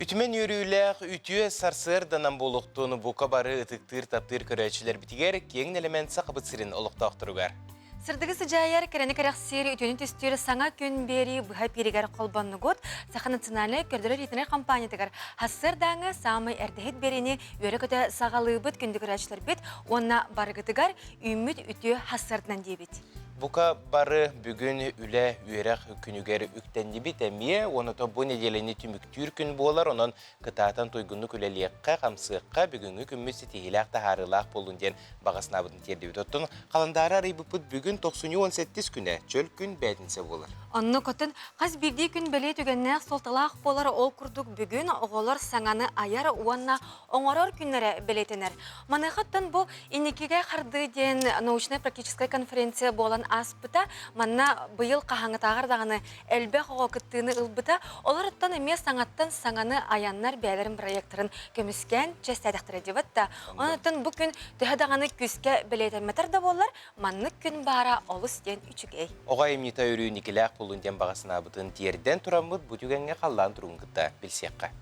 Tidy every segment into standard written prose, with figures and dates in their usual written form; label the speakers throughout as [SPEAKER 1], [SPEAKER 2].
[SPEAKER 1] Үтүмэн үөрүүлээх үтүө сарсыарданан буолуохтун бука бары ытыктыыр таптыыр көрөөччүлэрбитигэр киэҥ нэлэмэн Сахабыт сирин олохтоохторугар.
[SPEAKER 2] Сырдыгы сыдьаайар, кэрэни кэрэхсиир, үтүөнү түстүүр саҥа күн биэрии быһа эпииригэр холбоннугут Саха национальнай көрдөрөр-иитинэр компаниятыгар сарсыардааҥы саамай эрдэһит биэриини үөрэ-көтө саҕалыыбыт күндү көрөөччүлэрбит уонна барыгытыгар үүммүт үтүө сарсыарданан диэбит.
[SPEAKER 1] Бука бары бүгүн үлэ, үөрэх күнүгэр үктэннибит эмиэ, уонна бу нэдиэлэни түмүктүүр күн буолар, онон кытаатан туйгуннук үлэлиэххэ, хамсыахха, бүгүҥҥү күммүт ситиһиилээх таһаарыылаах буоллун диэн баҕа санаабытын тиэрдибит. Оттон халандаары арыйбыппыт бүгүн тохсунньу 18 күнэ, чөл күн бээтинсэ буолар.
[SPEAKER 2] Оннук оттон хас биирдии күн бэлиэ түгэннээх суолталаах буолар, ол курдук бүгүн оҕолор саҥаны айар уонна оҥорор күннэрэ бэлиэтэнэр. Маныаха оттон бу инникигэ хардыы диэн научнай-практическай конференция буолан ааспыта. Манна быйыл хаһааҥҥытааҕар даҕаны элбэх оҕо кыттыыны ылбыта. Олор оттон эмиэ саҥаттан саҥаны айаннар бэйэлэрин проектарын көмүскээн чэстээтэхтэрэ диэбит да. Онон бу күн төһө даҕаны күүскэ бэлиэтэммэтэр да буоллар, маннык күн баара олус диэн үчүгэй.
[SPEAKER 1] Оҕо айымньыта өрүү инникилээх буоллун диэн баҕа санаабытын тиэрдэн тураммыт бу түгэҥҥэ халлаан туругун кытта билсиэххэ.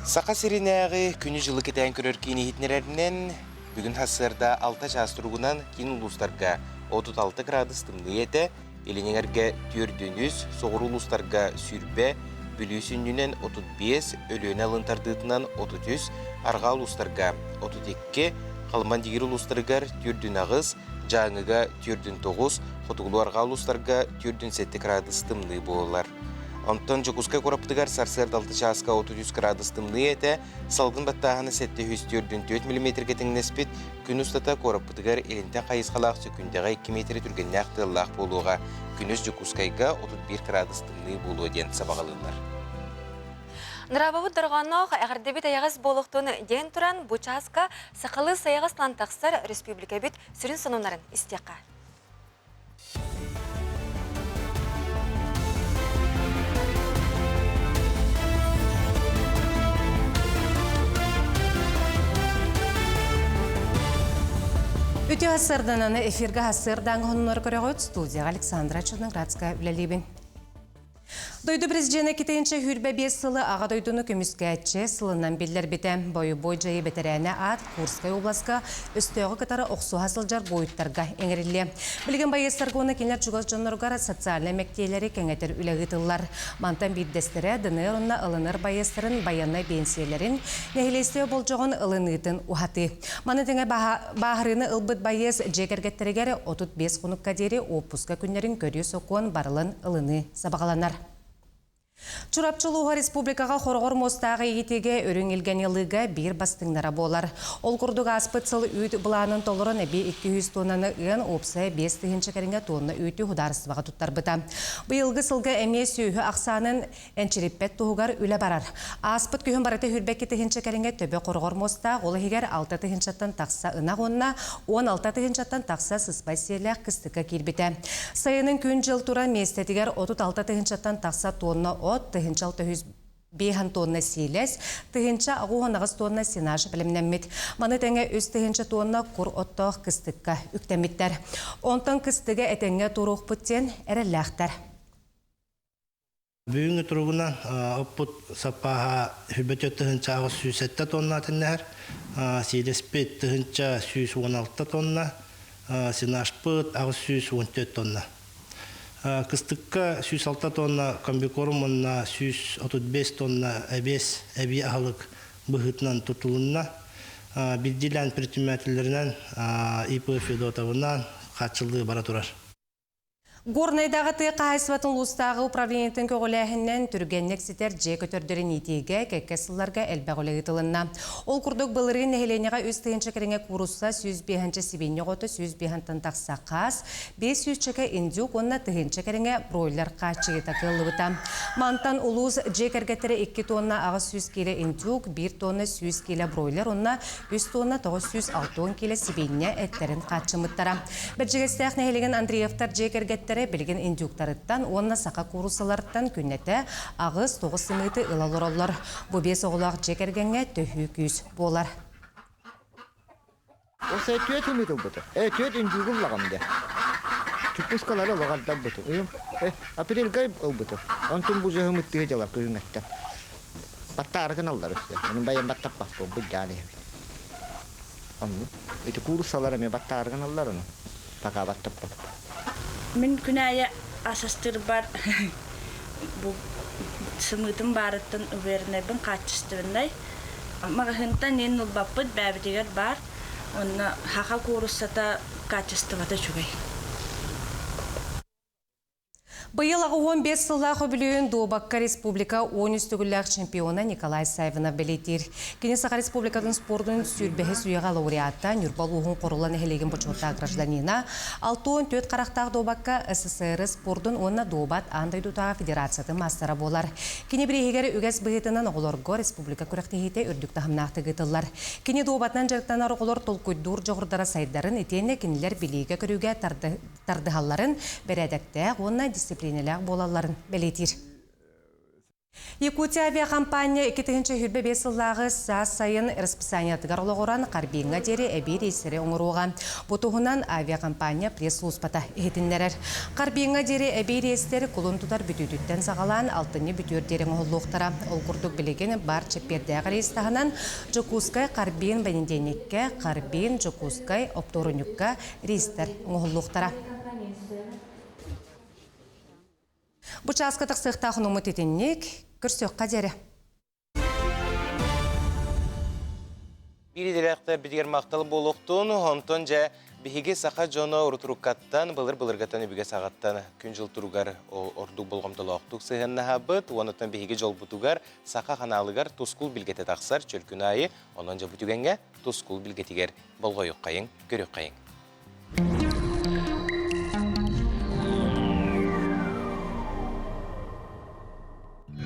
[SPEAKER 1] Саха сиринээҕи күнү-дьылы кэтээн көрөр киин иһитиннэрэринэн, бүгүн сарсыарда 6 чаас туругунан киин улуустарга 36 градус тымныы этэ, илин эҥэргэ 4 соҕуруу улуустарга 20, Бүлүү сүнньүнэн 35, Өлүөнэ алын тардыытынан 33, арҕаа улуустарга 32, Халыман-Дигир улуустарыгар 4,8, Дьааҥыга 4,9, хотугулуу-арҕаа улуустарга 4,7 градус тымныы буолар. Онтон Дьокуускай куораппытыгар сарсыарда 6 чааска 33 градус тымныы этэ, салгын баттааһына 704 миллиметргэ тэҥнэспит, күн устата куораппытыгар илинтэн хайысхалаах сөкүүндэҕэ 2 миэтэрэ түргэннээх тыаллаах буолуоҕа. Күнүс Дьокуускайга 31 градус тымныы буолуо диэн сабаҕалыыллар.
[SPEAKER 2] Дорообобут дорҕоонноох эҕэрдэбит эйэҕэс буолуохтун диэн туран, бу чааска сахалыы сайаҕас тылан тахсар республикабыт сүрүн сонуннарын истиэххэ.
[SPEAKER 3] Үтүө сардананы эфиргэ сарсыардаҥ хоннор көрөҕүт студияҕа Александра Черноградская үлэлиибин. Дойду президенэ китинчэ хүрбэ биэс сылы аҕа дойдуну көмүскээччи сылынан биллэрбитэ. Бойобуой дьайыы бэтэрээнэ аат Курскай обласка өстөөҕү кытары охсуһа сылдьар буойуттарга иҥэриллиэ. Билигин байыастарга уонна кинилэр чугас дьонноругар социальнай мэктиэлэри кэҥэтэр үлэ ыытыллар. Мантан биирдэстэрэ ДНР уонна ылынар байыастарын байыаннай биэнсийэлэрин, нэһилиэстибэ болдьоҕун ылыныытын уһатыы. Маны тэҥэ бааһырыыны ылбыт байыас дьиэ кэргэттэригэр 35 хонукка диэри уоппуска күннэрин көрүү сокуон барылын ылыныы сабаҕаланар. Чурапчы улууһа республикаҕа хороҕор муостаах иитиигэ үрүҥ илгэни ылыыга биир бастыҥнара буолар. Ол курдук ааспыт сыл үүт былаанын толорон эбии 200 туоннаны ыан уопсайа 5 тыһыынча кэриҥэ туонна үүтү судаарыстыбаҕа туттарбыта. Быйылгы сылга эмиэ сүөһү ахсаанын энчириппэт туһугар үлэ барар. Ааспыт күһүн барыта хүрбэкки тыһыынча кэриҥэ төбө хороҕор муостаах, ол иһигэр 6 тыһыынчаттан тахса ынах уонна 16 тыһыынчаттан тахса сыспай сиэллээх кыстыкка киирбитэ. Сайынын күн-дьыл туран миэстэтигэр 36 тыһыынчаттан тахса тонна от, тыһыынча 605 тонна сиилэс, тыһыынча 68 тонна сенаж бэлэмнэммит. Маны тэҥэ 3 тыһыынча тонна кур оттоох кыстыкка үктэммиттэр. Онтон кыстыга этэҥҥэ туруохпут диэн эрэллээхтэр.
[SPEAKER 4] Бүгүҥҥү туругунан оппут саппааһа хүрбэ тыһыынча 807 тонна тэннэһэр, сиилэспит 1116 тонна, сенажпыт 814 тонна. Кыстыкка 106 тонна комбикорм уонна 135 тонна эбиэс эбии аһылык быһыытынан тутулунна. Биирдиилээн предпринимателлэринэн ИП Федотовынан хааччыллыы бара турар.
[SPEAKER 3] Горнайдааҕы тыа хаһаайыстыбатын улуустааҕы управлениетын көҕүлээһининэн түргэнник ситэр дьиэ көтөрдөрүн иитиигэ кэккэ сылларга элбэх үлэ ыытылынна. Ол курдук былырыын нэһилиэнньэҕэ 3 тыһыынча кэриҥэ куурусса, 105 сибиинньэ оҕото, 105-тан тахса хаас, 500 чэкэ индюк уонна тыһыынча кэриҥэ бройлер хааччыйыыта кыаллыбыта. Мантан улуус дьиэ кэргэттэрэ 2 тонна 800 киилэ индюк, 1 тонна 100 киилэ бройлер уонна 3 тонна 960 киилэ сибиинньэ эттэрин хааччыммыттара. Бэрдьигэстээх нэһилиэгин Андреевтар дьиэ кэргэттэрэ билигин индюктарыттан уонна саха кууруссаларыттан күннэтэ 8-9 сымыыты ыла олороллор. Бу биэс оҕолоох дьиэ кэргэҥҥэ төһүү күүс буолар.
[SPEAKER 5] Ол түөт сымыыт ылбыта. Түөт индюгу ыллаҕым дэ. Чуппускалары олоҕордорбутум. Ыйым апрельга ылбытым. Онтун бу дьыһымыт тыһы дьалар күһүҥҥэттэн. Баттаары гыналлар өссө. Онон байан баттаппаппын быдьаан иһэбит. Оннук. Ити кууруссалар эмиэ баттаары гыналлар ону. Пока баттаппаппын.
[SPEAKER 6] Мин күн аайы ас астыырбар бу сымыытым баарыттан увереннайбын хаачыстыбаннай. Маҕаһыынтан иин ылбаппыт бэйэбитигэр баар. Онно саха кууруссата качествота үчүгэй.
[SPEAKER 3] Быйыл 85 сыллаах үбүлүөйүн дуобакка республика 13 төгүллээх чемпиона Николай Саввинов бэлиэтиир. Кини Саха Республикатын спордун сүүрбэһис үйэҕэ лауреата, Ньурба улууһун Хорула нэһилиэгин бочуоттаах гражданина, 64 харахтаах дуобакка СССР спордун уонна дуобат аан дойдутааҕы федерациятын маастара буолар. Кини бирииһигэр үгэс быһыытынан оҕолорго республика күрэхтэһиитэ үрдүк таһымнаахтык ыытыллар. Кини дуобатынан дьарыктанар оҕолор толкуйдуур дьоҕурдара сайдарын итиэннэ кинилэр билиигэ-көрүүгэ тардыһалларын, бэрээдэктээх уонна дисциплинэлээх буолалларын бэлиэтиир. Якутия авиакомпания 2025 сыллааҕы саас сайын расписаниетыгар олоҕуран Харбиҥҥа диэри эбии рейстэри оҥоруоҕа. Бу туһунан авиакомпания пресс-службата иһитиннэрэр. Харбиҥҥа диэри эбии рейстэр кулун тутар бүтүүтүттэн саҕалаан алтынньы бүтүөр диэри оҥоһуллуохтара. Ол курдук билигин бар чэппиэрдээх рейс таһынан Дьокуускай Харбин бэнидиэнньиккэ, Харбин Дьокуускай оптуорунньукка рейстэр оҥоһуллуохтара. Бу чааска тахсыахтаах хонуммут итинник, көрсүөххэ диэри.
[SPEAKER 1] Биир идэлээхтэр битигэр махтал буолуохтун, онтон дьэ биһиги саха дьоно урутуруккаттан, былыр-былыргаттан үбүгэ саҕаттан күн-дьыл туругар ордук болҕомтолоохтук сыһыаннаһабыт, уонуттан биһиги дьолбутугар саха ханаалыгар тускул билгэтэ тахсар чөлкүн аайы, онон дьэ бу түгэҥҥэ тускул билгэтигэр болҕойуоххайыҥ, көрүөххэйиҥ.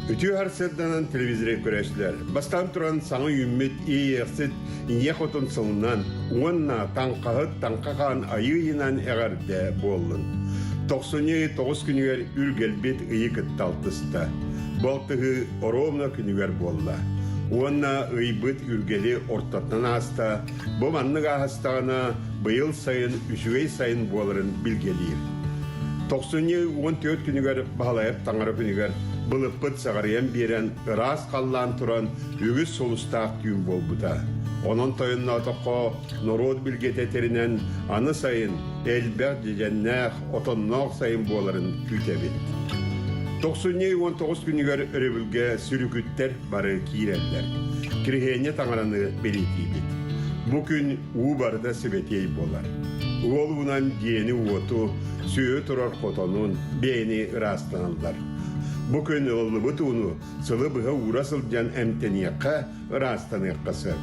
[SPEAKER 7] Үтүө сарсыарданан телевизоры көрөөччүлэр бастаан туран саҥа үүммүт Иэйэхсит Ийэ Хотун сылынан уонна Таҥхаһыт Таҥха Хаан Айыы ыйынан эҕэрдэ буоллун. Тохсунньу тоҕус күнүгэр үргэлбит ыйы кытта алтыста. Бу алтыһыы оруобуна күнүгэр буолла. Уонна ыйбыт үргэли ортотунан ааста, Бу маннык ааһыстаҕына, быйыл сайын үчүгэй сайын буоларын билгэлиир. Тохсунньу 14 күнүгэр Баһылайап таҥара күнүгэр былыппыт саҕарыйан биэрэн, ыраас халлаан туран, үгүс сулустаах түүн буолбута. Онон тойонноотоххо, норуот билгэтэ этэринэн, аны сайын элбэх дьэдьэннээх, отонноох сайын буоларын күүтэбит. Тохсунньу 19 күнүгэр өрөбүлгэ сүрүкүттэр бары киирэллэр. Кириһиэнньэ таҥараны бэлиэтиибит. Бу күн уу барыта сибэтиэй буолар. Уол уунан дьиэни-уоту, сүөһү турар хотонун, бэйэни ыраастаналлар. Бу күн ылыллыбыт ууну сылы быһа уура сылдьан эмтэниэххэ, ыраастаныахха сөп.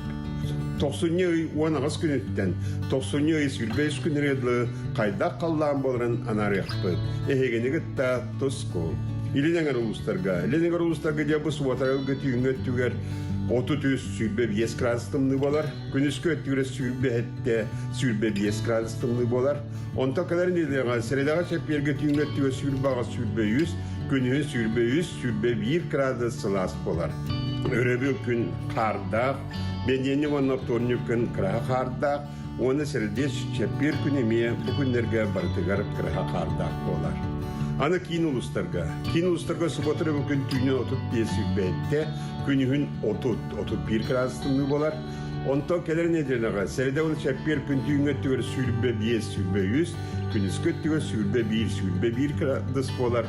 [SPEAKER 7] Тохсунньу ый 18 күнүттэн тохсунньу ый 23 күнүгэр дылы хайдах халлаан буоларын анаарыахпыт. Эһигини кытта туску. Илин эҥэр улуустарга, Илин эҥэр улуустарга дьэ бу субуотарга түүҥҥү өттүгэр 33 25 градус тымныы буолар. Күнүскү өттүгэр 27 25 градус тымныы буолар. Онтон кэлэр нэдиэлэҕэ сэрэдэҕэ чэппиэргэ түүҥҥү өттүгэр 28 23, күнүһүн 23 21 градус сылаас буолар. Өрөбүл күн хаардаах, бэнидиэнньик уонна вторник күн кыраһа хаардаах, уонна сэрдиэс чэппиэр күн эмиэ бу күннэргэ барытыгар кыраһа хаардаах буолар. Аны киин улуустарга. Киин улуустарга суббота бу күн түүнүн 35 сүүрбэттэ, күнүһүн 30, 31 градус тымныы буолар. Онтон кэлэр нэдиэлэҕэ сэрэдэ уонна чэппиэр күн түүҥҥү өттүгэр 25, 23, күнүскү өттүгэр 21, 21 градус буолар.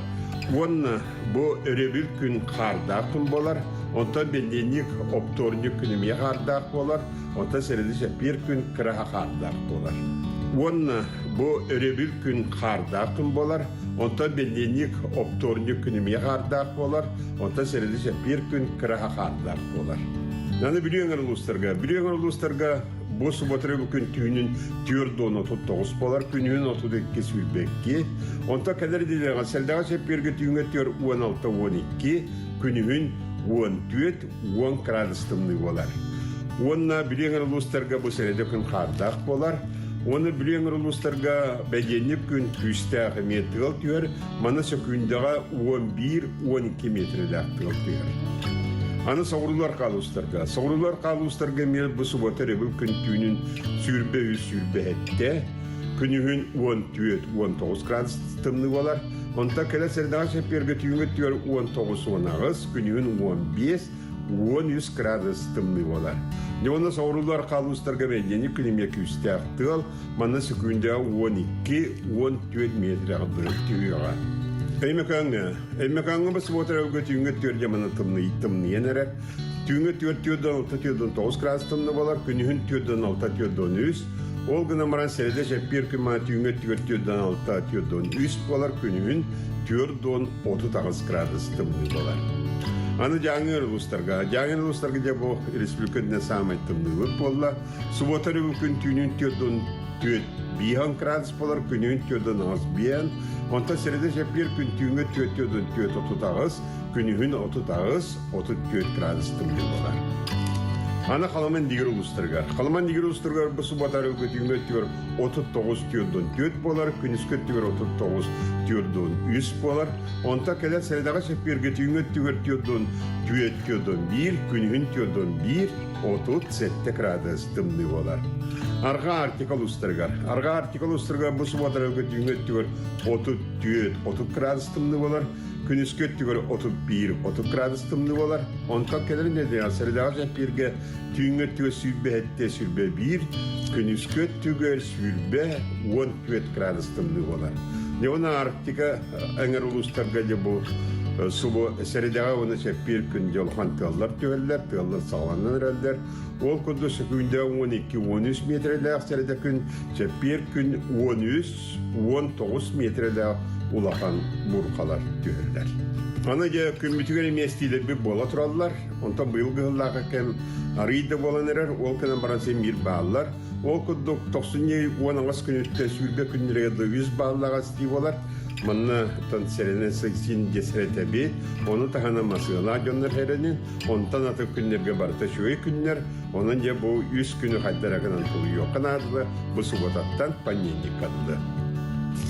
[SPEAKER 7] Уонна Бу өрөбүл күн хаардаах күн буолар, онтон бэнидиэнньик, оптуорунньук күн эмиэ хаардаах буолар, онтон сэрэдэ чэппиэр күн кыраһа хаардаах буолар. Уонна бу өрөбүл күн хаардаах күн буолар, онтон бэнидиэнньик, оптуорунньук күн эмиэ хаардаах буолар, онтон сэрэдэ чэппиэр күн кыраһа хаардаах буолар. Аны Бүлүү эҥэр улуустарга, Бүлүү эҥэр улуустарга Бу суббота күн түүнүн 439 буолар, күнүһүн 32 сүүрбэкки. Онтон кэлэр нэдиэлэҕэ сэлдэҕэ чэппиэргэ түүҥҥэ 4 16 12, күнүһүн 14 10 градус тымныы буолар. Уонна Бүлүү эҥэр улуустарга бу сэрэдэ күн хаардаах буолар. Уонна Бүлүү эҥэр улуустарга бэлиэнньик күн күүстээх эмиэ тыал түһэр, Маны сөкүүндэҕэ 11-12 миэтэрэлээх тыал түһэр. Аны соҕуруулар хаалуустарга. Соҕуруулар хаалуустарга эмиэ бу субуота өрөбүл күн түүнүн 23 27. Күнүһүн 14-19 градус тымныы буолар. Онтон кэлэр сэрдэҕэ чэппиэргэ түүҥҥү өттүгэр 19-18, күнүһүн 15, 13 градус тымныы буолар. Дьэ уонна соҕуруулар хаалуустарга бэлиэни күн эмиэ күүстээх тыал, манна сөкүүндэҕэ 12-14 метрэҕэ түһүөҕэ. Өймөкөөҥҥө. Өймөкөөҥҥө бу субуота өргө түүҥҥү өттүгэр дьэ манна тымныы тымныйан эрэр. Түүҥҥү өттүгэр 4-6-4-9 градус тымныы буолар, күнүһүн 4-6-4-3. Ол гынан баран сэрэдэ чэппиэр күн маана түүҥҥү өттүгэр 4-6-4-3 буолар, күнүһүн 4-38 градус тымныы буолар. Аны Дьааҥы улуустарга. Дьааҥы улуустарга дьэ бу республика үрдүнэн саамай тымныыбыт буолла. Субуота өрөбүл күн түүнүн 4-4 бииһэн градус буолар, күнүн 4-8 биэн. Онтон сэрэдэ чэппиэр күн түүҥҥү 4-4 38, күнүһүн 38, 34 градус тымныы буолар. Аны Халаман дигир улуустарыгар. Халаман дигир улуустарыгар бу суббота өрөбүл өттүгэр 39 4 буолар, күнүскү өттүгэр 39 4 буолар. Онтон кэлэр сэрэдэҕэ чэппиэргэ түүҥҥү өттүгэр 44 41, күнүһүн 41, 37 градус тымныы буолар. Арҕаа Арктика улуустарыгар. Арҕаа Арктика улуустарыгар бу суббота түүҥҥү өттүгэр 34 30 градус тымныы буолар. Күнүскү өттүгэр 31 30 градус тымныы буолар. Онтон кэлэр нэдиэлэ сэрэдэҕэ чэппиэргэ түүҥҥү өттүгэр 27 21, күнүскү өттүгэр 20 14 градус тымныы буолар. Дьэ уонна Арктика эҥэр улуустарга дьэ бу субу сэрэдэҕэ уонна чэппиэр күн дьолхан тыаллар түһэллэр, тыаллар саҕаланан эрэллэр. Ол курдук сөкүүндэ 12-13 миэтэрэлээх сэрэдэ күн, чэппиэр күн 13-19 миэтэрэлээх улахан бурхалар түһэллэр. Аны дьэ күммүтүгэр эмиэстиилэрбит буола тураллар. Онтон быйыл кыһыллаахы кэм арыый да буолан эрэр, ол кэнэн баран син биир бааллар. Ол курдук тохсунньу 18 күнүттэн сүүрбэ күннэригэр да үс бааллаах астыы буолар. Манна тон сэрэнэн син дьэсэрэтэби, ону таһынан масыалаах дьоннор хэрэнин, онтон атын күннэргэ барыта үчүгэй күннэр, онон дьэ бу үс күнү хайдара гынан тулуйуохха наадала бу субботаттан понедельникка дылы.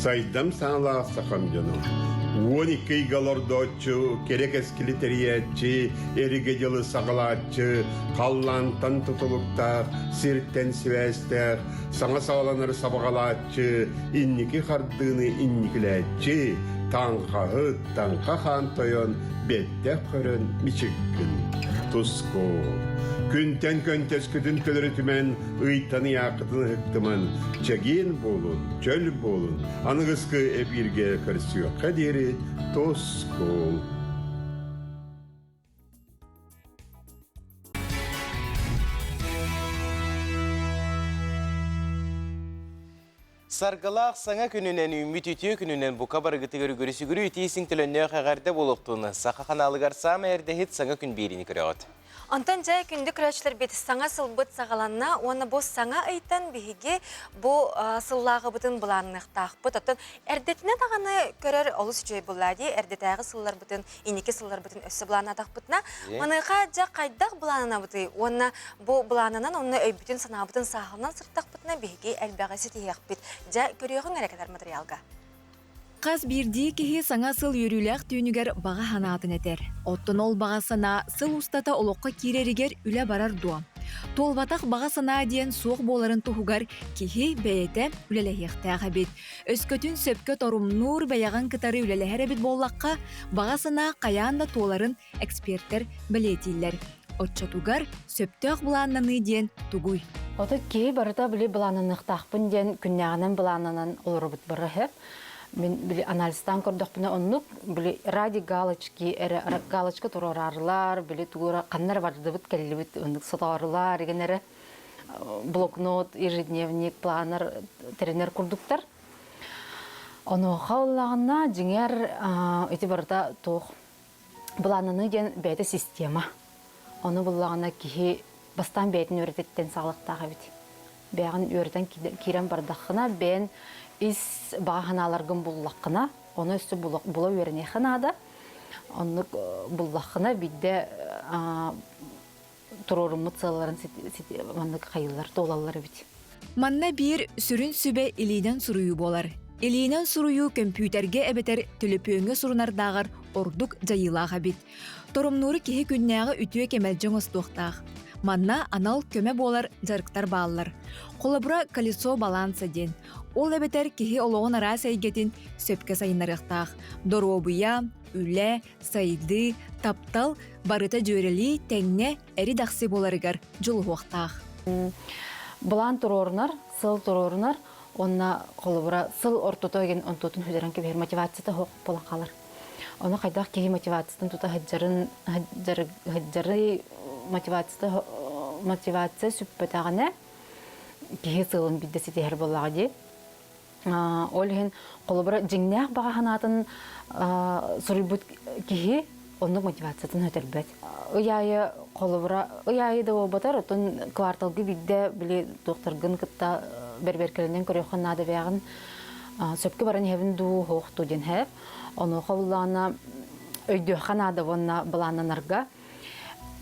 [SPEAKER 7] Сайдам саҥалаах сахам дьоно. 12 ыйга олордооччу, кэрэ кэскили тэрийээччи, эригэ дьылы саҕалааччы, халлаантан тутулуктаах, сиртэн сибээстээх, саҥа саҕаланары сабаҕалааччы, инники хардыыны инникилээччи, таҥхаһыт, таҥха хаан тойон, бэттэх көрөн мичиккин. Туску. Күнтэн көнтөскүтүн төлөрүтүмэн, ыйтан ыйааххытын ыһыктыман, чэгиэн буолун, чөл буолун, аныгыскы эпииргэ көрсүөххэ диэри тускул.
[SPEAKER 1] Саргылаах саҥа күнүнэн үүммүт үтүө күнүнэн бука барыгытыгар үгүрү-сүгүрү итии төлөннөөх эҕэрдэ буолуохтун Саха ханаалыгар саамай эрдэһит саҥа күн биэриини көрөҕүт.
[SPEAKER 2] Онтон дьэ күндү көрөөччүлэрбит саҥа сылбыт саҕаланна уонна бу саҥа ыйтан биһиги бу сыллааҕыбытын былаанныахтаахпыт. Оттон эрдэтинэ даҕаны көрөр олус үчүгэй буолла дии. Эрдэтээҕи сылларбытын, инники сылларбытын өссө былааннаатахпытына, маныаха дьэ хайдах былаананабытый уонна бу былаанынан онно өйбүтүн-санаабытын сааһыланан сырыттахпытына биһиги элбэҕи ситиһиэхпит. Дьэ көрүөҕүҥ эрэ кэлэр материалга.
[SPEAKER 8] Хас биирдии киһи саҥа сыл үөрүүлээх түүнүгэр баҕа санаатын этэр. Оттон ол баҕа санаа сыл устата олоххо киирэригэр үлэ барар дуо? Туолбатах баҕа санаа диэн суох буоларын туһугар киһи бэйэтэ үлэлэһиэхтээх эбит. Өскөтүн сөпкө торумнуур бэйэҕин кытары үлэлэһэр эбит буоллахха, баҕа санаа хайаан да туоларын экспертэр бэлиэтииллэр. Оччотугар сөптөөх былааннаныы диэн тугуй?
[SPEAKER 9] Ото киһи барыта били былааннаныахтаахпын диэн күннээҕинэн былааннанан олоробут бары сөп. Мин били анализтаан көрдөхпүнэ оннук били ради галочки эрэ галочка туруораарлар, били тугура ханна эрэ бардыбыт кэллибит оннук сотоорулар деген эрэ блокнот, ежедневник, планер тэринэр курдуктар. Онуоха ыллаҕына дьиҥэр ити барыта туох Былааннаныы диэн бэйэтэ система. Ону буллаҕына киһи бастаан бэйэтин үөрэтиттэн саҕалыктаах эбит. Бэйэҕин үөрэтэн киирэн бардаххына, бэйэн ис баҕа санааларгын буллаххына, ону өссө була үөрэниэххэ наада. Оннук буллаххына биирдэ туруоруммут сыалларын маннык хайыыллар, туолаллар эбит.
[SPEAKER 8] Манна биир сүрүн сүбэ илиинэн суруйуу буолар. Илиинэн суруйуу көмпүүтэргэ эбэтэр төлөпүөҥҥэ сурунардааҕар ордук дьайыылаах эбит. Торумнууру киһи күннээҕи үтүө кэмэлдьи оҥостуохтаах. Манна анал көмө буолар дьарыктар бааллар. Холобура, колесо баланса диэн. Ол эбэтэр киһи олоҕун араас эйгэтин сөпкө сайыннарыахтаах. Доруобуйа, үлэ, сайдыы, таптал барыта дьүөрэлии тэҥҥэ эри-дахсы буоларыгар дьулуһуохтаах.
[SPEAKER 9] Былаан туруорунар, сыл туруорунар, уонна холобура сыл ортото игин онтуотун хүдэрэн кэбиһэр мотивацията суох буолан хаалар. Ону хайдах киһи мотивациятын тута сылдьарын сылдьары мотивацията мотивация сүппэтэҕинэ киһи сыалын биирдэ ситиһэр буоллаҕа дии. Ол иһин холобура дьиҥнээх баҕа санаатын суруйбут киһи оннук мотивациятын өтөрбөт. Ый аайы холобура ый аайы да буолбатар, оттон кварталга биирдэ били туохтаргын кытта бэрбэркэлэнэн көрүөххүн наада бэйэҕин сөпкө баран иһэбин дуу, суох дуу диэн һээп. Онуоха буллаҕына өйдүөххэ наада уонна былааннанарга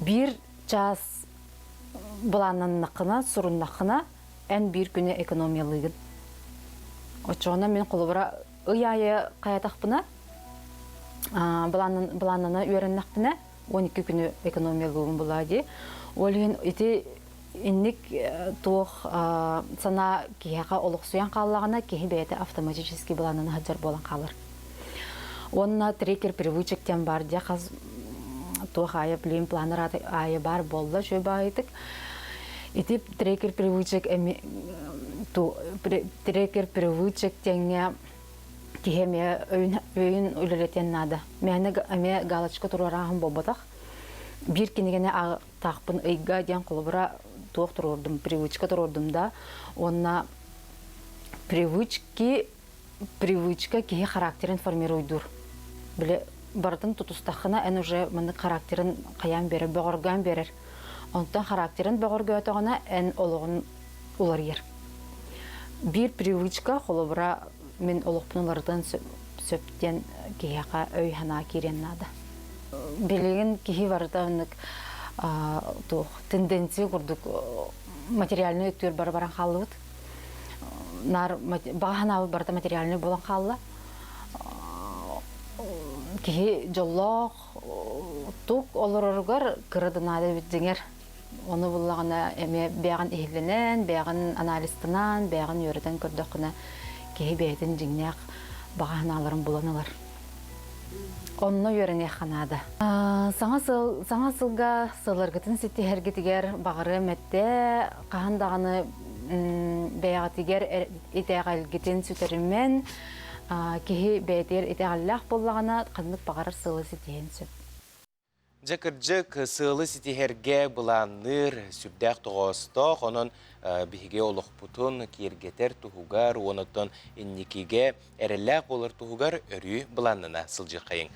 [SPEAKER 9] биир чаас былааннаннаххына, суруннаххына эн биир күнү экономиялыыгын. Оччоҕуна мин холобура ый аайы хайатахпына, былааннана үөрэннэхпинэ, 12 күнү экономиялыыбын булаа дии. Ол иһин ити инник туох санаа киһиэхэ олохсуйан хааллаҕына, киһи бэйэтэ автоматически былааннана сылдьар буолан хаалар. Уонна трекер привычек диэн баар дьэ хас туох аайы план планер аайы баар буолла үчүгэй баайытык. Ити трекер привычек эми трекер привычек диэҥҥэ киһи эмиэ өйүн өйүн үлэлэтиэн наада. Мээнэ эмиэ галочка туруорааһын буолбатах. Биир кинигэни таахпын ыйга диэн холобура туох туруордум, привычка туруордум да. Уонна привычки привычка киһи характерын формируйдуур. Били барытын тутустаххына эн уже маннык характерын хайаан берер, бөҕөргөөн берер. Онтон характерын бөҕөргөөтөҕүнэ эн олоҕун уларыйар. Биир привычка холобура мин олохпун уларытыан сөп диэн киһиэхэ өй-санаа киириэн наада. Билигин киһи барыта оннук туох тенденция курдук материальнай өттүгэр бары баран хааллыбыт. Наар баҕа санаабыт барыта материальнай буолан хаалла. Киһи дьоллоох тук олороругар кыра да наада эбит дьиҥэр. Ону буллаҕына эмиэ бэйэҕин иһиллэнэн, бэйэҕин анализтанан, бэйэҕин үөрэтэн көрдөххүнэ киһи бэйэтин дьиҥнээх баҕа санааларын булан ылар. Онно үөрэниэххэ наада. Саҥа сыл саҥа сылга сылларгытын ситиһэргитигэр баҕарыам этэ. Хаһан даҕаны бэйэҕитигэр итэҕэлгитин сүтэримэн, киһи бэйэтигэр итэҕэллээх буоллаҕына, ханнык баҕарар сылы ситиһиэн сөп.
[SPEAKER 1] Дьэ, кырдьык, сыалы ситиһэргэ былаанныыр сүрдээх тоҕоостоох, онон биһиги олохпутун киэргэтэр туһугар, уонуттан инникигэ эрэллээх буолар туһугар өрүү былааннана сылдьыаххайыҥ.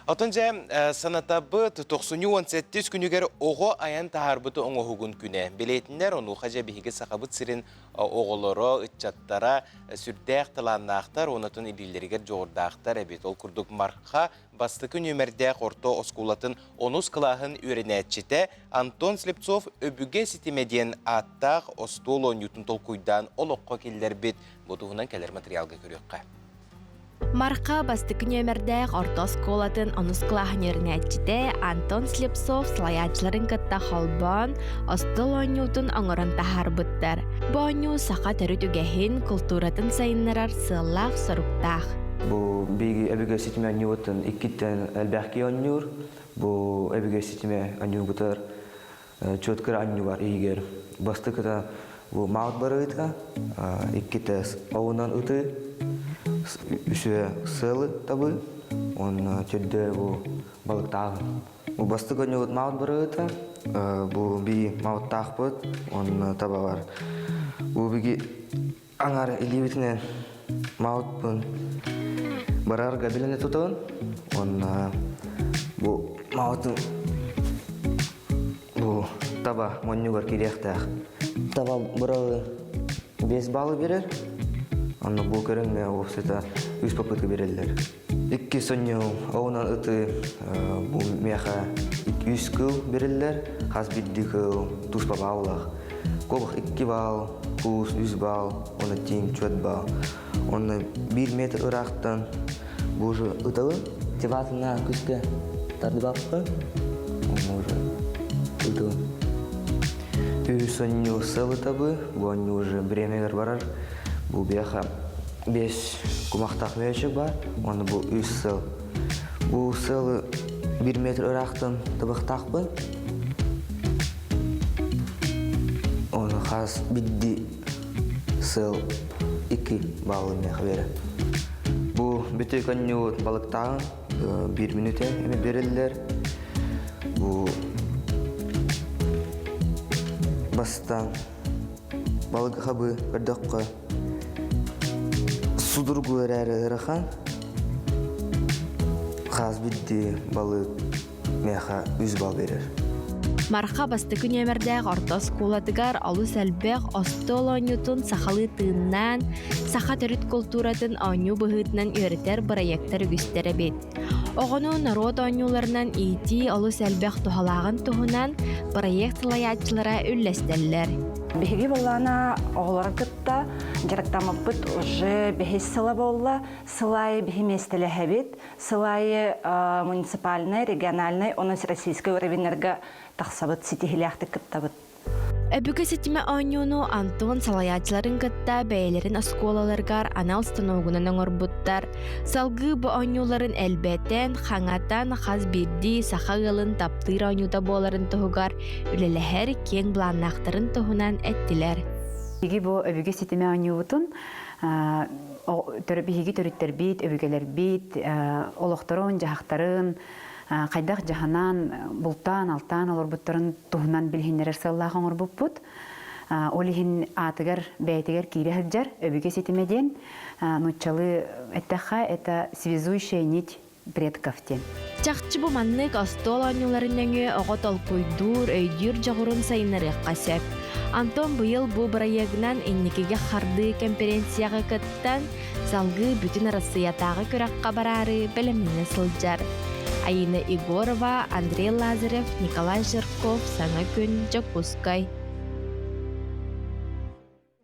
[SPEAKER 1] Оттон дьэ, санатабыт, тохсунньу 17 күнүгэр оҕо айан таһаарбыты оҥоһугун күнэ. Билиэтиннэр, онуоха дьэ биһиги Сахабыт сирин оҕолоро, ыччаттара сүрдээх талааннаахтар, уонутун илиилэригэр дьоҕурдаахтар эбит. Ол курдук Марха бастакы нүөмэрдээх орто оскуолатын онус кылааһын үөрэнээччитэ Антон Слепцов «Өбүгэ ситимэ» диэн ааттаах остуол оонньуутун толкуйдаан олоххо киллэрбит. Бу туһунан кэлэр материалга көрүөххэ.
[SPEAKER 10] Марха бастакы нүөмэрдээх орто оскуолатын онус кылааһын үөрэнээччитэ Антон Слепцов салайааччыларын кытта холбоон, остуол оонньуутун оҥорон таһаарбыттар. Бу оонньуу саха төрүт үгэһин, култууратын сайыннарар сыаллаах-соруктаах.
[SPEAKER 11] Бу биһиги өбүгэ ситимэ оонньуубутун иккиттэн элбэх киһи оонньуур. Бу өбүгэ ситимэ оонньуубутугар чуоткыр оонньуу бар иһигэр. Бастакыта бу маут барыыта, иккитэ оҕунан ытыы, үсүө сыалы табыы, уонна төрдө бу балыктааһын. Бу бастакы оонньуубут маут барыыта, бу бии мауттаахпыт, уонна таба бар. Бу биги аҥар илиибитинэн маутпун барарга билэни тутабын уонна бу маутун бу таба монньугар киириэхтээх. Таба быралы 5 баллы берер, онно бу көрүҥҥэ уопсайта үс попытка береллер. Икки сонньу оҕунан ыты бу миэхэ үс кыл бериллэр, хас биирдии кыл туспа бааллаах. Кобах икки баал, куус үс баал, уонна тииҥ чуот баал. Онно биир метр ыраахтан бу уже ытабын. Мотиватына күскэ тардыбаппын. Оннур ыытым. Үһүс онньуу сылытабы, бу онньуу уже времягар барар. Бу биэха бес кумахтаах мөчүк бар, оны бу үс сыл. Бу сылы бир метр ыраахтан табахтаахпын. Оны хас бидди сыл икки баллы миэхэ берер. Бу бүтүк онньуут балыктааҕын биир мүнүүтэ эми бериллэр. Бу бастаан балык хабы көрдөххө судургу эрээри ыарахан. Хас бидди балык миэхэ үс балл берер.
[SPEAKER 10] Марха бастакы нүөмэрдээх орто оскуолатыгар олус элбэх остуол оонньуутун сахалыы тыыннаан, саха төрүт култууратын оонньуу быһыытынан үөрэтэр бырайыактар үгүстэр эбит. Оҕону норуот оонньууларынан иитии олус элбэх туһалааҕын туһунан проект салайааччылара үллэстэллэр.
[SPEAKER 12] Биһиги былаана оҕолору кытта дьарыктаммыппыт уже бэһис сыла буолла. Сыл аайы биһи миэстэлэһэбит. Сыл аайы муниципальнай, региональнай, онон российскай уровеннарга тахсабыт, ситиһилээхтик кыттабыт.
[SPEAKER 10] Өбүгэ ситимэ оонньууну Антон салайааччыларын кытта бэйэлэрин оскуолаларыгар анал станогунан оҥорбуттар. Салгыы бу оонньууларын элбэтэн, хаҥатан хас биирдии саха ыалын таптыыр оонньуута буоларын туһугар үлэлэһэр киэҥ былааннаахтарын туһунан эттилэр.
[SPEAKER 13] Биһиги бу өбүгэ ситимэ оонньуубутун биһиги төрүттэрбит, өбүгэлэрбит олохторун-дьаһахтарын хайдах дьаһанан, бултаан-алтаан олорбуттарын туһунан билиһиннэрэр сыаллаах оҥорбуппут. Ол иһин аатыгар бэйэтигэр киирэ сылдьар өбүгэ ситимэ диэн нууччалыы эттэххэ, это связующая нить предков диэн.
[SPEAKER 10] Чахчы бу маннык остуол оонньууларын нөҥүө оҕо толкуйдуур, өйдүүр дьоҕурун сайыннарыахха сөп. Антон быйыл бу бырайыагынан инникигэ хардыы конференцияҕа кыттан, салгыы бүтүн Арассыыйатааҕы күрэххэ бараары бэлэмнэнэ сылдьар. Айина Егорова, Андрей Лазарев, Николай Жирков, Саҥа күн, Дьокуускай.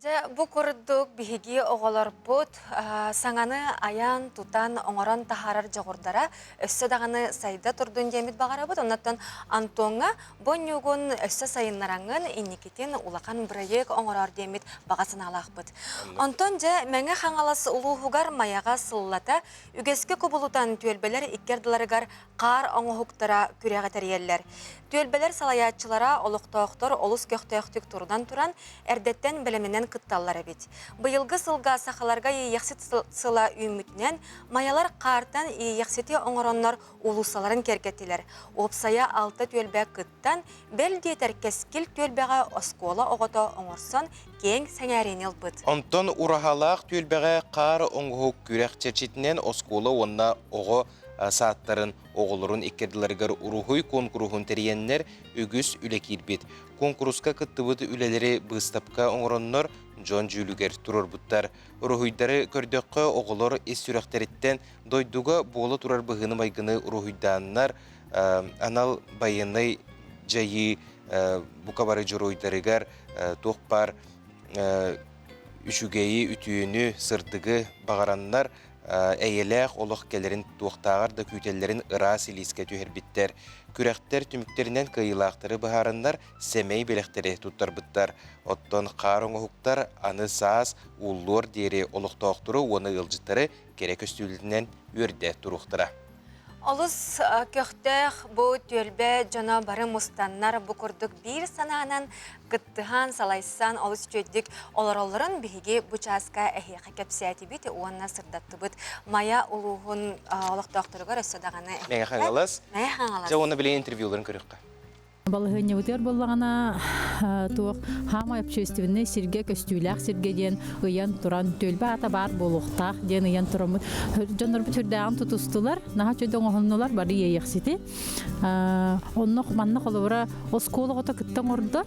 [SPEAKER 2] Дьэ, бу курдук биһиги оҕолорбут саҥаны айан, тутан, оҥорон таһаарар дьоҕурдара өссө даҕаны сайда турдун диэммит баҕарабыт. Оннуттан Антоҥҥа бу онньуугун өссө сайыннараҥҥын инникитин улахан бырайыак оҥороор диэммит баҕа санаалаахпыт. Онтон дьэ Мэҥэ Хаҥалас улууһугар Майаҕа сыллата үгэскэ кубулутан түөлбэлэр икки ардыларыгар хаар оҥоһуктара күрэҕи тэрийэллэр. Түөлбэлэр салайааччылара олохтоохтор олус көхтөөхтүк турунан туран, эрдэттэн бэлэмнэнэн кытталлар эбит. Быйылгы сылга сахаларга Иэйэхсит сыла үүммүтүнэн, майалар хаартан Иэйэхсити оҥороннор уулуссаларын киэргэттилэр. Уопсайа алта түөлбэ кыттан, бэл диэтэр Кэскил түөлбэҕэ оскуола оҕото оҥорсон киэҥ сэҥээриини ылбыт.
[SPEAKER 1] Онтон Ураһалаах түөлбэҕэ хаар оҥоһук күрэх чэрчитинэн оскуола уонна оҕо сааттарын оҕолорун иккардыларыгар уруһуй куонкуруһун тэрийэннэр үгүс үлэ киирбит. Куонкуруска кыттыбыт үлэлэри быыстапка оҥороннор дьон дьүүлүгэр туруорбуттар. Уруһуйдары көрдөххө, оҕолор ис сүрэхтэриттэн дойдуга буола турар быһыыны-майгыны уруһуйдааннар анал байыаннай дьайыы бука бары дьоруойдарыгар туох баар үчүгэйи, үтүөнү, сырдыгы баҕараннар эйэлээх олох кэлэрин туохтааҕар да күүтэллэрин ыраас илиискэ түһэрбиттэр. Күрэхтэр түмүктэринэн кыайыылаахтары быһаараннар сэмэй бэлэхтэри туттарбыттар. Оттон хаар оҥоһуктар аны саас ууллуор диэри олохтоохтору уонна ыалдьыттары кэрэ көстүүлэринэн үөрдэ туруохтара.
[SPEAKER 2] Олус көхтөөх бу түөлбэ дьоно бары мустаннар бу курдук биир санаанан кыттыһан, салайсан олус үчүгэйдик олороллорун биһиги бу чааска эһиэхэ кэпсээтибит уонна сырдаттыбыт. Майа улууһун олохтоохторугар өссө даҕаны
[SPEAKER 1] Мэҥэ Хаҥалас.
[SPEAKER 2] Мэҥэ Хаҥалас.
[SPEAKER 1] Дьэ уонна билигин интервьюларын көрүөххэ.
[SPEAKER 14] Балаһыанньабытыгар буоллаҕына туох хаамай общественнай сиргэ көстүүлээх сиргэ диэн ыйан туран түөлбэ аата баар буолуохтаах диэн ыйан тураммыт дьоннорбут сүрдээҕин тутустулар наһаа үчүгэй оҥоһуннулар бары иэйэхсити онно манна холобура оскуола оҕото кытта оҥордо.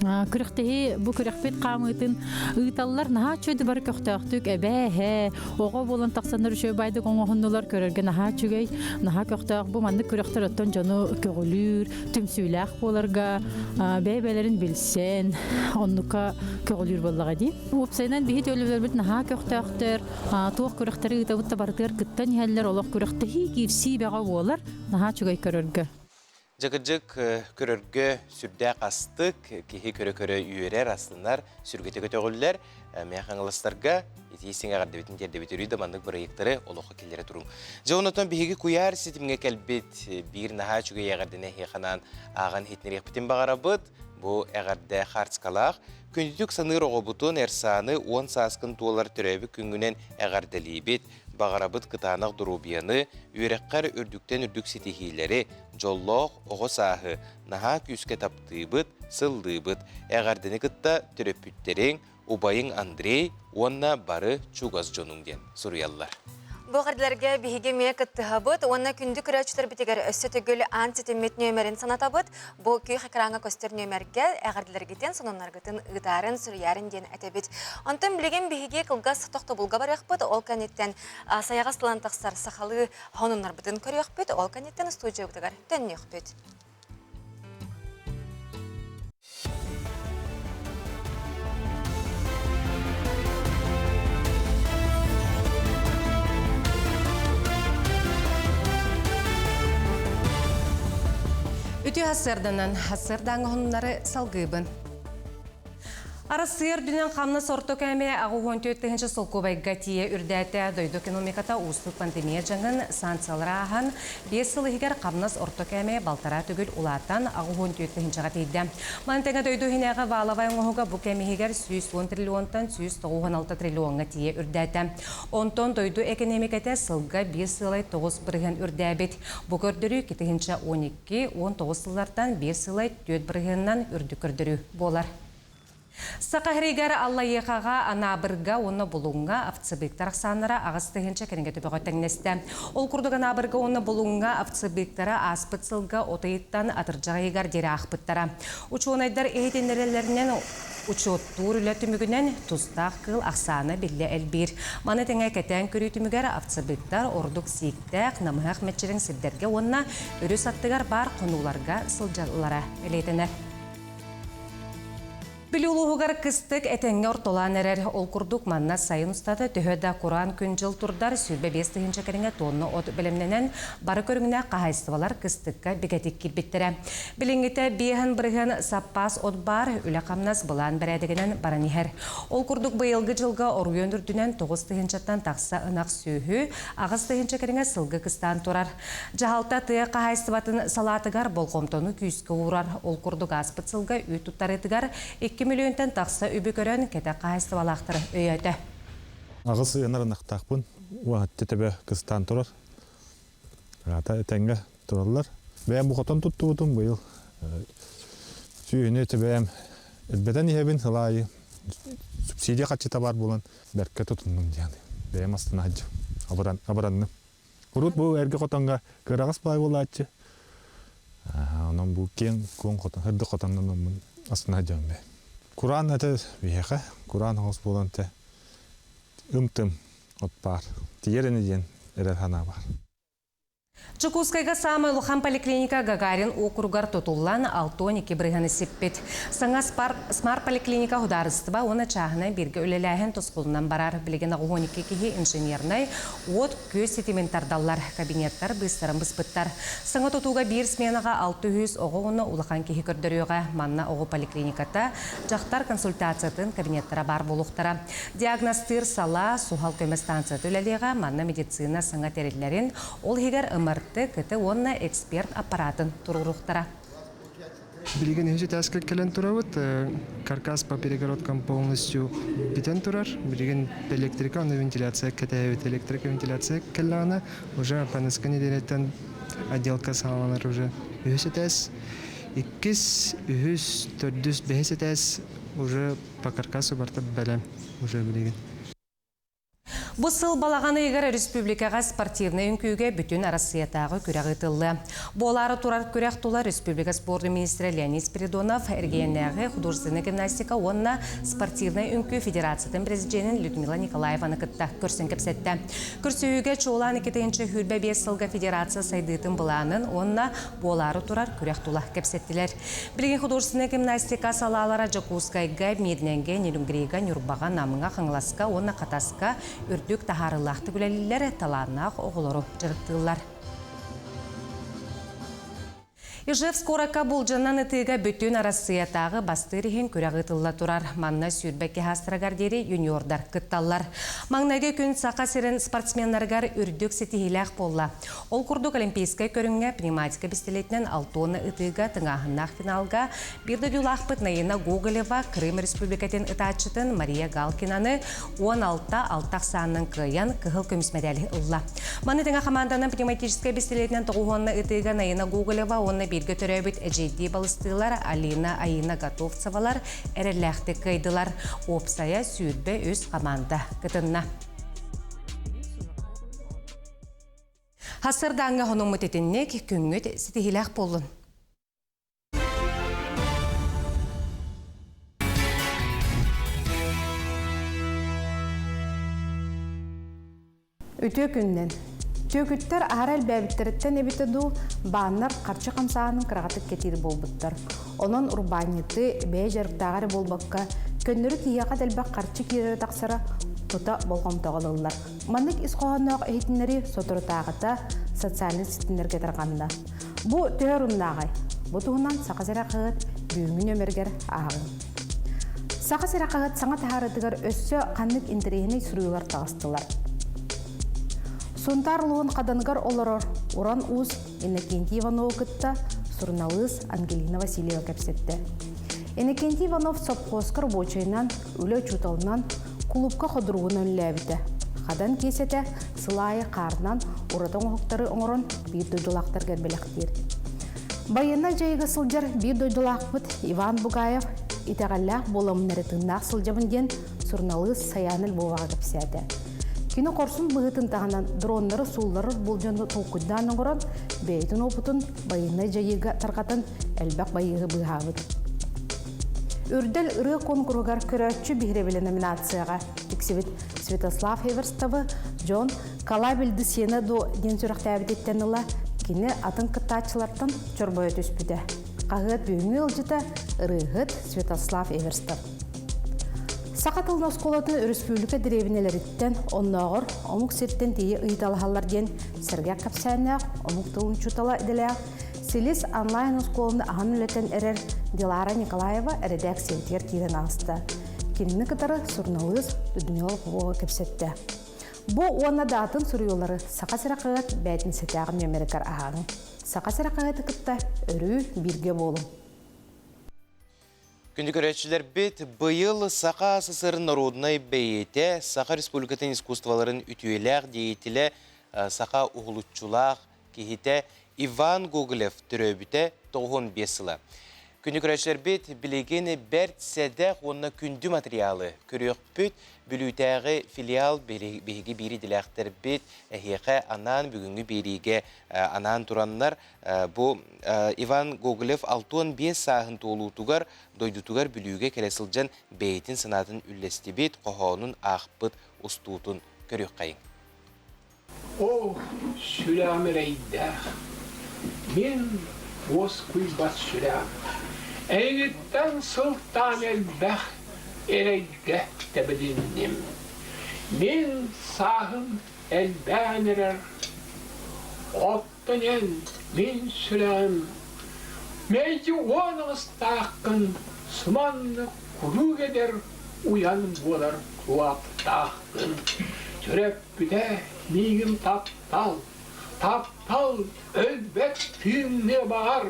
[SPEAKER 14] Күрэхтэһии бу күрэхпит хаамыытын ыыталлар наһаа үчүгэй бары көхтөөхтүк эбээ эһээ оҕо буолан тахсаннар үчүгэй байдык оҥоһуннулар көрөргө наһаа үчүгэй наһаа көхтөөх бу маннык күрэхтэр оттон дьону көҕүлүүр түмсүүлээх буоларга бэйэ-бэйэлэрин билсэн оннукка көҕүлүүр буоллаҕа дии. Уопсайынан биһи төлөбүлэрбит наһаа көхтөөхтөр туох күрэхтэри ыытабыт да барытыгар кыттан иһэллэр олох күрэхтэһии киирсии бөҕө буолар наһаа үчүгэй көрөргө.
[SPEAKER 1] Дьэ кырдьык, көрөргө сүрдээх астык, киһи көрө-көрө үөрэр, астынар, сүргэтэ көтөҕүллэр. Мэҥэ Хаҥаластарга итии сиҥэҕэрдэбитин тиэрдэбит өрүү да маннык бырайыактары олоххо киллэрэ туруҥ. Дьэ онотон биһиги куйаар ситимҥэ кэлбит биир наһаа үчүгэй эҕэрдэни эһиэхэ анаан ааҕан иһитинэриэхпитин баҕарабыт. Бу эҕэрдэ хаартыскалаах күндүтүк саныыр оҕобутун Эрсааны 10 сааскын туолар төрөөбүт күҥҥүнэн эҕэрдэлиибит. Баҕарабыт кытаанах доруобуйаны, үөрэххэр үрдүктэн үрдүк ситиһиилэри, дьоллоох оҕо сааһы наһаа күүскэ таптыыбыт, сыллыыбыт. Эҕэрдэни кытта төрөппүттэриҥ, убайыҥ Андрей уонна бары чугас дьонуҥ диэн суруйаллар.
[SPEAKER 2] Бу эҕэрдэлэргэ биһиги эмиэ кыттыһабыт уонна күндү көрөөччүлэрбитигэр өссө төгүл аан ситиммит нүөмэрин санатабыт. Бу күөх экраҥҥа көстөр нүөмэргэ эҕэрдэлэргитин, сонуннаргытын ыытаарын, суруйаарын диэн этэбит. Онтон билигин биһиги кылгас тохтобулга барыахпыт, ол кэнниттэн сайаҕас тылан тахсар сахалыы сонуннарбытын көрүөхпүт, ол кэнниттэн студиябытыгар төннүөхпүт.
[SPEAKER 3] Үтүө сарсыарданан сарсыардааҥы сонуннары салгыыбын. Арассыыйа үрдүнэн хамнас орто кээмэйэ 84 тыһыынча солкуобайга тиийэ үрдээтэ. Дойду экономиката уустук пандемия дьаҥын санкциялары ааһан, биэс сыл иһигэр хамнас орто кээмэйэ балтараа төгүл улаатан, 84 тыһыынчаҕа тиийдэ. Маны тэҥэ дойду иһинээҕи валовай оҥоһуга бу кэм иһигэр 110 триллионтан 196 триллиоҥҥа тиийэ үрдээтэ. Онтон дойду экэниэмикэтэ сылга биир сыалай 9% үрдээбит. Бу көрдөрүү 2012-19 сыллартан биир сыалай 4 бырыһыанынан үрдүк көрдөрүү буолар. Саха сиригэр Аллайыахаҕа, Анаабырга уонна Булуҥҥа овцебыктар ахсааннара 8000 кэриҥэ төбөҕө тэҥнэстэ. Ол курдук Анаабырга уонна Булуҥҥа овцебыктара ааспыт сылга от ыйыттан атырдьах ыйыгар диэри аахпыттара. Учуонайдар иһитиннэрэллэринэн, учуоттуур үлэ түмүгүнэн тустаах кыыл ахсаана биллэ элбиир. Маны тэҥэ кэтээн көрүү түмүгэр овцебыктар ордук сииктээх, намыһах мэччирэҥ сирдэргэ уонна өрүс аттыгар баар хонууларга сылдьаллара бэлиэтэнэр. Бүлүү улууһугар кыстык этэҥҥэ ортолоон эрэр. Ол курдук манна сайын устата төһө да кураан күн-дьыл турдар, 25 тыһыынча кэриҥэ тонна от бэлэмнэнэн, бары көрүҥнээх хаһаайыстыбалар кыстыкка бигэтик киирбиттэрэ. Билиҥҥитэ 5% саппаас от баар, үлэ-хамнас былаан бэрээдэгинэн баран иһэр. Ол курдук быйылгы дьылга оройуон үрдүнэн 9 тыһыынчаттан тахса ынах сүөһү, 8 тыһыынча кэриҥэ сылгы кыстаан турар. Дьаһалта тыа хаһаайыстыбатын салаатыгар болҕомтону күүскэ уурар. Ол курдук ааспыт сылга үүт туттарыытыгар 2 мөлүйүөнтэн тахса үбү көрөн, кэтэх хаһаайыстыбалаахтары өйөөтө.
[SPEAKER 15] Аҕыс ыанар ынахтаахпын. Уоһатты төбө кыстаан турар. Аата этэҥҥэ тураллар. Бэйэм бу хотон туттубутум быйыл. Сүүһүнү төбөм элбэтэн иһэбин сыл аайы. Субсидия харчыта баар буолан бэркэ тутуннум диэн. Бэйэм астына сылдьабын. Абыранным. Урут бу эргэ хотоҥҥо кыараҕас баай буолааччы. Онон бу киэҥ куоҥ хотон, сырдык хотоннономмун астына сылдьабын бээ. Кураан этэ биһиэхэ, кураан оҕус буолан этэ ым-тым от баар. Тиийэр ини диэн эрэл санаа баар.
[SPEAKER 3] Дьокуускайга саамай улахан поликлиника Гагарин уокуругар тутуллан 62 бырыһыаны сиппит. Саҥа смарт-поликлиника судаарыстыба уонна чааһынай бииргэ үлэлээһин тускулунан барар. Билигин 82 киһи инженернай Уот күөс ситимин тардаллар, кабинеттар быыстарын быспыттар. Саҥа тутууга биир сменаҕа 600 оҕо уонна улахан киһи көрдөрүөҕэ. Манна оҕо поликлиниката, дьахтар консультациятын кабинеттара баар буолуохтара. Диагностыыр салаа, суһал көмө станцията үлэлиэҕэ. Манна медицина саҥа тэриллэрин, ол иһигэр МРТ, КТ уонна эксперт аппаратын туруоруохтара.
[SPEAKER 16] Билигин үһүс этээскэ кэлэн турабыт. Каркас по перегородкам полностью бүтэн турар. Билигин электрика уонна вентиляция кэтэһэбит. Электрика вентиляция кэллэҕинэ уже панеска нэдиэлэттэн отделка саҕаланар уже үһүс этээс. Иккис, үһүс, төрдүс, бэһис этээс уже по каркасу барыта бэлэм уже билигин.
[SPEAKER 3] Бу сыл балаҕан ыйыгар республикаҕа спортивнай үҥкүүгэ бүтүн Арассыйатааҕы күрэх ыытыллыа. Буолаары турар күрэх тула республика спордун министрэ Леонид Спиридонов, эргиэннээҕи художественнай гимнастика уонна спортивнай үҥкүү федерациятын президенин Людмила Николаеваны кытта көрсөн кэпсэттэ. Көрсүһүүгэ чуолаан 2025 сылга федерация сайдыытын былаанын уонна буолаары турар күрэх тула кэпсэттилэр. Билигин художественнай гимнастика салаалара Дьокуускайга, Миирнэнгэ, Нерюнгрига, Ньурбаҕа, Намҥа, Хаҥаласка уонна Хатаска үрдүк таһаарыылаахтык үлэлииллэр, талааннаах оҕолору дьарыктыыллар. Ижевск куоракка булдьанан ытыыга бүтүн Арассыыйатааҕы бастыыр иһин күрэх ыытылла турар. Манна 22 саастарыгар диэри юниордар кытталлар. Маҥнайгы күн Саха сирин спортсменнарыгар үрдүк ситиһиилээх буолла. Ол курдук олимпийскай көрүҥҥэ пневматика бистилиэтинэн алтуона ытыыга тыҥааһыннаах финалга биир дойдулаахпыт Наина Гоголева Крым Республикатын ытааччытын Мария Галкинаны 16-6 ахсаанынан кыайан кыһыл көмүс мэдээли ылла. Маны тэҥэ хамаанданан пневматическай бистилиэтинэн тоҕуһуонна ытыыга Наина Гоголева уонна бииргэ төрөөбүт эдьиийдии балыстыылар Алина Аина Готовцевалар эрэллээхтик кыайдылар. Уопсайа 23 хамаанда кытынна. Хасырдааҥҥа хонуммут итинник күҥҥүт ситиһиилээх буоллун.
[SPEAKER 17] Үтүө күннэн. Түөкүттэр аһара элбээбиттэриттэн эбитэ дуу, бааннар харчы хамсааһынын кыраҕатык кэтиир буолбуттар. Онон урбаанньыты бэйэ дьарыктааҕа эрэ буолбакка, көннөрү киһиэхэ да элбэх харчы киирэрэ-тахсара тута болҕомтоҕо ылыллар. Маннык ис хоһоонноох иһитиннэрии соторутааҕыта социальнай ситимнэргэ тарҕанна. Бу төһө оруннааҕай? Бу туһунан Саха сирэ хаһыат бүгүҥҥү нүөмэригэр ааҕыҥ. Саха сирэ хаһыат саҥа таһаарыытыгар өссө ханнык интэриэһинэй суруйуулар таҕыстылар? Сунтаар улууһун Хаданыгар олорор Уран Уус Иннокентий Иванову кытта суруналыыс Ангелина Васильева кэпсэттэ. Иннокентий Иванов сопхуоска рабочайынан, үлэ учууталынан, кулуупка ходуругунан үлэлээбитэ. Хадан киэсэтэ сыл аайы хаарынан ураты оҥоһуктары оҥорон биир дойдулаахтарга бэлэхтиир. Байыаннай дьайыыга сылдьар биир дойдулаахпыт Иван Бугаев итэҕэллээх буоламмын эрэ тыыннаах сылдьабын диэн суруналыыс Сайаана Львоваҕа кэпсээтэ. Кини хорсун быһыытын таһынан дроннары суулларар болдьону толкуйдаан оҥорон, бэйэтин уопутун байыаннай дьайыыга тарҕатан элбэх байыаһы быыһаабыт. Үрдэл ырыа куонкуруһугар көрөөччү биһирэбилэ номинацияҕа тиксибит Святослав Эверстовы дьон «Калабельды сена до» диэн сүрэхтээбититтэн ыла кини атын кыттааччылартан чорбойо түспүтэ. Хаһыат бүгүҥҥү ыалдьыта ырыаһыт Святослав Эверстов. Саха тылын оскуолатын өрөспүүбүлүкэ дэриэбинэлэриттэн, оннооҕор омук сиртэн тиийэ ыйыталаһаллар диэн сэргэх кэпсээннээх омук тылын учуутала идэлээх Силис онлайн-оскуоланы аһан үлэтэн эрэр Дилара Николаева эрэдээксийэтигэр киирэн ааста. Кинини кытары суруналыыс Людмила Лоховова кэпсэттэ. Бу уонна да атын суруйуулары Саха сирэ хаһыат бээтинсэтээҕи нүөмэригэр ааҕыҥ. Саха сирэ хаһыаты кытта өрүү бииргэ буолуҥ.
[SPEAKER 1] Күндү көрөөччүлэрбит, быйыл Саха СССР норуодунай бэйиэтэ, Саха Республикатын искусстволарын үтүөлээх деятелэ, саха уһулуччулаах киһитэ Иван Гоголев төрөөбүтэ 95 сыла. Күндү көрөөччүлэрбит, билигин бэрт сэдэх уонна күндү материалы көрүөхпүт. Бүлүүтээҕи филиал биһиги биир идэлээхтэрбит эһиэхэ анаан бүгүҥҥү биэриигэ анаан тураннар Бу Иван Гоголев 65 сааһын туолуутугар дойдутугар Бүлүүгэ кэлэ сылдьан бэйэтин санаатын үллэстибит, хоһоонун аахпыт устуутун көрүөххэйиҥ.
[SPEAKER 18] Оо, сүрэҕим эрэйдээх, мин уоскуйбат сүрэҕим, эйигиттэн сылтаан элбэх эрэйгэ тэбилинним. Мин сааһым элбээн эрэр, от Оттон эн, мин сүрэҕим, мэлдьи уон аҕыстааххын, сыманнык куруук эдэр уйан буолар куоптааххын. Төрөппүтэ миигин таптал, таптал өлбөт тыынныа баҕар,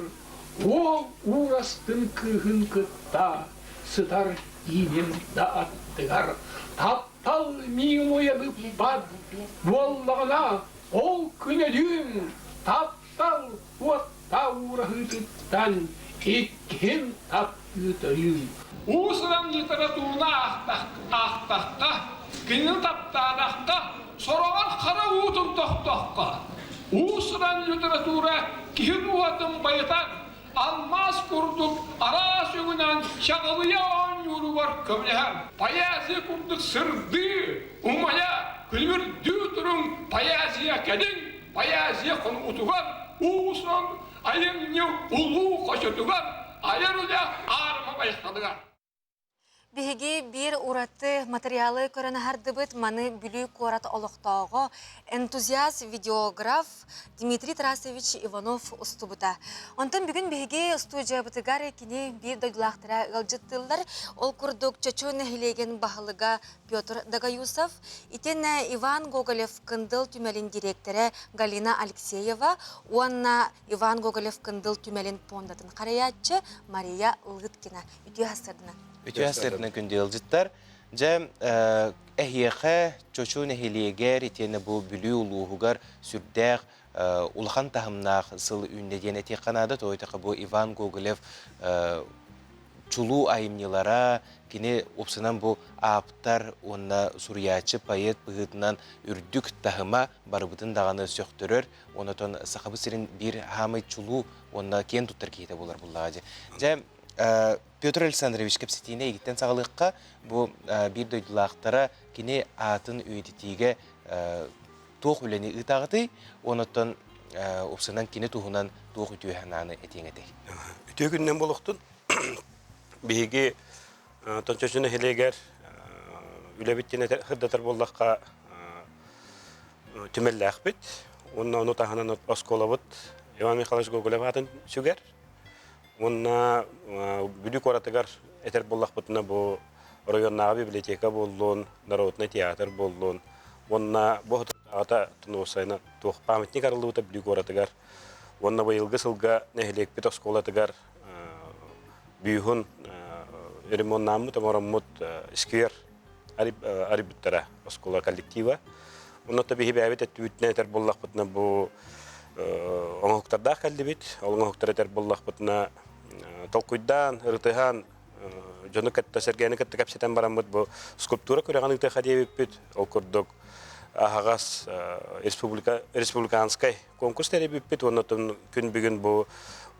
[SPEAKER 18] уол уурастын кыыһын кытта сытар ииним да аттыгар. Таптал миигин уйадыппат буоллаҕына, Ол күн өлүүм таптал уоттаа уураһыытыттан иккиһин таптыы төрүүм. Уус-уран литератураны аахтахха, Кинини таптаатахха, сороҕор хара уутун тохтоххо, уус-уран литература киһи дууһатын байытан, алмаас курдук араас өҥүнэн чаҕылыйа оонньууругар көмөлөһөр. Поэзия курдук сырдыы, умайа, күлүмүрдүү туруҥ поэзия кэлиҥ, поэзия хонуутугар, уус-уран айымньы улуу хочотугар, айар үлэ аарыма байҕалыгар.
[SPEAKER 2] Биһиги биир ураты матырыйаалы көрөн аһардыбыт. Маны Бүлүү куорат олохтооҕо, энтузиаст-видеограф Дмитрий Тарасович Иванов устубута. Онтон бүгүн биһиги студиябытыгар кини биир дойдулаахтара ыалдьыттыыллар. Ол курдук Чочу нэһилиэгин баһылыга Петр Дагаюсов, итиэннэ Иван Гоголев Кындыл түмэлин дириэктэрэ Галина Алексеева уонна Иван Гоголев Кындыл түмэлин пуондатын харайааччы Мария Лыткина. Үтүө сарсыарданан.
[SPEAKER 1] Үтүө сарсыарданан күндү ыалдьыттар. Дьэ, эһиэхэ Чочу нэһилиэгэр итиэннэ бу Бүлүү улууһугар сүрдээх улахан таһымнаах сыл үүннэ диэн этиэххэ наада. Тоҕо диэтэххэ бу Иван Гоголев чулуу айымньылара, кини уопсанан бу ааптар уонна суруйааччы, поэт быһыытынан үрдүк таһыма барыбытын даҕаны сөхтөрөр. Онотон Сахабыт сирин биир хаамай чулуу уонна киэн туттар киһитэ буолар буллаҕа дьэ. Дьэ, Петр Александрович кэпсэтиини эйигиттэн саҕалыахха. Бу биир дойдулаахтара кини аатын үйэтитиигэ туох үлэни ыытаҕытый? Онотон уопсанан кини туһунан туох үтүө санааны этиэҥ этэй?
[SPEAKER 19] Үтүө күнүнэн буолуохтун. Биһиги Тончочу нэһилиэгэр үлэбит диэн сырдатар буоллахха түмэллээхпит. Уонна ону таһынан оскуолабыт Иван Михайлович Гоголев аатын сүгэр. Уонна Бүлүү куоратыгар этэр буоллахпытына бу оройуоннааҕы библиотека буоллун, народнай театр буоллун уонна бу аҕата тунуосайна туох памятник арыллыбыта Бүлүү куоратыгар уонна быйылгы сылга нэһилиэкпит оскуолатыгар бүүһүн ремоннааммыт оҥороммут сквер арыйбыттара оскуола коллектива. Онно биһи бэйэбит өттүбүтүнэн этэр буоллахпытына бу оҥоһуктардаах кэллибит. Ол оҥоһуктар этэр буоллахпытына толкуйдаан, ырытыһан, дьону кытта сэргээни кытта кэпсэтэн бараммыт бу скульптура күрэҕин ыытыаха диэбиппит. Ол курдук аһаҕас республика республиканскай конкурс тэрийбиппит уонна күн бүгүн бу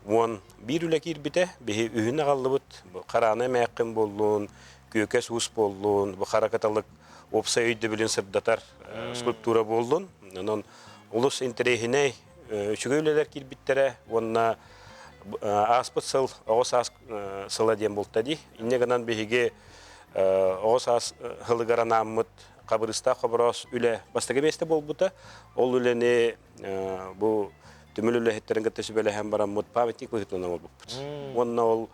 [SPEAKER 19] 11 үлэ киирбитэ. Биһи үһүн аҕаллыбыт. Хараана эмээххин буоллун, күөкэс уус буоллун, бу хара кыталык уопсай өйдөбүлүн сырдатар скульптура буоллун. Онон олус интэриэһинэй үчүгэй үлэлэр киирбиттэрэ уонна ааспыт сыл оҕо саас сыла диэн буолта дии. Инньэ гынан биһиги оҕо саас сылыгар анааммыт хабырыстаах хобороос үлэ бастакы миэстэ буолбута. Ол үлэни бу түмэл үлэһиттэрин кытта сүбэлэһэн бараммыт памятник быһыытынан оҥорбуппут. Уонна ол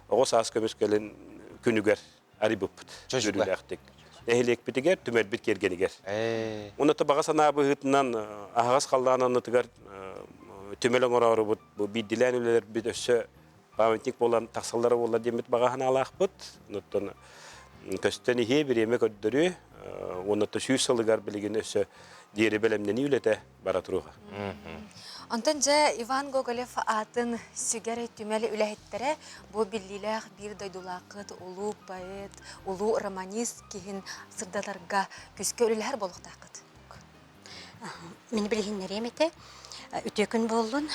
[SPEAKER 19] оҕо саас көмүскэлин күнүгэр арыйбыппыт. Үөрүүлээхтик. Нэһилиэкпитигэр, түмэлбит киэргэнигэр. Уонна баҕа санаа быһыытынан аһаҕас халлаан аннытыгар түмэл оҥороорубут бу биирдилээн үлэлэрбит өссө памятник буолан тахсаллара буолла диэммит баҕа санаалаахпыт. Онтон көстөн иһиэ, бириэмэ көрдөрүө. Уонна 100 сылыгар билигин өссө диэри бэлэмнэнии үлэтэ бара туруоҕа.
[SPEAKER 2] Онтон дьэ Иван Гоголев аатын сүгэр түмэл үлэһиттэрэ бу биллиилээх биир дойдулааххыт улуу поэт, улуу романист киһин сырдатарга күүскэ үлэлэһэр буолуохтааххыт.
[SPEAKER 20] Мин билиһиннэриэм этэ. Үтүө күн буоллун.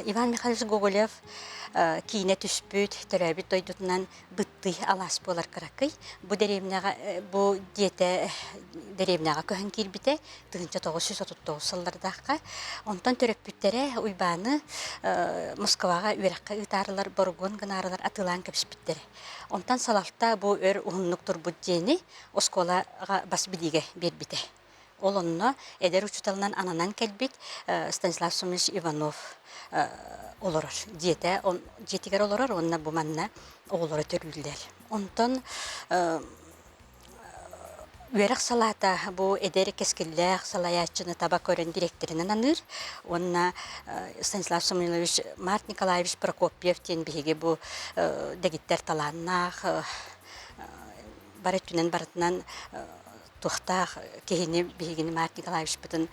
[SPEAKER 20] Иван Михайлович Гоголев киинэ түспүт, төрөөбүт дойдутунан Быттый алаас буолар кыракый. Бу дэриэбинэҕэ бу диэтэ дэриэбинэҕэ көһөн киирбитэ 1939 сыллардаахха. Онтон төрөппүттэрэ Уйбааны Москваҕа үөрэххэ ыытаарылар, борогуон гынаарылар атыылаан кэбиспиттэрэ. Онтон салалта бу өр уһуннук турбут дьиэни оскуолаҕа бас билиигэ биэрбитэ. Ол онно эдэр учууталынан ананан кэлбит Станислав Сумович Иванов олорор. Дьиэтэ, дьиэтигэр олорор уонна бу манна оҕолоро төрүүллэр. Онтон үөрэх салаата бу эдэр кэскиллээх салайааччыны таба көрөн дириэктэринэн аныыр уонна Станислав Самойлович Март Николаевич Прокопьев диэн биһиги бу дэгиттэр талааннаах бары өттүнэн барытынан туохтаах киһини биһигини Март Николаевичпытын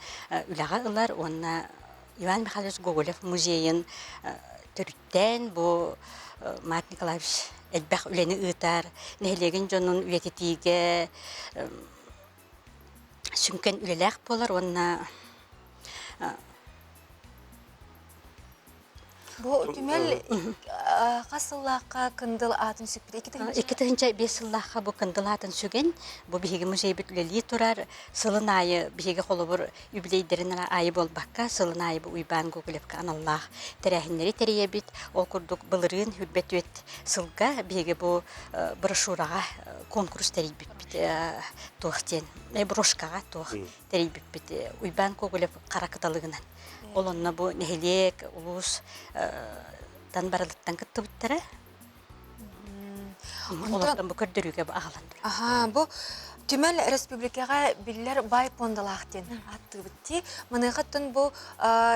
[SPEAKER 20] үлэҕэ ылар уонна Иван Михайлович Гоголев музейын төрүттээн бу Март Николаевич элбэх үлэни ыытар, нэһилиэгин дьонун үйэтитиигэ. Сүҥкэн үлэлээх буолар уонна
[SPEAKER 2] Бу түмэл хас сыллаахха Кындыл аатын сүкпүтэ?
[SPEAKER 20] 2005 сыллаахха бу Кындыл аатын сүгэн, бу биһиги музейбит үлэлии турар. Сылын аайы биһиги холобур юбилейдэрин аайы буолбакка, сылын аайы бу Уйбаан Гоголевка аналлаах тэрээһиннэри тэрийэбит. Ол курдук былырыын 24 сылга биһиги бу брошюраҕа конкурс тэрийбиппит туох диэн, брошкаҕа туох тэрийбиппит Уйбаан Гоголев хара кыталыгынан. Ол онно бу нэһилиэк, улуус тан барылыттан кыттыбыттара. Олортон бу көрдөрүүгэ аҕалан
[SPEAKER 2] Аха, бу түмэл республикаҕа биллэр бай пуондалаах диэн ааттыыбыт дии. Маныахаттан бу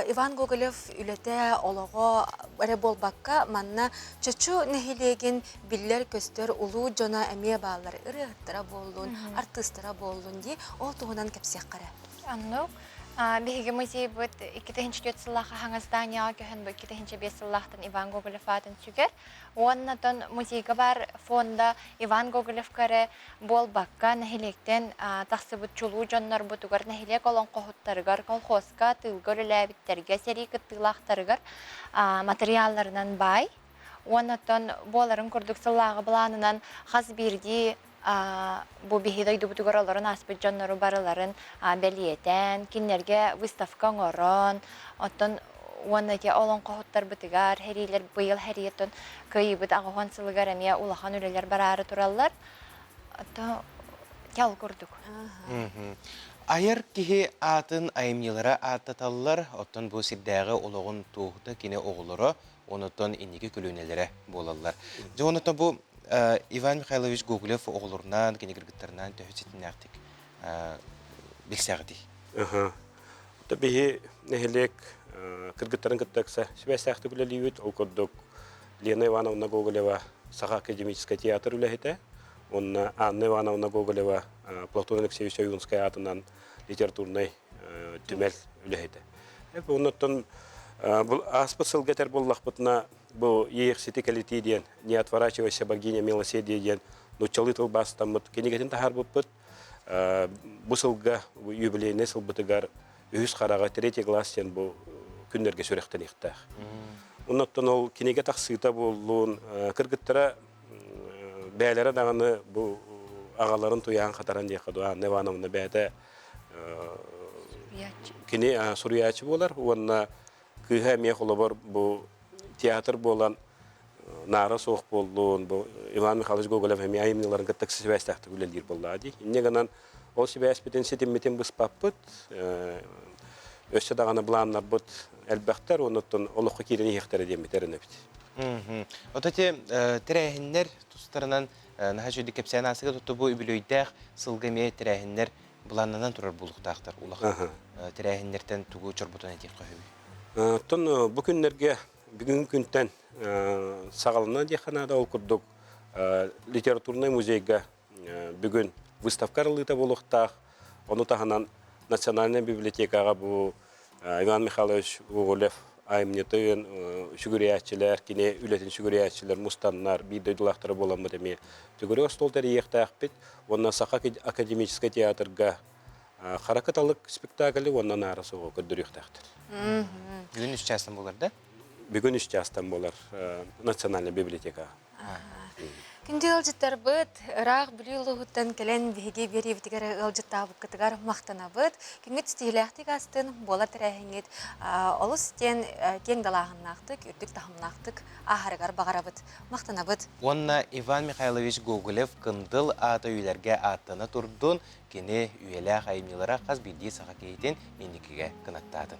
[SPEAKER 2] Иван Гоголев үлэтэ, олоҕо эрэ буолбакка, манна Чочу нэһилиэгин биллэр-көстөр улуу дьоно эмиэ бааллар. Ырыаһыттара буоллун, артыыстара буоллун дии. Ол туһунан кэпсиэххэ эрэ.
[SPEAKER 21] Оннук. Биһиги музейбыт 2004 сыллаах хаҥас зданияҕа көһөн бу 2005 сыллаахтан Иван Гоголев аатын сүгэр. Уонна тон музейга баар фонда Иван Гоголевка эрэ буолбакка, нэһилиэктэн тахсыбыт чулуу дьоннорбутугар, нэһилиэк олоҥхоһуттарыгар, колхозка, тыылга үлэлээбиттэргэ, сэрии кыттыылаахтарыгар матырыйаалларынан баай. Уонна оттон буоларын курдук сыллааҕы былаанынан хас биирдии бу биһи дойдубутугар олорон ааспыт дьоннору барыларын бэлиэтээн, кинилэргэ выставка оҥорон, оттон уонна ити олоҥхоһуттарбытыгар сэриилэр быйыл сэрииттэн кыайыыбыт аҕыһуон сылыгар эмиэ улахан үлэлэр бараары тураллар. Оттон ол курдук.
[SPEAKER 1] Айар киһи аатын айымньылара ааттаталлар, оттон бу сирдээҕи олоҕун туоһута кини оҕолоро онотон инники көлүөнэлэрэ буолаллар. Дьэ оното бу Иван Михайлович Гоголев оҕолорунаан, кини кыргыттарынаан төһө ситимнээхтик билсэҕитий?
[SPEAKER 19] Биһи нэһилиэк кыргыттарын кытта ыкса сибээстээхтик үлэлиибит. Ол курдук Лена Ивановна Гоголева Саха академическай театр үлэһитэ, уонна Анна Ивановна Гоголева Платон Алексеевич Ойуунскай аатынан литературнай түмэл үлэһитэ. Оннуттан бұл ааспыт сылга этэр буоллахпытына бу Иэйэхсити кэлитии диэн «Не отворачивайся, богиня милосердия» диэн нууччалыы тылбаастаммыт кинигэтин таһаарбыппыт. Бу сылга юбилейнай сылбытыгар үһүс хараҕа третий глаз диэн бу күннэргэ сүрэхтэниэхтээх. Оннуттан ол кинигэ тахсыыта буоллун, кыргыттара бэйэлэрэ даҕаны бу аҕаларын туйаан хатаран диэххэ дуо Анна Ивановна бэйэтэ кини суруйааччы буолар уонна кыыһа эмиэ холобур бу театр буолан наара суох буоллун бу Иван Михайлович Гоголев эмиэ айымньыларын кытта сибээстээхтик үлэлиир буоллаҕа дии. Инньэ гынан ол сибээспитин ситиммитин быспаппыт өссө даҕаны былааннарбыт элбэхтэр оннуттан олоххо киирэн иһиэхтэрэ диэммит эрэнэбит.
[SPEAKER 1] Ото те тэрээһиннэр тустарынан наһаа үчүгэй кэпсээн аасыга туту бу үбүлүөйдээх сылга эмиэ тэрээһиннэр былааннанан турар буолуохтаахтар. Улахан тэрээһиннэртэн тугу чорботон этиэххэ сөбүй?
[SPEAKER 19] Оттон бу күннэргэ бүгүҥҥү күнтэн саҕалана диэххэ наада. Ол курдук литературнай музейга бүгүн выставка арыллыыта буолуохтаах. Ону таһынан Национальнай библиотекаҕа бу Иван Михайлович Гоголев айымньытын сүгүрүйээччилэр, кини үлэтин сүгүрүйээччилэр мустаннар, биир дойдулаахтара буоламмыт эмиэ төгүрүк остуол тэрийиэхтээхпит уонна Саха академическай театрга Хара кыталык спектаклы уонна Наара суоҕу көрдөрүөхтээхтэр.
[SPEAKER 1] Бүгүн үс чаастан буолар да?
[SPEAKER 19] Бүгүн үс чаастан буолар Национальнай библиотекаҕа.
[SPEAKER 2] Күндү ыалдьыттарбыт, ыраах Бүлүү улууһуттан кэлэн биһиги биэриибитигэр ыалдьыттаабыккытыгар махтанабыт. Күҥҥүт ситиһиилээхтик астын, буолар тэрээһиҥҥит олус диэн киэҥ далааһыннаахтык, үрдүк таһымнаахтык ааһарыгар баҕарабыт. Махтанабыт.
[SPEAKER 1] Уонна Иван Михайлович Гоголев Кындыл аата үйэлэргэ ааттана турдун, кини үйэлээх айымньылара хас биирдии саха киһитин инникигэ кынаттаатын.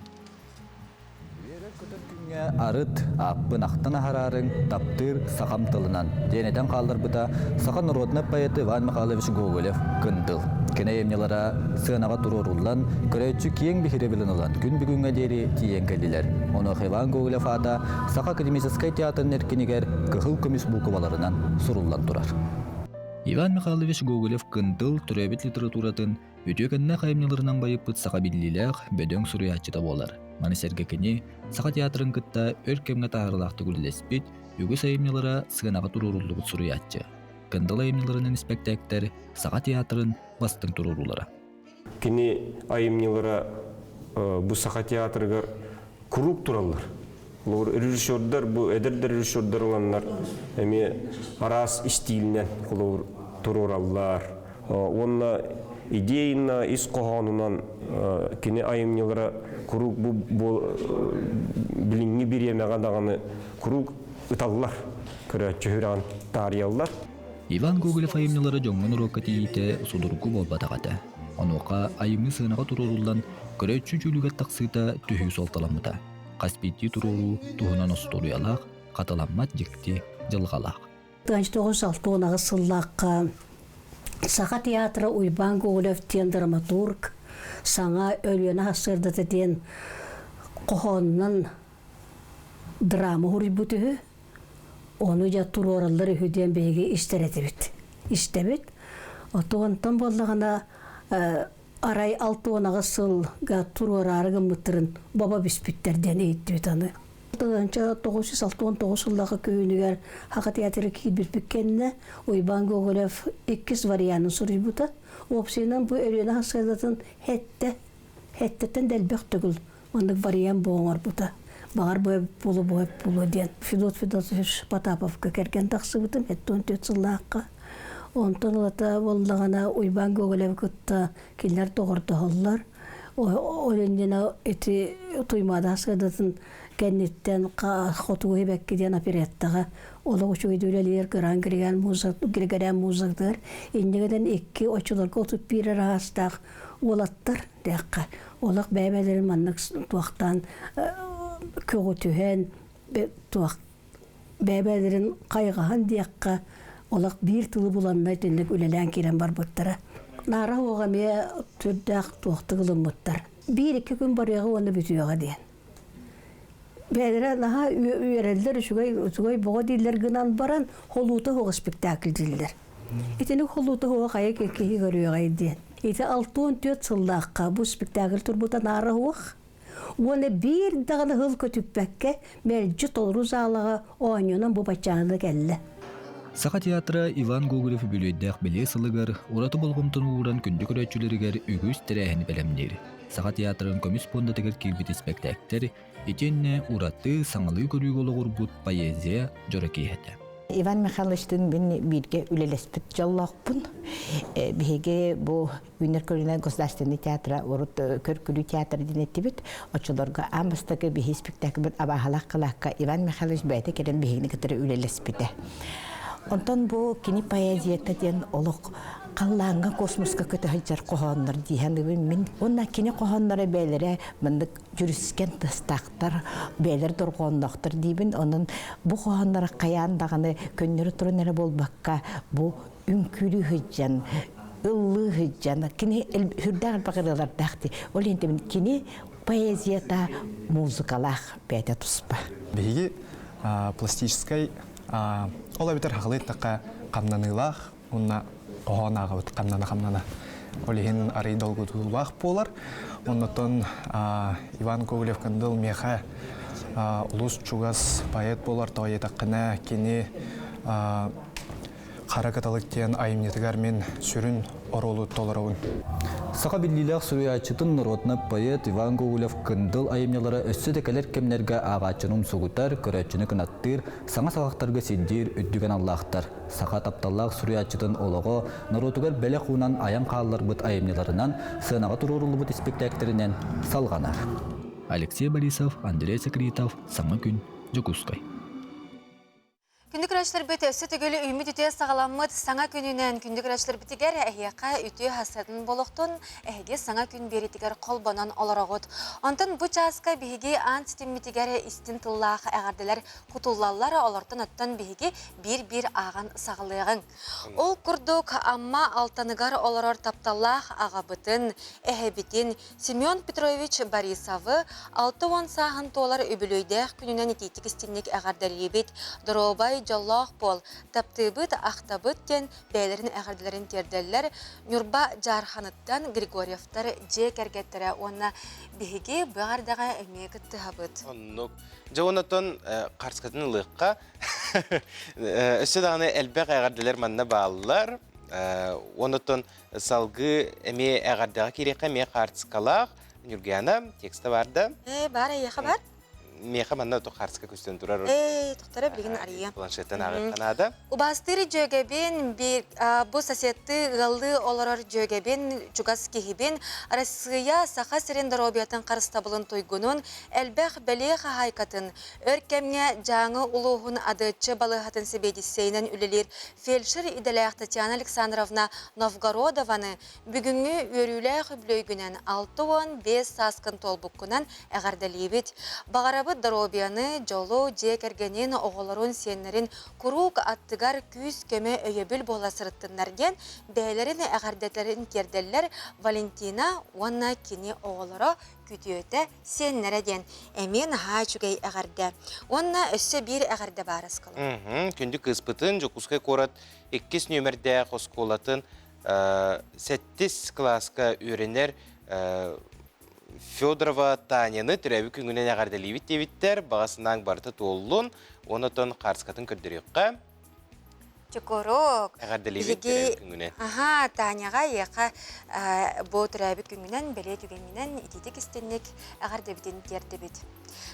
[SPEAKER 22] Үөрэр-көтөр күҥҥэ арыт, ааппын ахтан аһараарыҥ, таптыыр сахам тылынан, диэн этэн хаалларбыта саха норуодунай поэта Иван Михайлович Гоголев Кындыл. Кини айымньылара сыанаҕа туруоруллан, көрөөччү киэҥ биһирэбилин ылан күн бүгүҥҥэ диэри тиийэн кэллилэр. Онуоха Иван Гоголев аата Саха академическай театрын эркинигэр кыһыл көмүс буукубаларынан суруллан турар. Иван Михайлович Гоголев Кындыл төрөөбүт литературатын үтүөкэннээх айымньыларынан байыппыт саха биллиилээх, бөдөҥ суруйааччыта буолар. Маны сэргэ кини Саха театрын кытта өр кэмҥэ таһаарыылаахтык үлэлэспит, үгүс айымньылара сыанаҕа туруоруллубут суруйааччы. Кындыл айымньыларынан испэктээктэр Саха театрын бастыҥ туруоруулара.
[SPEAKER 4] Кини айымньылара бу Саха театрыгар куруук тураллар. Холобур, режиссердар, бу эдэр режиссердар ыланнар эмиэ араас истиилинэн холобур туруораллар. Уонна идеяна ис хоһоонунан кини айымньылара куруук бу билиҥҥи бириэмэҕэ даҕаны куруук ыталлар, көрөөччү сүрэҕин таарыйаллар.
[SPEAKER 22] Иван Гоголев айымньылара дьоҥҥо норуокка тиийиитэ судургу буолбатах этэ. Онуоха айымньы сыанаҕа туруоруллан, көрөөччү дьүүлүгэр тахсыыта төһүү суолталаммыта. Хас биирдии туруоруу туһунан остуоруйалаах, хатыламмат дьикти дьылҕалаах.
[SPEAKER 5] 1968 сыллаахха Саха театра Уйбаан Гоголев диэн драматург саҥа Өлүөнэ сарсыардата диэн хоһоонунан драма суруйбут үһү. Ону дьэ туруораллар үһү диэн биһиги истэр этибит. Истэбит. Онтон буоллаҕына арай 68 сылга туруораары гыммыттарын баба бүспүттэр диэн иһиттибит аны. 1969 сыллаахы күһүнүгэр Саха театры киирбиппит кэннэ Уйбаан Гоголев иккис варианын суруйбута. Уопсайынан бу Өлүөнэ сарсыардатын хэттэ, хэттэттэн да элбэх төгүл маннык вариант бу оҥорбута. Баҕар бу буолуо, бу буолуо диэн. Федот Федотович Потаповка кэргэн тахсыбытым 74 сыллаахха. Онтон ылата буоллаҕына Уйбаан Гоголевы кытта кинилэр доҕордоһоллор. Ол иннинэ ити Туймаада сыадатын кэнниттэн Хотугу Хибэкки диэн опереттаҕа олох үчүгэйдик үлэлиир Гран Григорян музыктыгар иннигинэн икки оччолорго 31 эрэ аастаах уолаттар диэххэ олох бэйэ-бэйэлэрин маннык туохтаан көҕүтүһэн туох бэйэ-бэйэлэрин хайҕаһан диэххэ олох биир тылы буланнар итинник үлэлээн киирэн барбыттара. Наара уоҕа эмиэ сүрдээх туохтук ылыммыттар. Биир-икки күн барыаҕа уонна бүтүөҕэ диэн. Бэйэлэрэ наһаа үөрэллэр, үчүгэй, үчүгэй боҕо дииллэр гынан баран, холуута суох спектакль дииллэр. Итини холуута суох хайа киһи көрүөҕэй диэн. Ити 64 сыллаахха бу спектакль турбута наара суох. Уонна биир даҕаны сыл көтүппэккэ мэлдьи толору залаҕа оонньуунан бу баччааҥҥа кэллэ.
[SPEAKER 22] Саха театра Иван Гоголев үбүлүөйдээх бэлиэ сылыгар ураты болҕомтону ууран күндү көрөөччүлэригэр үгүс тэрээһини бэлэмниир. Саха театрын көмүс пуондатыгар киирбит испэктээктэр итиэннэ ураты саҥалыы көрүүгэ олоҕурбут поэзия дьоро киэһэтэ.
[SPEAKER 23] Иван Михайловичтыын мин бииргэ үлэлэспит дьоллоохпун. Биһиги бу Үүнэр көлүнэ государственный театра урут Көркүлүү театр диэн эттибит. Оччолорго аан бастакы биһи спектакльбыт Абааһалаах кылаакка Иван Михайлович бэйэтэ кэлэн биһигини кытары үлэлэспитэ. Онтон бу кини поэзията диэн олох халлааҥҥа космоска көтө сылдьар хоһооннор дииһэн мин. Уонна кини хоһоонноро бэйэлэрэ маннык дьүрүскэн тыстаахтар, бэйэлэр дорҕоонноохтор диибин. Онон бу хоһооннор хайаан даҕаны көннөрү туран эрэ буолбакка, бу үҥкүүлүү сылдьан, ыллыы сылдьан, кини сүрдээх элбэх ырыалардаах дии. Ол иһин кини поэзията музыкалаах бэйэтэ туспа.
[SPEAKER 16] Биһиги пластическай ол эбэтэр хахылыы эттэххэ хамнаныылаах уонна хоһоон ааҕабыт хамнана-хамнана. Ол иһин арый долгутуулаах буолар. Оннотон Иван Гоголев-Кындыл миэхэ улус чугас поэт буолар тоҕо диэтэххинэ кини Хара кыталык диэн айымньытыгар мин сүрүн оруолу толоробун.
[SPEAKER 22] Саха биллиилээх суруйааччытын норуотунай поэт Иван Гоголев-Кындыл айымньылара өссө да кэлэр кэмнэргэ ааҕааччыны умсугутар, көрөөччүнү кынаттыыр, саҥа саҕахтарга сирдиир үрдүк аналлаахтар. Саха тапталлаах суруйааччытын олоҕо норуотугар бэлэх уунан айан хаалларбыт айымньыларынан сыанаҕа туруоруллубут испиктээктэринэн салҕанар. Алексей Борисов, Андрей Секритов, Саҥа күн, Дьокуускай.
[SPEAKER 2] Күндү көрөөччүлэрбит өссө төгүл үүммүт үтүө саҕаламмыт саҥа күнүнэн күндү көрөөччүлэрбитигэр эһиэхэ үтүө хасыатын болохтун эһиги саҥа күн биэритигэр холбонон олороҕут. Онтон бу чааска биһиги аан ситиммитигэр истин тыллаах эҕэрдэлэр кутуллаллар, олортон оттон биһиги биир-биир ааҕан саҕалыаҕыҥ. Ол курдук Амма Алтаныгар олорор тапталлаах аҕабытын, эһэбитин Семен Петрович Борисовы 60 сааһын туолар үбүлүөйдээх күнүнэн итиитик истинник эҕэрдэлиибит. Доруобай, дьоллоох буол, таптыыбыт, ахтабыт диэн бэйэлэрин эҕэрдэлэрин тиэрдэллэр Ньурба Дьаарханыттан Григорьевтар дьиэ кэргэттэрэ уонна биһиги бу эҕэрдэҕэ эмиэ кыттыһабыт.
[SPEAKER 1] Оннук. Дьэ онтон харскатын ылыахха. Өссө даҕаны элбэх эҕэрдэлэр манна бааллар. Онотон салгыы эмиэ эҕэрдэҕэ киириэххэ эмиэ хаартыскалаах Ньургуяна текста бар да.
[SPEAKER 2] Ээ, бар эйиэхэ бар.
[SPEAKER 1] Миэхэ манна то хаартыска көстөн турар.
[SPEAKER 2] Ээ, тохтора билигин арыйа.
[SPEAKER 1] Планшеттан ааҕыахха наада.
[SPEAKER 2] Убаастыыр дьүөгэбин, бу соседты ыаллыы олорор дьүөгэбин, чугас киһибин, Арассыыйа Саха сирин доруобуйатын харыстабылын туйгунун, элбэх бэлиэ хаһаайкатын, өр кэмҥэ Дьааҥы улууһун Адыаччы балыыһатын сэбиэдиссэйинэн үлэлиир фельдшер идэлээх Татьяна Александровна Новгородованы бүгүҥҥү үөрүүлээх үбүлүөйгүнэн 65 сааскын туолбуккунан эҕэрдэлиибит. Баҕарабыт доруобуйаны, дьолу, дьиэ кэргэнин, оҕолорун, сиэннэрин куруук аттыгар күүс-көмө өйөбүл буола сырыттыннар диэн бэйэлэрин эҕэрдэлэрин тиэрдэллэр Валентина уонна кини оҕолоро күтүөтэ, сиэннэрэ диэн эмиэ наһаа үчүгэй эҕэрдэ. Уонна өссө биир эҕэрдэ баар оскуола.
[SPEAKER 1] Күндү кыыспытын Дьокуускай куорат иккис нүөмэрдээх оскуолатын сэттис кылааска үөрэнэр Федорова Таняны төрөөбүт күҥүнэн эҕэрдэлиибит диэбиттэр. Баҕа санааҥ барыта туоллун. Онотон хаарскатын көрдөрүөххэ.
[SPEAKER 2] Чокурук.
[SPEAKER 1] Эҕэрдэлиибит төрөөбүт күҥүнэн.
[SPEAKER 2] Аха, Таняҕа эйиэхэ бу төрөөбүт күҥҥүнэн, бэлиэ түгэҥҥинэн итиитик истинник эҕэрдэбитин тиэрдэбит.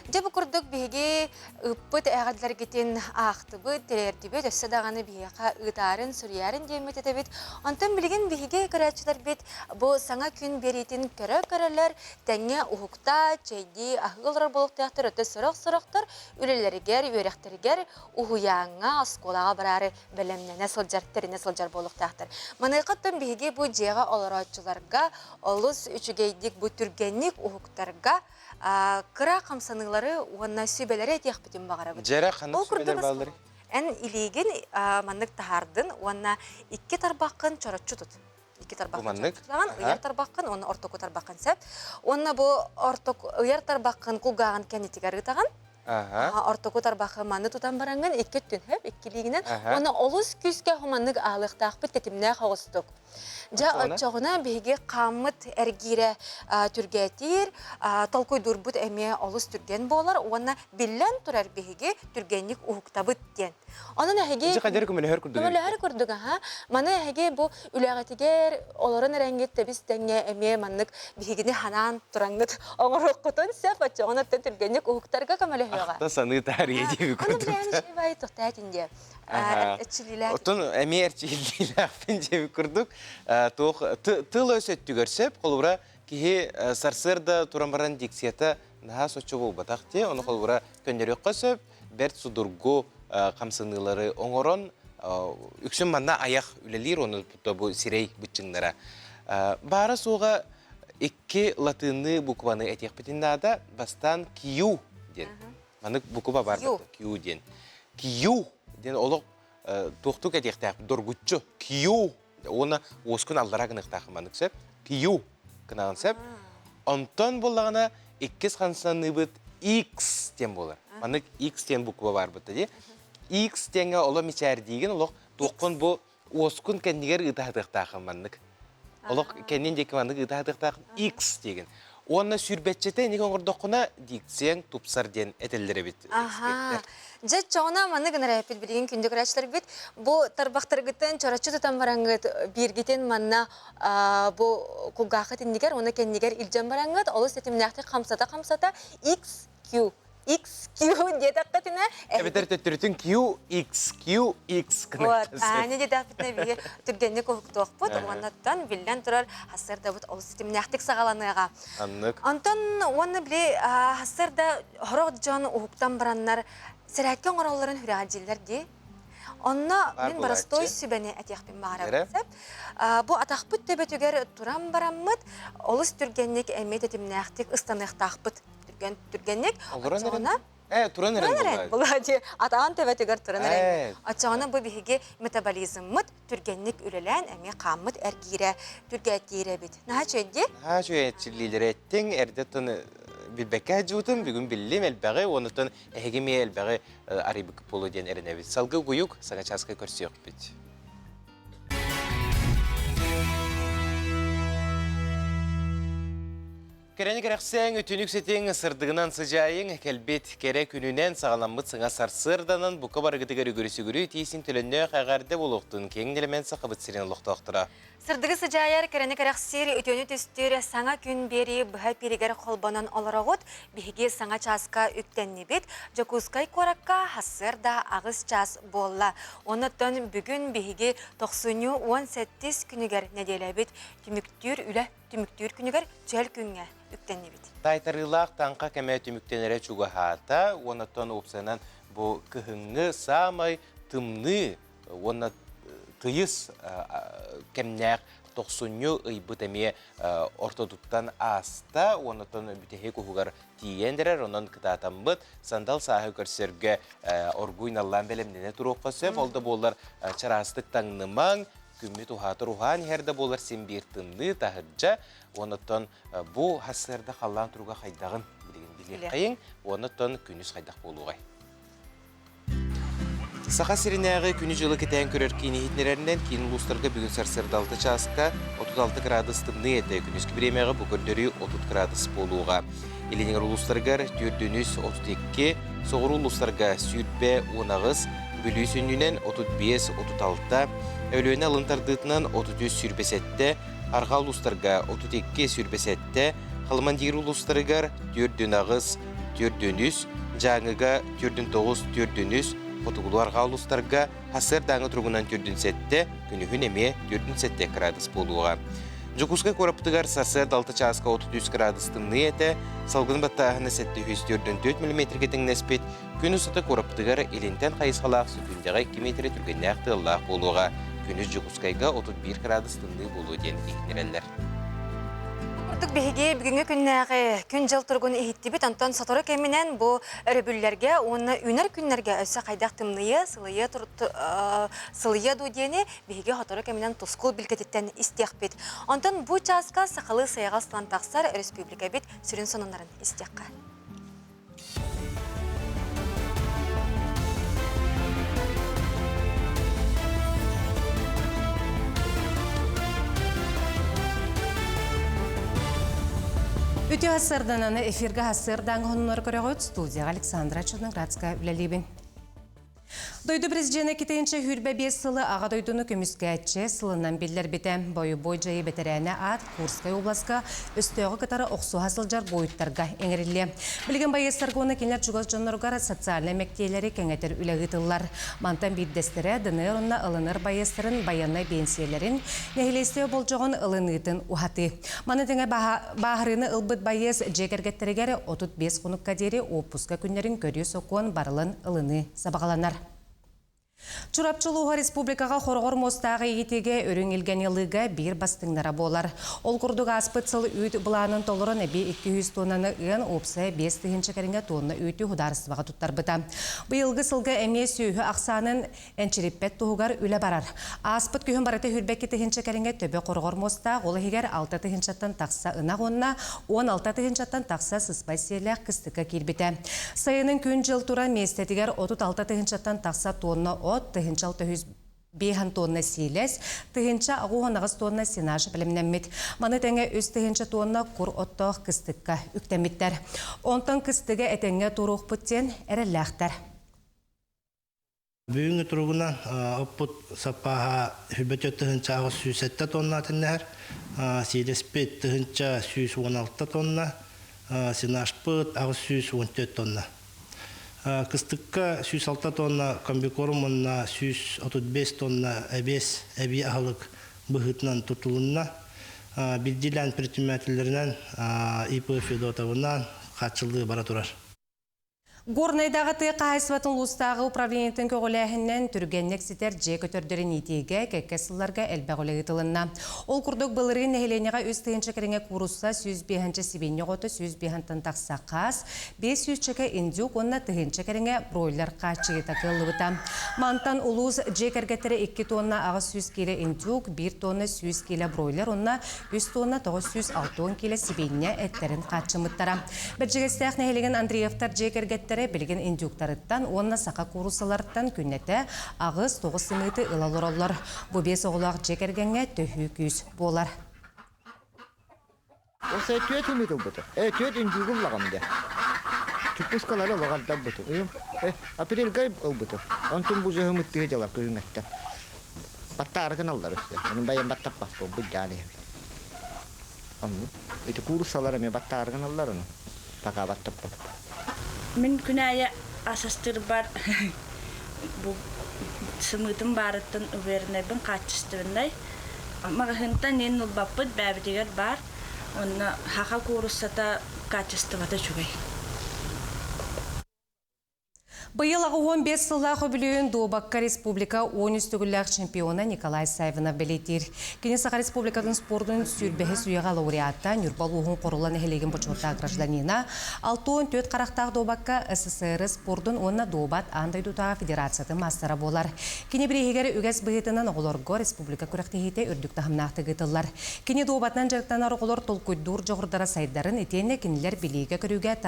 [SPEAKER 2] Дьэ бу курдук биһиги ыыппыт эҕэрдэлэргитин аахтыбыт, тириэрдибит, өссө даҕаны биһиэхэ ыытаарын, суруйаарын диэммит этэбит. Онтон билигин биһиги көрөөччүлэрбит бу саҥа күн биэриитин көрө-көрөлөр, тэҥҥэ уһукта, чэйдии, аһыы олорор буолуохтаахтар, өтө сорох-сорохтор үлэлэригэр, үөрэхтэригэр уһуйааҥҥа, оскуолаҕа бараары бэлэмнэнэ сылдьар, тэринэ сылдьар буолуохтаахтар. Маныаха оттон биһиги бу дьиэҕэ олорооччуларга олус үчүгэйдик бу түргэнник уһуктарга кыра хамсаныылары уонна сүбэлэри этиэхпитин баҕарабыт.
[SPEAKER 1] Дьэрэ ханнык сүбэлэр баалларый?
[SPEAKER 2] Эн илиигин маннык таһаардын уонна икки тарбаххын чороччу тут. Икки тарбаххын чороччу ыйар тарбаххын уонна ортоку тарбаххын сөп. Уонна бу ортоку ыйар тарбаххын кулгааҕын кэннитигэр ытаҕын. Ортоку тарбахы маны тутан бараҥҥын икки өттүн хөп икки илиигинэн уонна олус күүскэ хуманнык аалыахтаахпыт тэтимнээх оҕустук. Дьэ, оччоҕуна биһиги хааммыт эргиирэ түргээтиир, толкуйдуурбут эмиэ олус түргэн буолар уонна биллэн турар биһиги түргэнник уһуктабыт диэн. Онон эһиги...
[SPEAKER 1] Дьэ, хайдары көмөлөһөр курдук.
[SPEAKER 2] Көмөлөһөр курдук, аха. Маны эһиги бу үлэҕитигэр олорон эрэҥҥит тэбис тэҥҥэ эмиэ маннык биһигини ханаан тураҥҥыт оҥоруоххутун сөп, оччоҕуна түргэнник уһуктарга көмөлөһүөҕэ.
[SPEAKER 1] Ахта саныы таарыйа диэби курдук.
[SPEAKER 2] Аны билээн диэ. Эрчиллиилээх.
[SPEAKER 1] Оттон эмиэ эрчиллиилээхпин диэбит курдук туох тыл өс өттүгэр сөп. Холобура, киһи сарсыарда туран баран дикцията наһаа соччо буолбатах дии. Ону холобура көннөрүөххэ сөп. Бэрт судургу хамсаныылары оҥорон үксүн манна айах үлэлиир, ону бу сирэй быччыҥнара. Баара суоҕа икки латыынныы букваны этиэхпитин наада. Бастаан Q диэн. Маннык букуба бар Q диэн. Q диэн олох туохтук этиэхтээх доргуччу Q уонна уоскун аллара гыныахтаах маннык сөп Q гынаҕын сөп. Онтон буоллаҕына иккис хамсаныыбыт X диэн буолар. Маннык X диэн буква бар бытта дии. X диэҥҥэ олох мичээрдиигин олох туоххун бу уоскун кэннигэр ыытаһатыахтаахын маннык. Олох кэннин диэки маннык ыытаһатыахтаахын X диэгин. Уонна сүүрбэччэтэ эник оҥордоххуна дикцияҥ тупсар диэн этэллэр эбит
[SPEAKER 2] Аха. Дьэ, чоҕуна маннык гынар эппит билигин күндү көрөөччүлэрбит. Бу тарбахтаргыттан чороччу тутан бараҥҥыт бииргитин манна бу кулгааххыт иннигэр уонна кэннигэр илдьэн бараҥҥыт олус тэтимнээхтик хамсата-хамсата XQ XQ диэтэххитинэ
[SPEAKER 1] Эбэтэр төттөрүтүн Q X Q X
[SPEAKER 2] Вот, аны диэтэхпитинэ биһи түргэнник уһуктуохпут уоннаттан биллэн турар сарсыардабыт олус ситимнээхтик саҕаланыаҕа.
[SPEAKER 1] Аннык.
[SPEAKER 2] Онтон уонна били сарсыарда сорох дьон уһуктан бараннар сэрээккэ оҥороллорун хүрэҕэлдьииллэр дии. Онно мин боростуой сүбэни этиэхпин баҕарабын. Бу атахпыт төбөтүгэр туран бараммыт олус түргэнник эмиэ тэтимнээхтик ыстаныахтаахпыт. Түргэн түргэнник.
[SPEAKER 1] Оччоҕуна Э, туран эрэн
[SPEAKER 2] туран эрэн буолаа атаҕын төбөтүгэр туран эрэн. Оччоҕуна бу биһиги метаболизммыт түргэнник үлэлээн эмиэ хааммыт эргиирэ түргээттиир эбит. Наһаа үчүгэй дии?
[SPEAKER 1] Наһаа үчүгэй эрчиллиилэри эттиҥ. Эрдэ оттон билбэккэ сылдьыбытым, бүгүн биллим элбэҕи, уонна эһиги эмиэ элбэҕи арыйбыккыт буолуо диэн эрэнэбит. Салгыы угуйук, саҥа чааска көрсүөхпүт. Кэрэни кэрэхсээҥ, үтүнүк ситиҥ, сырдыгынан сыдьаайыҥ, кэлбит кэрэ күнүнэн саҕаламмыт саҥа сарсыарданан бука барыгытыгар үгүрү-сүгүрү тиисин төлөннөөх эҕэрдэ буолуохтун киэҥ нэлэмэн Сахабыт сирин олохтоохторо.
[SPEAKER 2] Сырдыгы сыдьаайар, кэрэни кэрэхсиир, үтүөнү түстүүр саҥа күн биэрии быһа пииригэр холбонон олороҕут. Биһиги саҥа чааска үктэннибит. Дьокуускай куоракка сарсыарда аҕыс чаас буолла. Оннуттан бүгүн биһиги тохсунньу уон сэттис күнүгэр нэдиэлэбит түмүктүүр үлэ түмүктүүр күнүгэр чөл күҥҥэ үктэннибит.
[SPEAKER 1] Таайтарыылаах таҥха кэмэ түмүктэнэрэ чугаһаата. Уоннаттан уопсайынан бу кыһыҥҥы саамай тымныы уонна тыйыс кэмнээх тохсунньу ыйбыт эмиэ ортотуттан ааста уоннаттан бүтэһик уһугар тиийэн эрэр онон кытаатаммыт сандал сааһы көрсөргө оргууй наллаан бэлэмнэнэ туруохха сөп ол да буоллар чараастык таҥнымаҥ күммүт уһаатар уһаан иһэр да буолар син биир тымныы таһырдьа уоннаттан бу сарсыарда халлаан туруга хайдаҕын билигин билиэххэйиҥ уоннаттан күнүс хайдах буолуоҕай Саха сиринээҕи күнү-дьылы кэтээн көрөр киин иһитиннэрэринэн, киин улуустарга бүгүн сарсыарда 6 чааска 36 градус тымныы этэ. Күнүскү бириэмэҕэ бу көрдөрүү 30 градус буолуоҕа. Илиниҥэр улуустарыгар 4 32, соҕуруу улуустарга 118, Бүлүү сүнньүнэн 35, 36, Өлүөнэ алын тардыытынан 33 27, арҕаа улуустарга 32 27, Халымандиир улуустарыгар 4 8, 4 Дьааҥыга 4-9, 4-3, хотугулуу-арҕаа улуустарга сарсыардааҥы туругунан 4-7, күнүһүн эмиэ 4-7 градус буолуоҕа. Дьокуускай куораппытыгар сарсыарда 6 чааска 33 градус тымныы этэ, салгын баттааһына 744 миллиметргэ тэҥнэспит, күн устата куораппытыгар илинтэн хайысхалаах сөкүүндэҕэ 2 миэтэрэ түргэннээх тыаллаах буолуоҕа. Күнүс Дьокуускайга 31 градус тымныы буолуо диэн иһитиннэрэллэр.
[SPEAKER 2] Курдук биһиги бүгүҥҥү күннээҕи күн-дьыл туругун иһиттибит. Онтон сотору кэминэн бу өрөбүллэргэ уонна үүнэр күннэргэ өссө хайдах тымныйыа, сылыйыа, сылыйыа дуу диэни биһиги сотору кэминэн тускул билгэтиттэн истиэхпит. Онтон бу чааска сахалыы сайаҕас тылан тахсар өрөспүүбүлүкэбит сүрүн сонуннарын истиэххэ.
[SPEAKER 3] Үтүө сардананы эфиргэ сардаҥ хоннор көрөҕүт студияҕа Александра Черноградская үлэлиибин. Дойду президенэ китинчэ хүрбэ биэс сылы аҕа дойдуну көмүскээччи сылынан биллэрбитэ. Бойобуой дьайыы бэтэрээнэ аат Курскай обласка өстөөҕү кытары охсуһа сылдьар буойуттарга иҥэриллиэ. Билигин байыастарга уонна кинилэр чугас дьонноругар социальнай мэктиэлэри кэҥэтэр үлэ ыытыллар. Мантан биирдэстэрэ ДНР уонна ылынар байыастарын байыаннай биэнсийэлэрин, нэһилиэстибэ болдьоҕун ылыныытын уһатыы. Маны тэҥэ бааһырыыны ылбыт байыас дьиэ кэргэттэригэр 35 хонукка диэри уоппуска күннэрин көрүү сокуон барылын ылыныы сабаҕаланар. Чурапчы улууһа республикаҕа хороҕор муостаах иитиигэ үрүҥ илгэни ылыыга биир бастыҥнара буолар. Ол курдук ааспыт сыл үүт былаанын толорон эбии 200 туоннаны ыан уопсайа 5000 кэриҥэ туонна үүтү судаарыстыбаҕа туттарбыта. Быйылгы сылга эмиэ сүөһү ахсаанын энчириппэт туһугар үлэ барар. Ааспыт күһүн барыта хүрбэкки тыһыынча кэриҥэ төбө хороҕор муостаах, ол иһигэр 6 тыһыынчаттан тахса ынах уонна 16 тыһыынчаттан тахса сыспай сиэлээх кыстыкка киирбитэ. Сайынын күн-дьыл туран миэстэтигэр 36 тыһыынчаттан тахса тонна от, тыһыынча 605 тонна сиилэс, тыһыынча 68 тонна сенаж бэлэмнэммит. Маны тэҥэ 3 тыһыынча тонна кур оттоох кыстыкка үктэммиттэр. Онтон кыстыга этэҥҥэ туруохпут диэн эрэллээхтэр.
[SPEAKER 6] Бүгүҥҥү туругунан оппут саппааһа хүрбэ тыһыынча 807 тонна тэннэһэр, сиилэспит 1116 тонна, сенажпыт 814 тонна. Кыстыкка 106 тонна комбикорм уонна 135 тонна эбиэс эбии аһылык быһыытынан тутулунна. Биирдиилээн предпринимателлэринэн ИП Федотовынан хааччыллыы бара турар.
[SPEAKER 3] Горнайдааҕы тыа хаһаайыстыбатын улуустааҕы управлениетын көҕүлээһининэн түргэнник ситэр дьиэ көтөрдөрүн иитиигэ кэккэ сылларга элбэх үлэ ыытылынна. Ол курдук былырыын нэһилиэнньэҕэ 3 тыһыынча кэриҥэ куурусса, 105 сибиинньэ оҕото, 105-тан тахса хаас, 500 чэкэ индюк уонна тыһыынча кэриҥэ бройлер хааччыйыыта кыаллыбыта. Мантан улуус дьиэ кэргэттэрэ 2 тонна 800 киилэ индюк, 1 тонна 100 киилэ бройлер уонна 3 тонна 960 киилэ сибиинньэ эттэрин хааччыммыттара. Бэрдьигэстээх нэһилиэгин Андреевтар дьиэ кэргэттэрэ билигин индюктарыттан уонна саха кууруссаларыттан күннэтэ аҕыс-тоҕус сымыыты ыла олороллор. Бу биэс оҕолоох дьиэ кэргэҥҥэ төһүү күүс буолар.
[SPEAKER 7] Ол сай түөт умит ылбыты. Э, түөт үндүүгү ыллаҕым дэ. Чуппускалары ылаҕардарбытым. Ыйым, э, апрельга ылбытым. Онтун бу зөһүм ыттыһы дьалар күһүҥҥэттэн. Баттаарыгын аллар өссө. Онун байан баттаппаппын быдьаан иһэбит. Онну. Ити кууруссалар эмиэ баттаарыгын аллар ону. Пока баттаппаппын.
[SPEAKER 8] Мин күн аайы ас астыырбар бу сымыытым баарыттан увереннайбын хаачыстыбыннай. Маҕаһыынтан иин ылбаппыт бэйэбитигэр баар. Онно саха кууруссата качествота үчүгэй.
[SPEAKER 3] Быйыл 85 сыллаах үбүлүйүн дуобакка республика 13 төгүллээх чемпиона Николай Савинов бэлиэтиир. Кини Саха Республикатын спордун сүүрбэһис үйэҕэ лауреата, Ньурба улууһун Хорула нэһилиэгин бочуоттаах гражданина, 64 харахтаах дуобакка СССР спордун уонна дуобат аан дойдутааҕы федерациятын маастара буолар. Кини бирииһигэр үгэс быһыытынан оҕолорго республика күрэхтэһиитэ үрдүк таһымнаахтык ыытыллар. Кини дуобатынан дьарыктанар оҕолор толкуйдуур дьоҕурдара сайдарын итиэннэ кинилэр билиигэ-көрүүгэ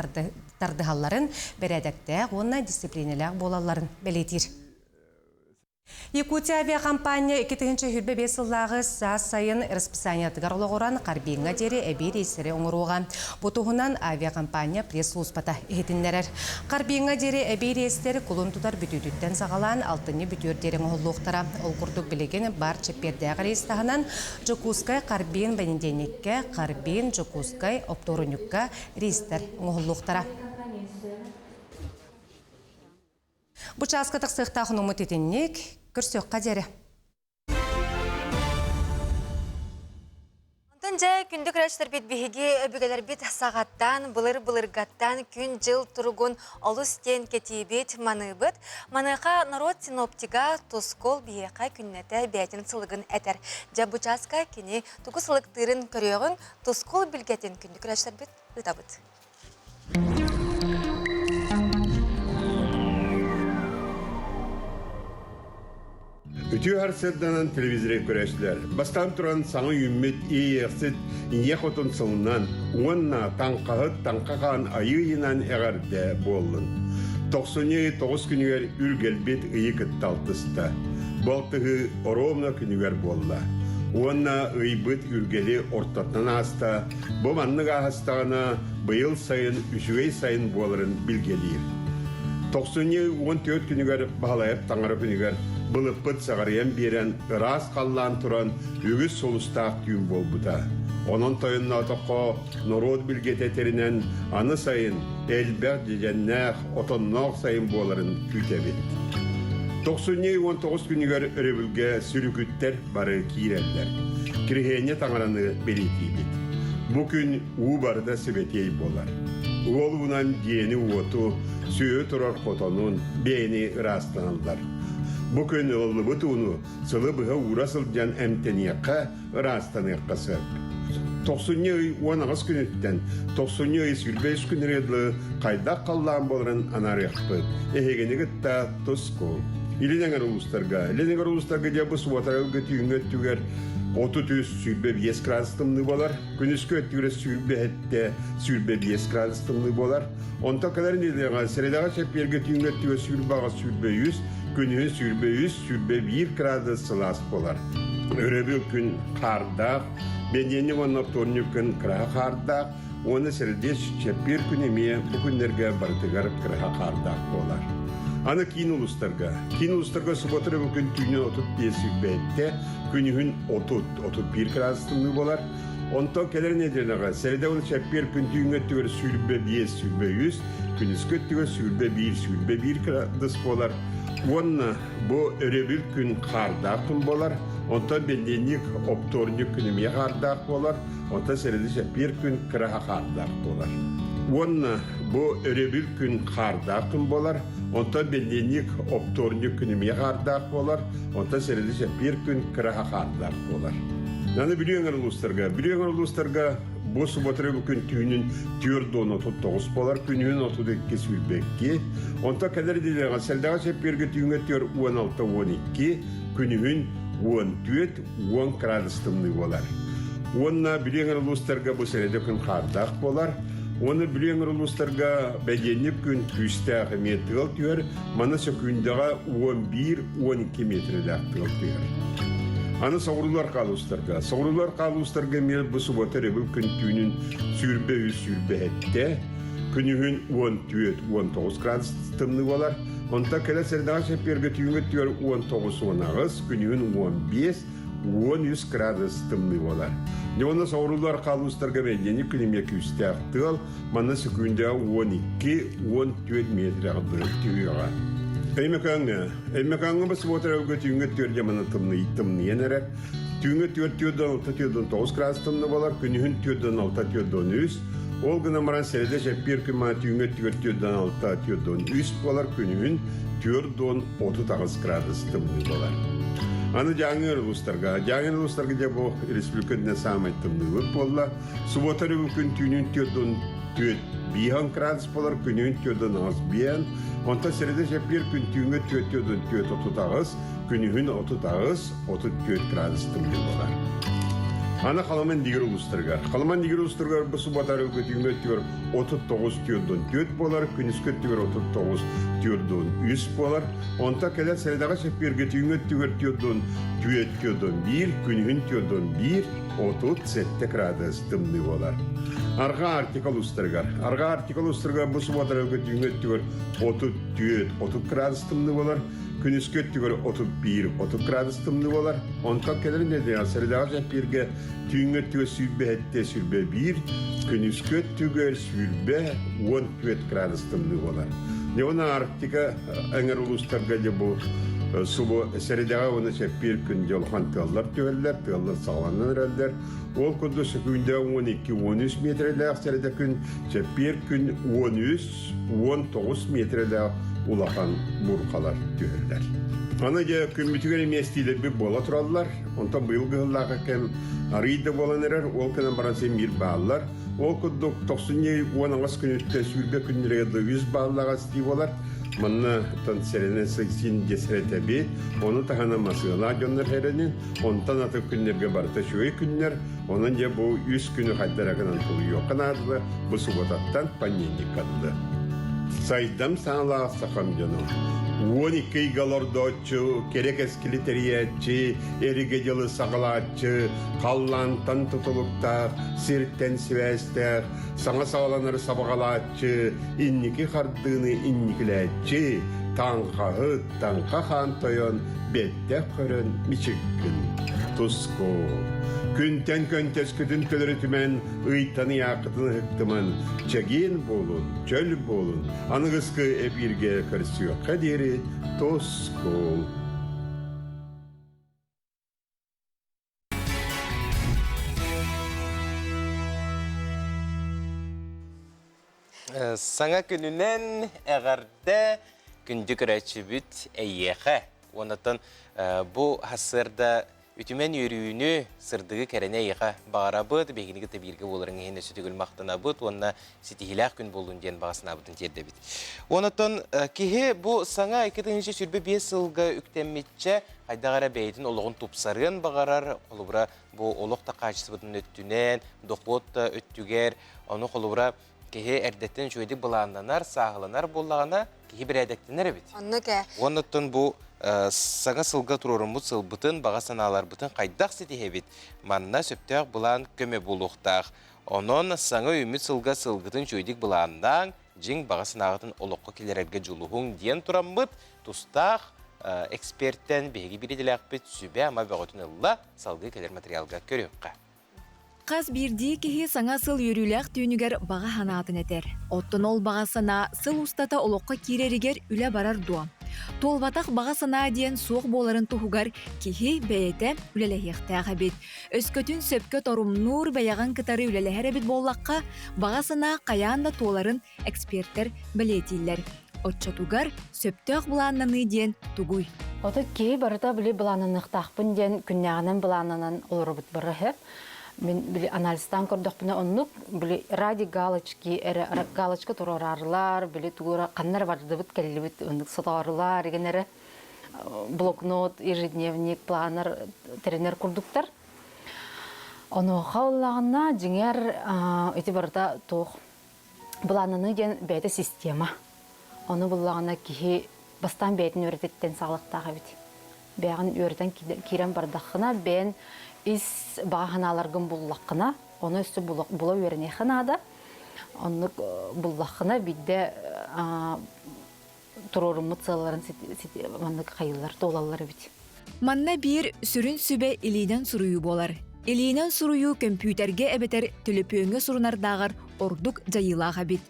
[SPEAKER 3] тардыһалларын, бэрээдэктээх уонна дисциплинэлээх буолалларын бэлиэтиир. Якутия авиакомпания 2025 сыллааҕы саас сайын расписаниетыгар олоҕуран Харбиҥҥа диэри эбии рейстэри оҥоруоҕа. Бу туһунан авиакомпания пресс-службата иһитиннэрэр. Харбиҥҥа диэри эбии рейстэр кулун тутар бүтүүтүттэн саҕалаан алтынньы бүтүөр диэри оҥоһуллуохтара. Ол курдук билигин бар чэппиэрдээх рейс таһынан Дьокуускай Харбин бэнидиэнньиккэ, Харбин Дьокуускай оптуорунньукка рейстэр оҥоһуллуохтара. Бу чааска тахсыахтаах онуммут итинник, көрсүөххэ диэри.
[SPEAKER 2] Онтон дьэ күндү көрөөччүлэрбит биһиги өбүгэлэрбит саҕаттан, былыр-былыргаттан күн-дьыл туругун олус диэн кэтиибит, маныыбыт. Маныаха норуот синоптига Тускул биһиэхэ күннэтэ бэйэтин сылыгын этэр. Дьэ бу чааска кини тугу сылыктыырын көрүөҕүҥ, Тускул билгэтин күндү көрөөччүлэрбит ыытабыт.
[SPEAKER 9] Үтүө харсыарданан телевизоры көрөөччүлэр бастаан туран саҥа үүммүт иэйиэхсит ийэ хотун сылынан уонна таҥхаһыт таҥха хаан айыы ыйынан эҕэрдэ буоллун. Тохсунньу ый тоҕус күнүгэр үргэлбит ыйы кытта алтыста. Балтыһыы оруобуна күнүгэр буолла. Уонна ыйбыт үргэли ортотунан ааста Бу маннык ааһыстаҕына, быйыл сайын үчүгэй сайын буоларын билгэлиир. Тохсунньу 14 күнүгэр Баһылайап таҥара күнүгэр былыппыт саҕарыйан биэрэн, ыраас халлаан туран, үгүс сулустаах түүн буолбута. Онон тойонноотоххо, норуот билгэтэ этэринэн, аны сайын элбэх дьэдьэннээх, отонноох сайын буоларын күүтэбит. Тохсунньу 19 күнүгэр өрөбүлгэ сүрүкүттэр бары киирэллэр. Кириһиэнньэ таҥараны бэлиэтиибит. Бу күн уу барыта сибэтиэй буолар. Уол уунан дьиэни-уоту, сүөһү турар хотонун, бэйэни ыраастаналлар. Бу күн ылыллыбыт ууну сылы быһа уура сылдьан эмтэниэххэ, ыраастаныахха сөп. Тохсунньу ый 18 күнүттэн тохсунньу ый 25 күнүгэр дылы хайдах халлаан буоларын анаарыахпыт. Эһигини кытта туску. Илин эҥэр улуустарга. Илин эҥэр улуустарга дьэ бу субуотарга түүҥҥү өттүгэр 33 25 градус тымныы буолар. Күнүскү өттүгэр 27 25 градус тымныы буолар. Онтон кэлэр нэдиэлэҕэ сэрэдэҕэ чэппиэргэ түүҥҥү өттүгэр 28 23, күнүһүн 23 21 градус сылаас буолар. Өрөбүл күн хаардаах, бэнидиэнньик уонна вторник күн кыраһа хаардаах уонна сэрэдиэс чэппиэр күн эмиэ бу күннэргэ барытыгар кыраһа хаардаах буолар. Аны киин улуустарга. Киин улуустарга суббота өрөбүл күн түүнүн 35 сүүрбэттэ, күнүһүн 30, 31 градус тымныы буолар. Онтон кэлэр нэдиэлэҕэ сэрэдэ уонна чэппиэр күн түүҥҥү өттүгэр 25, 23, күнүскү өттүгэр 21, 21 градус буолар. Уонна Бу өрөбүл күн хаардаах күн буолар, онтон бэнидиэнньик, оптуорунньук күн эмиэ хаардаах буолар, онтон сэрэдэ-сэппиэр күн кыраһа хаардаах буолар. Уонна бу өрөбүл күн хаардаах күн буолар, онтон бэнидиэнньик, оптуорунньук күн эмиэ хаардаах буолар, онтон сэрэдэ-сэппиэр күн кыраһа хаардаах буолар. Аны Бүлүү эҥэр улуустарга, Бүлүү эҥэр улуустарга Бу суббота күн түүнүн 439 буолар, күнүһүн 32 сүүрбэкки. Онтон кэлэр нэдиэлэҕэ сэлдэҕэ чэппиэргэ түүҥҥэ 4 16 12, күнүһүн 14 10 градус тымныы буолар. Уонна Бүлүү эҥэр улуустарга бу сэрэдэ күн хаардаах буолар. Уонна Бүлүү эҥэр улуустарга бэдиэнньик күн күүстээх эмиэ тыал түһэр. Маны сөкүүндэҕэ 11-12 метрэлээх тыал түһэр. Аны соҕуруулар хаалуустарга. Соҕуруулар хаалуустарга эмиэ бу субуота өрөбүл күн түүнүн 23 27, күнүһүн 14 19 градус тымныы буолар. Онтон кэлэр сэрдэҕэ чэппиэргэ түүҥҥү өттүгэр 19 18, күнүһүн 15 13 градус тымныы буолар. Дьэ уонна соҕуруулар хаалуустарга бэйдиэни күн эмиэ күүстээх тыал, манна сөкүүндэ 12-14 метрэҕэ түһүөҕэ. Өймөкөөҥҥө. Өймөкөөҥҥө бу субуота өргө түүҥҥү түөрт дьамана тымныы тымныйан эрэр. Түүҥҥү түөрт түөрдөн алта түөрдөн тоҕус градус тымныы буолар, күнүһүн түөрдөн алта түөрдөн үс. Ол гынан баран сэрэдэ чэппиэр күн маана түүҥҥү өттүгэр түөрдөн алта түөрдөн үс буолар, күнүһүн 48 градус тымныы буолар. Аны Дьааҥы улуустарга. Дьааҥы улуустарга дьэ бу республика үрдүнэн саамай тымныыбыт буолла. Субуота өрөбүл күн түүнүн түөрдөн түөрт бииһэн градус буолар, күнүн түөрдөн аҕыс биэн. Онтон сэрэдэ чэппиэр күн түүҥҥэ түөрт түөрдөн түөрт 38, күнүһүн 38, 34 градус тымныы буолар. Аны Халыман Дигир улуустарыгар. Халыман Дигир улуустарыгар бу субуота өрөбүлгэ түүҥҥэ өттүгэр 39 түөрдөн түөрт буолар, күнүскү өттүгэр 39 түөрдөн үс буолар. Онтон кэлэр сэрэдэҕэ чэппиэргэ түүҥҥү өттүгэр түөрдөн түөрт түөрдөн биир, күнүһүн түөрдөн биир, 37 градус тымныы буолар. Арҕаа Арктика улуустарыгар. Арҕаа Арктика улуустарыгар бу субуотарга түүҥҥү өттүгэр 34 30 градус тымныы буолар. Күнүскү өттүгэр 31 30 градус тымныы буолар. Онтон кэлэр нэдиэлэ сэрэдэҕэ чэппиэргэ түүҥҥү өттүгэр 27 21, күнүскү өттүгэр 20 14 градус тымныы буолар. Дьэ уонна Арктика эҥэр улуустарга дьэ бу субу сэрэдэҕэ уонна чэппиэр күн дьолхон тыаллар түһэллэр, тыаллар саҕаланан эрэллэр. Ол курдук сөкүүндэ 12-13 миэтэрэлээх сэрэдэ күн, чэппиэр күн 13-19 миэтэрэлээх улахан бурҕалар түһэллэр. Аны дьэ күммүтүгэр эмиэстиилэрбит буола тураллар. Онтон быйыл кыһыллаах кэм арыый да буолан эрэр, ол кэнэн баран син биир бааллар. Ол курдук тохсунньу 18 күнүттэн сүүрбэ күннэригэр да үс бааллаах астыы буолар. Манна тон сэрэнэн син дьэсэрэтэби, ону таһынан масыалаах дьоннор хэрэнин, онтон аты күннэргэ барыта үчүгэй күннэр, онон дьэ бу үс күнү хайдара гынан тулуйуохха наадала бу субботаттан понедельникка дылы. Сайдам саҥалаах сахам дьоно. 12 ыйга олордооччу, кэрэ кэскили тэрийээччи, эригэ дьылы саҕалааччы, халлаантан тутулуктаах, сиртэн сибээстээх, саҥа саҕаланары сабаҕалааччы, инники хардыыны инникилээччи, таҥхаһыт, таҥха хаан тойон, бэттэх көрөн мичиккин. Туску. Күнтэн көнтөскүтүн төлөрүтүмэн, ыйтан ыйааххытын ыһыктыман, чэгиэн буолун, чөл буолун, аныгыскы эбииргэ көрсүөххэ диэри туску.
[SPEAKER 1] Саҥа күнүнэн эҕэрдэ күндү көрөөччүбүт эйиэхэ. Уоннаттан бу сарсыарда үтүмэн үөрүүнү, сырдыгы кэрэни эйиэхэ баҕарабыт. Биһигини кытта бииргэ буоларыҥ иһин өссө төгүл махтанабыт уонна ситиһиилээх күн буоллун диэн баҕа санаабытын тиэрдэбит. Уоннаттан киһи бу саҥа 2025 сылга үктэммитчэ хайдах эрэ бэйэтин олоҕун тупсарыан баҕарар, холобура, бу олох да хаачыстыбатын өттүнэн, дохуот да өттүгэр, ону холобура киһи эрдэттэн үчүгэйдик былааннанар, сааһыланар буоллаҕына, киһи бэрээдэктэнэр эбит.
[SPEAKER 2] Оннук ээ.
[SPEAKER 1] Уоннаттан бу саҥа сылга туруоруммут сылбытын, баҕа санааларбытын хайдах ситиһэбит? Манна сөптөөх былаан көмө буолуохтаах. Онон саҥа үүммүт сылга сылгытын үчүгэйдик былааннааҥ, дьиҥ баҕа санааҕытын олоххо киллэрэргэ дьулуһуҥ диэн тураммыт, тустаах экспертэн биһиги биир идэлээхпит сүбэ-ама бөҕөтүн ылла, салгыы кэлэр материалга көрүөххэ.
[SPEAKER 11] Хас биирдии киһи саҥа сыл үөрүүлээх түүнүгэр баҕа санаатын этэр. Оттон ол баҕа санаа сыл устата олоххо киирэригэр үлэ барар дуо? Туолбатах баҕа санаа диэн суох буоларын туһугар киһи бэйэтэ үлэлэһиэхтээх эбит. Өскөтүн сөпкө торумнуур бэйэҕин кытары үлэлэһэр эбит буоллахха, баҕа санаа хайаан да туоларын экспертэр бэлиэтииллэр. Оччотугар сөптөөх былааннаныы диэн тугуй?
[SPEAKER 12] Ото киһи барыта били былааннаныахтаахпын диэн күннээҕинэн былааннанан олоробут бары сөп. Мин били анализтаан көрдөхпүнэ оннук били ради галочки эрэ галочка туруораарлар, били тугура ханна эрэ бардыбыт кэллибит оннук сотоорулар деген эрэ блокнот, ежедневник, планер тэринэр курдуктар. Онуоха ыллаҕына дьиҥэр ити барыта туох былааннаныы диэн бэйэтэ система. Ону буллаҕына киһи бастаан бэйэтин үөрэтиттэн саҕалыктаах эбит. Бэйэҕин үөрэтэн киирэн бардаххына, бэйэн ис баҕа санааларгын буллаххына, ону өссө була үөрэниэххэ наада. Оннук буллаххына биирдэ туруоруммут сыалларын маннык хайыылар туолаллар эбит.
[SPEAKER 11] Манна биир сүрүн сүбэ илиинэн суруйуу буолар. Илиинэн суруйуу көмпүүтэргэ эбэтэр төлөпүөҥҥэ сурунардааҕар ордук дьайыылаах эбит.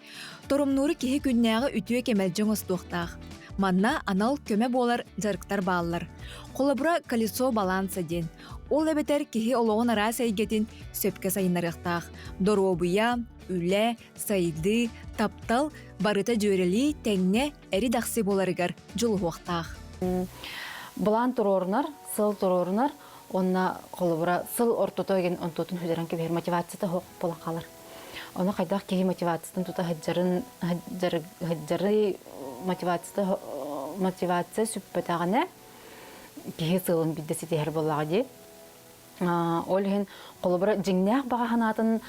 [SPEAKER 11] Торумнууру киһи күннээҕи үтүө кэмэлдьи оҥостуохтаах. Манна анал көмө буолар дьарыктар бааллар. Холобура, колесо баланса диэн. Ол эбэтэр киһи олоҕун араас эйгэтин сөпкө сайыннарыахтаах. Доруобуйа, үлэ, сайдыы, таптал барыта дьүөрэлии тэҥҥэ эри-дахсы буоларыгар дьулуһуохтаах.
[SPEAKER 12] Былаан туруорунар, сыл туруорунар уонна холобура сыл ортото игин онтуотун хүлэрэн кэбиһэр мотивацията суох буолан хаалар. Ону хайдах киһи мотивациятын тута сылдьарын сылдьары мотивацията мотивация сүппэтэҕинэ киһи сыалын биирдэ ситиһэр буоллаҕа дии. Ол иһин холобура дьиҥнээх баҕа санаатын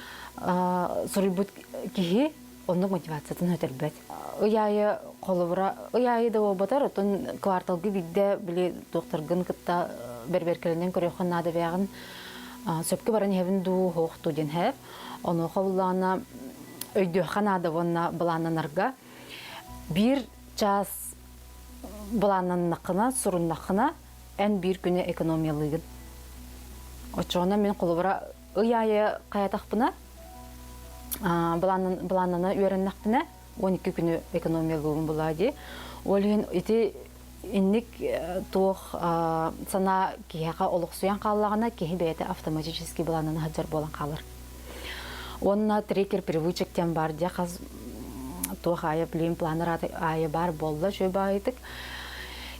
[SPEAKER 12] суруйбут киһи оннук мотивациятын өтөрбөт. Ый аайы холобура ый аайы да буолбатар, оттон кварталга биирдэ били туохтаргын кытта бэрбэркэлэнэн көрүөххүн наада бэйэҕин сөпкө баран иһэбин дуу, суох дуу диэн һээп. Онуоха буллаҕына өйдүөххэ наада уонна былааннанарга биир чаас былааннаннаххына, суруннаххына эн биир күнү экономиялыыгын. Оччоҕуна мин холобура ый аайы хайатахпына, былааннана үөрэннэхпинэ, 12 күнү экономиялыыбын булаа дии. Ол иһин ити инник туох санаа киһиэхэ олохсуйан хааллаҕына, киһи бэйэтэ автоматически былааннана сылдьар буолан хаалар. Уонна трекер привычек диэн баар дии хас туох аайы план планер аайы баар буолла үчүгэй баҕайытык.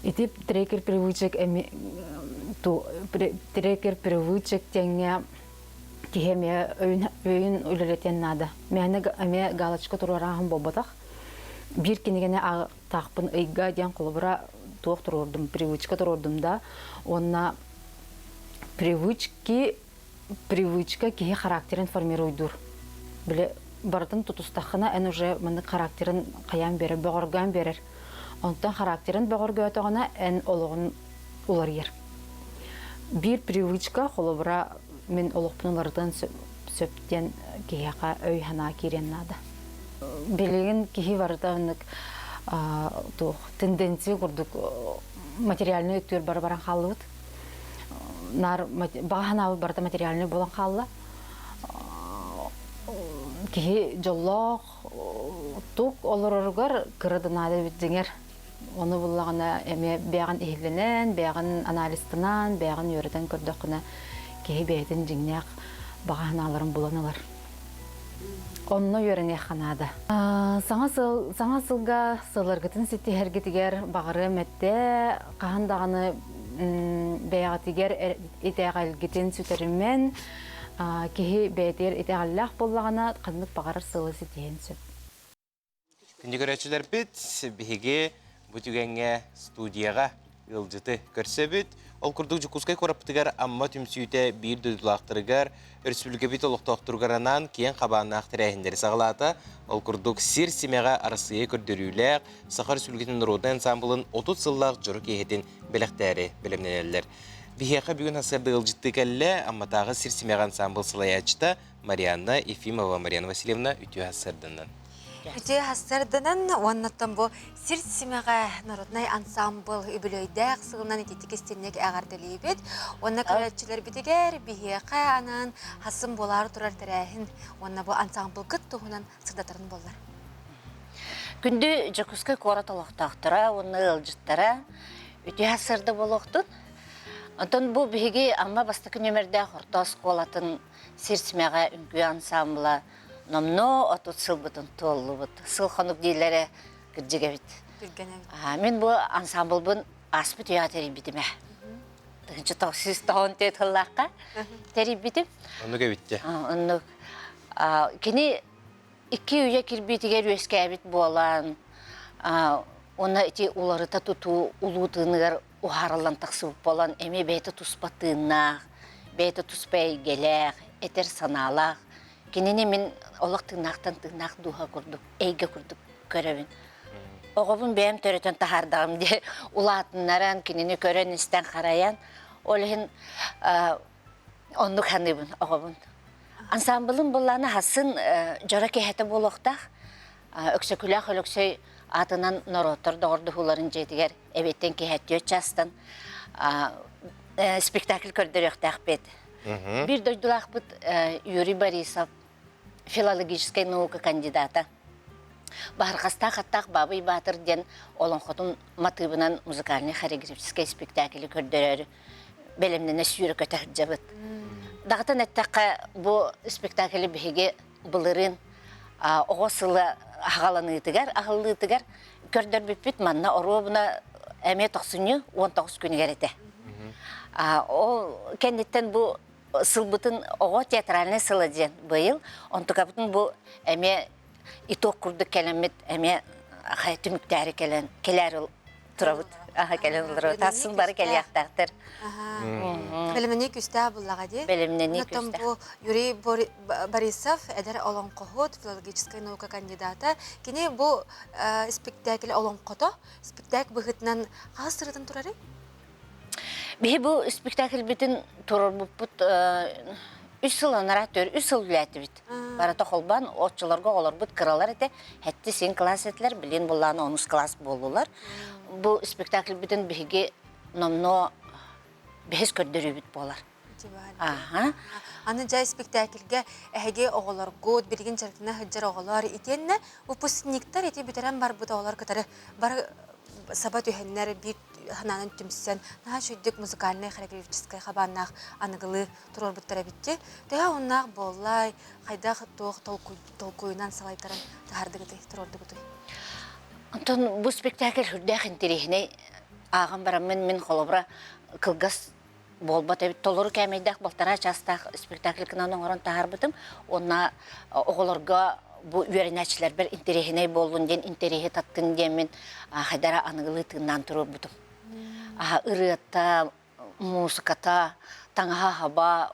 [SPEAKER 12] Ити трекер привычек эми трекер привычек диэҥҥэ киһи эмиэ өйүн, өйүн үлэлэтиэн наада. Мээнэ эмиэ галочка туруорааһын буолбатах. Биир кинигэни таахпын ыйга диэн холобура туох туруордум, привычка туруордум да. Уонна привычки привычка киһи характерын формируйдуур. Били барытын тутустаххына эн уже маннык характерын хайаан биэрэр, бөҕөргөөн биэрэр. Онтон характерын бөҕөргөөтөҕүнэ эн олоҕун уларыйар. Биир привычка, холобура, мин олохпун уларытыан сөп диэн киһиэхэ өй-санаа киириэн наада. Билигин киһи барыта оннук туох тенденция курдук материальнай өттүгэр бара баран хааллыбыт. Наар баҕа санаабыт барыта материальнай буолан хаалла. Киһи дьоллоох тук олороругар кыра да наада эбит дьиҥэр. Ону буллаҕына эмиэ бэйэҕин иһиллэнэн, бэйэҕин анализтанан, бэйэҕин үөрэтэн көрдөххүнэ киһи бэйэтин дьиҥнээх баҕа санааларын булан ылар. Онно үөрэниэххэ наада. Саҥа сыл саҥа сылга сылларгытын ситиһэргитигэр баҕарыам этэ. Хаһан даҕаны бэйэҕитигэр итэҕэлгитин сүтэримэн, киһи бэйэтигэр итэҕэллээх буоллаҕына, ханнык баҕарар сылы ситиһиэн сөп.
[SPEAKER 1] Күндү көрөөччүлэрбит, биһиги бу түгэҥҥэ студияҕа ыалдьыты көрсөбүт. Ол курдук Дьокуускай куораппытыгар Амма түмсүүтэ биир дойдулаахтарыгар, өрөспүүбүлүкэбит олохтоохторугар анаан киэҥ хабааннаах тэрээһиннэри саҕалаата. Ол курдук сир симэҕэ Арассыыйа көрдөрүүлээх Саха Өрөспүүбүлүкэтин норуотун ансаамбылын 30 сыллаах дьоро киэһэтин бэлэхтээри бэлэмнэнэллэр. Биһиэхэ бүгүн сарсыарда ыалдьыттыы кэллэ Амматааҕы сир симэҕэ ансаамбыл салайааччыта Марианна Ефимова Марьяна Васильевна үтүө сарсыарданан.
[SPEAKER 2] Үтүө сарсыарданан уоннаттан бу сир симэҕэ народнай ансаамбыл үбүлүөйдээх сылынан ититик истинник эҕэрдэлиибит. Уонна көрөөччүлэрбитигэр биһиэхэ анаан хасым буолаары турар тэрээһин уонна бу ансаамбылгыт туһунан сырдатарын буоллар.
[SPEAKER 10] Күндү Дьокуускай куорат олохтоохторо уонна ыалдьыттара үтүө сарсыарда буолуохтун. Онтон бу биһиги Амма бастакы нүөмэрдээх орто оскуолатын Сир симэҕэ үҥкүү ансаамбыла номнуо 30 сылбытын туоллубут. Сыл хонук дииллэрэ кырдьык эбит. Мин бу ансаамбылбын ааспыт үйэҕэ тэрийбитим ээ. 1994 сыллаахха тэрийбитим.
[SPEAKER 1] Оннук эбит
[SPEAKER 10] Оннук. Кини икки үйэ кирбиитигэр үөскээбит буолан, уонна ити уларыта тутуу улуу тыыныгар уһаарыллан тахсыбыт буолан, эмиэ бэйэтэ туспа тыыннаах, бэйэтэ туспа эйгэлээх, этэр санаалаах. Кинини мин олох тыыннаахтан тыыннаах дууһа курдук, эйгэ курдук көрөбүн. Оҕобун бэйэм төрөтөн таһаардаҕым дии улаатыннаран, кинини көрөн-истэн харайан, ол иһин оннук саныыбын оҕобун. Ансаамбылым былаана хасын дьоро киэһэтэ буолуохтаах. Өксөкүлээх Өлөксөй аатынан норуоттар доҕордоһууларын дьиэтигэр эбиэттэн киэһэ түөрт чаастан спектакль көрдөрүөхтээхпит. Биир дойдулаахпыт Юрий Борисов филологическай наука кандидата. Баһырҕастаах аттаах Баабый Баатыр диэн олоҥхотун матыыбынан музыкальнай хореографическай спектаклы көрдөрөөрү бэлэмнэнэ сүүрэ көтө сылдьабыт. Даҕатан эттэххэ, бу спектаклы биһиги былырыын оҕо сыла аҕаланыытыгар, аһыллыытыгар көрдөрбүппүт манна оруобуна эмиэ тохсунньу 19 күнүгэр этэ. Ол кэнниттэн бу сылбытын оҕо театральнай сыла диэн быйыл онтукабытын бу эмиэ итог курдук кэлэммит эмиэ түмүктээри кэлэн кэлээри турабыт аха кэлэн олоробут асын бары кэлиэхтээхтэр
[SPEAKER 2] Бэлэмнэнии күүстээх буллаҕа дии.
[SPEAKER 10] Бэлэмнэнии
[SPEAKER 2] Оттон бу Юрий Борисов эдэр олоҥхоһут, филологическай наука кандидата. Кини бу спектакль олоҥхото, спектакль быһыытынан хаһыс сырытын турарый?
[SPEAKER 10] Биһи бу спектакльбитин туруорбуппут үс сыл анараа төр үс сыл үлээтибит. Барыта холбоон оччолорго оҕолорбут кыралар этэ. Хэтти син класс этилэр, билин буллааны онус класс буоллулар. Бу спектакльбитин биһиги номнуо бэһис көрдөрүүбүт буолар.
[SPEAKER 2] Аха. Аны дьэ спектакльгэ эһиги оҕолоргут, билигин дьарыктана сылдьар оҕолор итиэннэ выпускниктар ити бүтэрэн барбыт оҕолор кытары бары саба түһэннэр биир санаанан түмсэн наһаа үчүгдүк музыкальнай хореографическай хабааннаах аныгылыы туруорбуттар эбитти. Төһө уоннаах буоллай, хайдах туох толкуйунан салайтаран таһаардыгытый, туруордугутуй?
[SPEAKER 10] Онтон бу спектакль сүрдээх интэриэһинэй ааҕан бараммын мин холобура кылгас буолбат эбит толору кээмэйдээх балтараа чаастаах спектакль гынан оҥорон таһаарбытым уонна оҕолорго бу үөрэнээччилэрбэр интэриэһинэй буоллун диэн интэриэһи таттын диэммин хайдара аныгылыы тыыннаан туруорбутум ырыата музыката таҥаһа хаба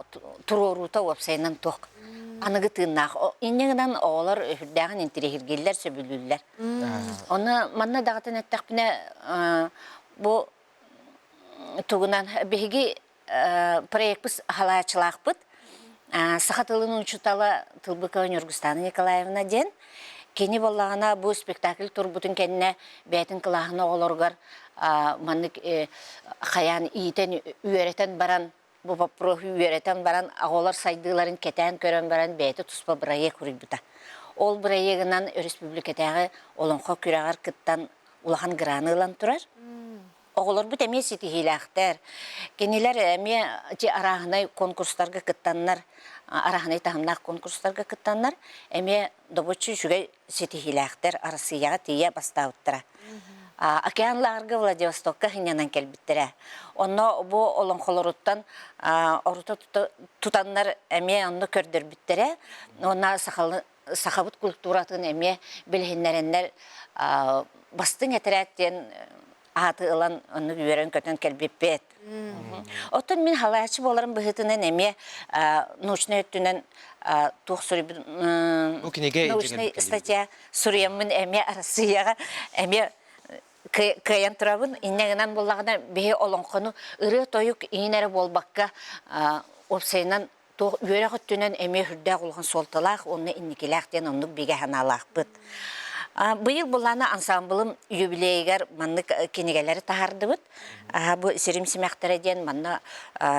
[SPEAKER 10] туруоруута уопсайынан туох аныгы тыыннаах инньэ гынан оҕолор сүрдээҕин интэриэһиргииллэр сөбүлүүллэр Оны манна даҕатан эттэхпинэ бу тугунан биһиги проекпыт халаачылаахпыт саха тылын учуутала Тылбыкова Ньургустана Николаевна диэн кини буоллаҕына бу спектакль турбутун кэннэ бэйэтин кылааһын оҕолоругар маннык хайаан иитэн үөрэтэн баран бу боппуруоһу үөрэтэн баран оҕолор сайдыыларын кэтээн көрөн баран бэйэтэ туспа бырайыак уруйбута. Ол бырайыагынан өрөспүүбүлүкэтээҕи олоҥхо күрэҕэр кыттан улахан граны ылан турар. Оҕолорбут эмиэ ситиһиилээхтэр. Кинилэр эмиэ ити арааһынай конкурстарга кыттаннар, арааһынай таһымнаах конкурстарга кыттаннар, эмиэ добуччу үчүгэй ситиһиилээхтэр Арассыыйаҕа тиийэ бастаабыттара. Океан лааҕырга Владивостокка сынньанан кэлбиттэрэ. Онно бу олоҥхолоруттан орута тутаннар эмиэ онно көрдөрбүттэрэ. Уонна сахабыт культуратын эмиэ билиһиннэрэннэр бастыҥ этэрээт диэн ааты ылан оннук үөрэн-көтөн кэлбиппит. Оттон мин халааччы буоларым быһыытынан эмиэ научнай өттүнэн туох суруйбут
[SPEAKER 1] Бу кинигэ
[SPEAKER 10] научнай статья суруйаммын эмиэ Арассыыйаҕа эмиэ кыайан турабын. Инньэ гынан буоллаҕына биһи олоҥхону ырыа-тойук иин эрэ буолбакка уопсайынан туох үөрэх өттүнэн эмиэ сүрдээх улахан суолталаах уонна инникилээх диэн оннук бигэ санаалаахпыт. Быйыл былаана ансаамбылым юбилейыгар маннык кинигэлэри таһаардыбыт. Бу Сирим симэхтэрэ диэн манна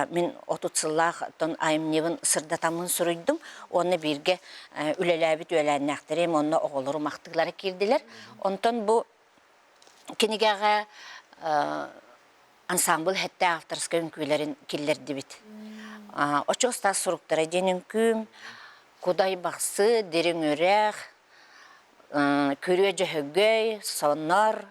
[SPEAKER 10] мин 30 сыллаах тон айымньыбын сырдатаммын суруйдум. Уонна бииргэ үлэлээбит үөлээннээхтэрим уонна оҕолорум ахтыылара киирдилэр. Онтон бу кинигэҕэ ансаамбыл хэттэ авторскай үҥкүүлэрин киллэрдибит. Очуос таас суруктара диэн үҥкүүм, Кудай Бахсы, Дириҥ Үрэх, Күрүө Дьөһөгөй, Сонор,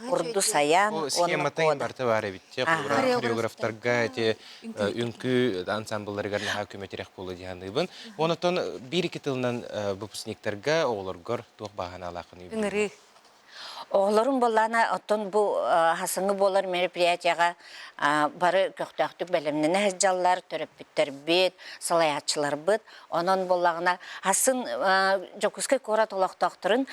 [SPEAKER 10] Урду Саян
[SPEAKER 1] Бу схемата барыта баар эбит. Хореографтарга эти үҥкүү ансамблларыгар наһаа көмө-тирэх буолуо дии саныыбын. Онтон биир-икки тылынан выпускниктарга, оҕолоргор туох бааһынаалааххын
[SPEAKER 2] Ыҥырыы.
[SPEAKER 10] Оҕолорум буоллаана оттон бу хасыҥҥы буолар мероприятиеҕа бары көхтөөхтүк бэлэмнэнэ сылдьаллар, төрөппүттэрбит, салайааччыларбыт. Онон буоллаҕына хасын Дьокуускай куорат олохтоохторун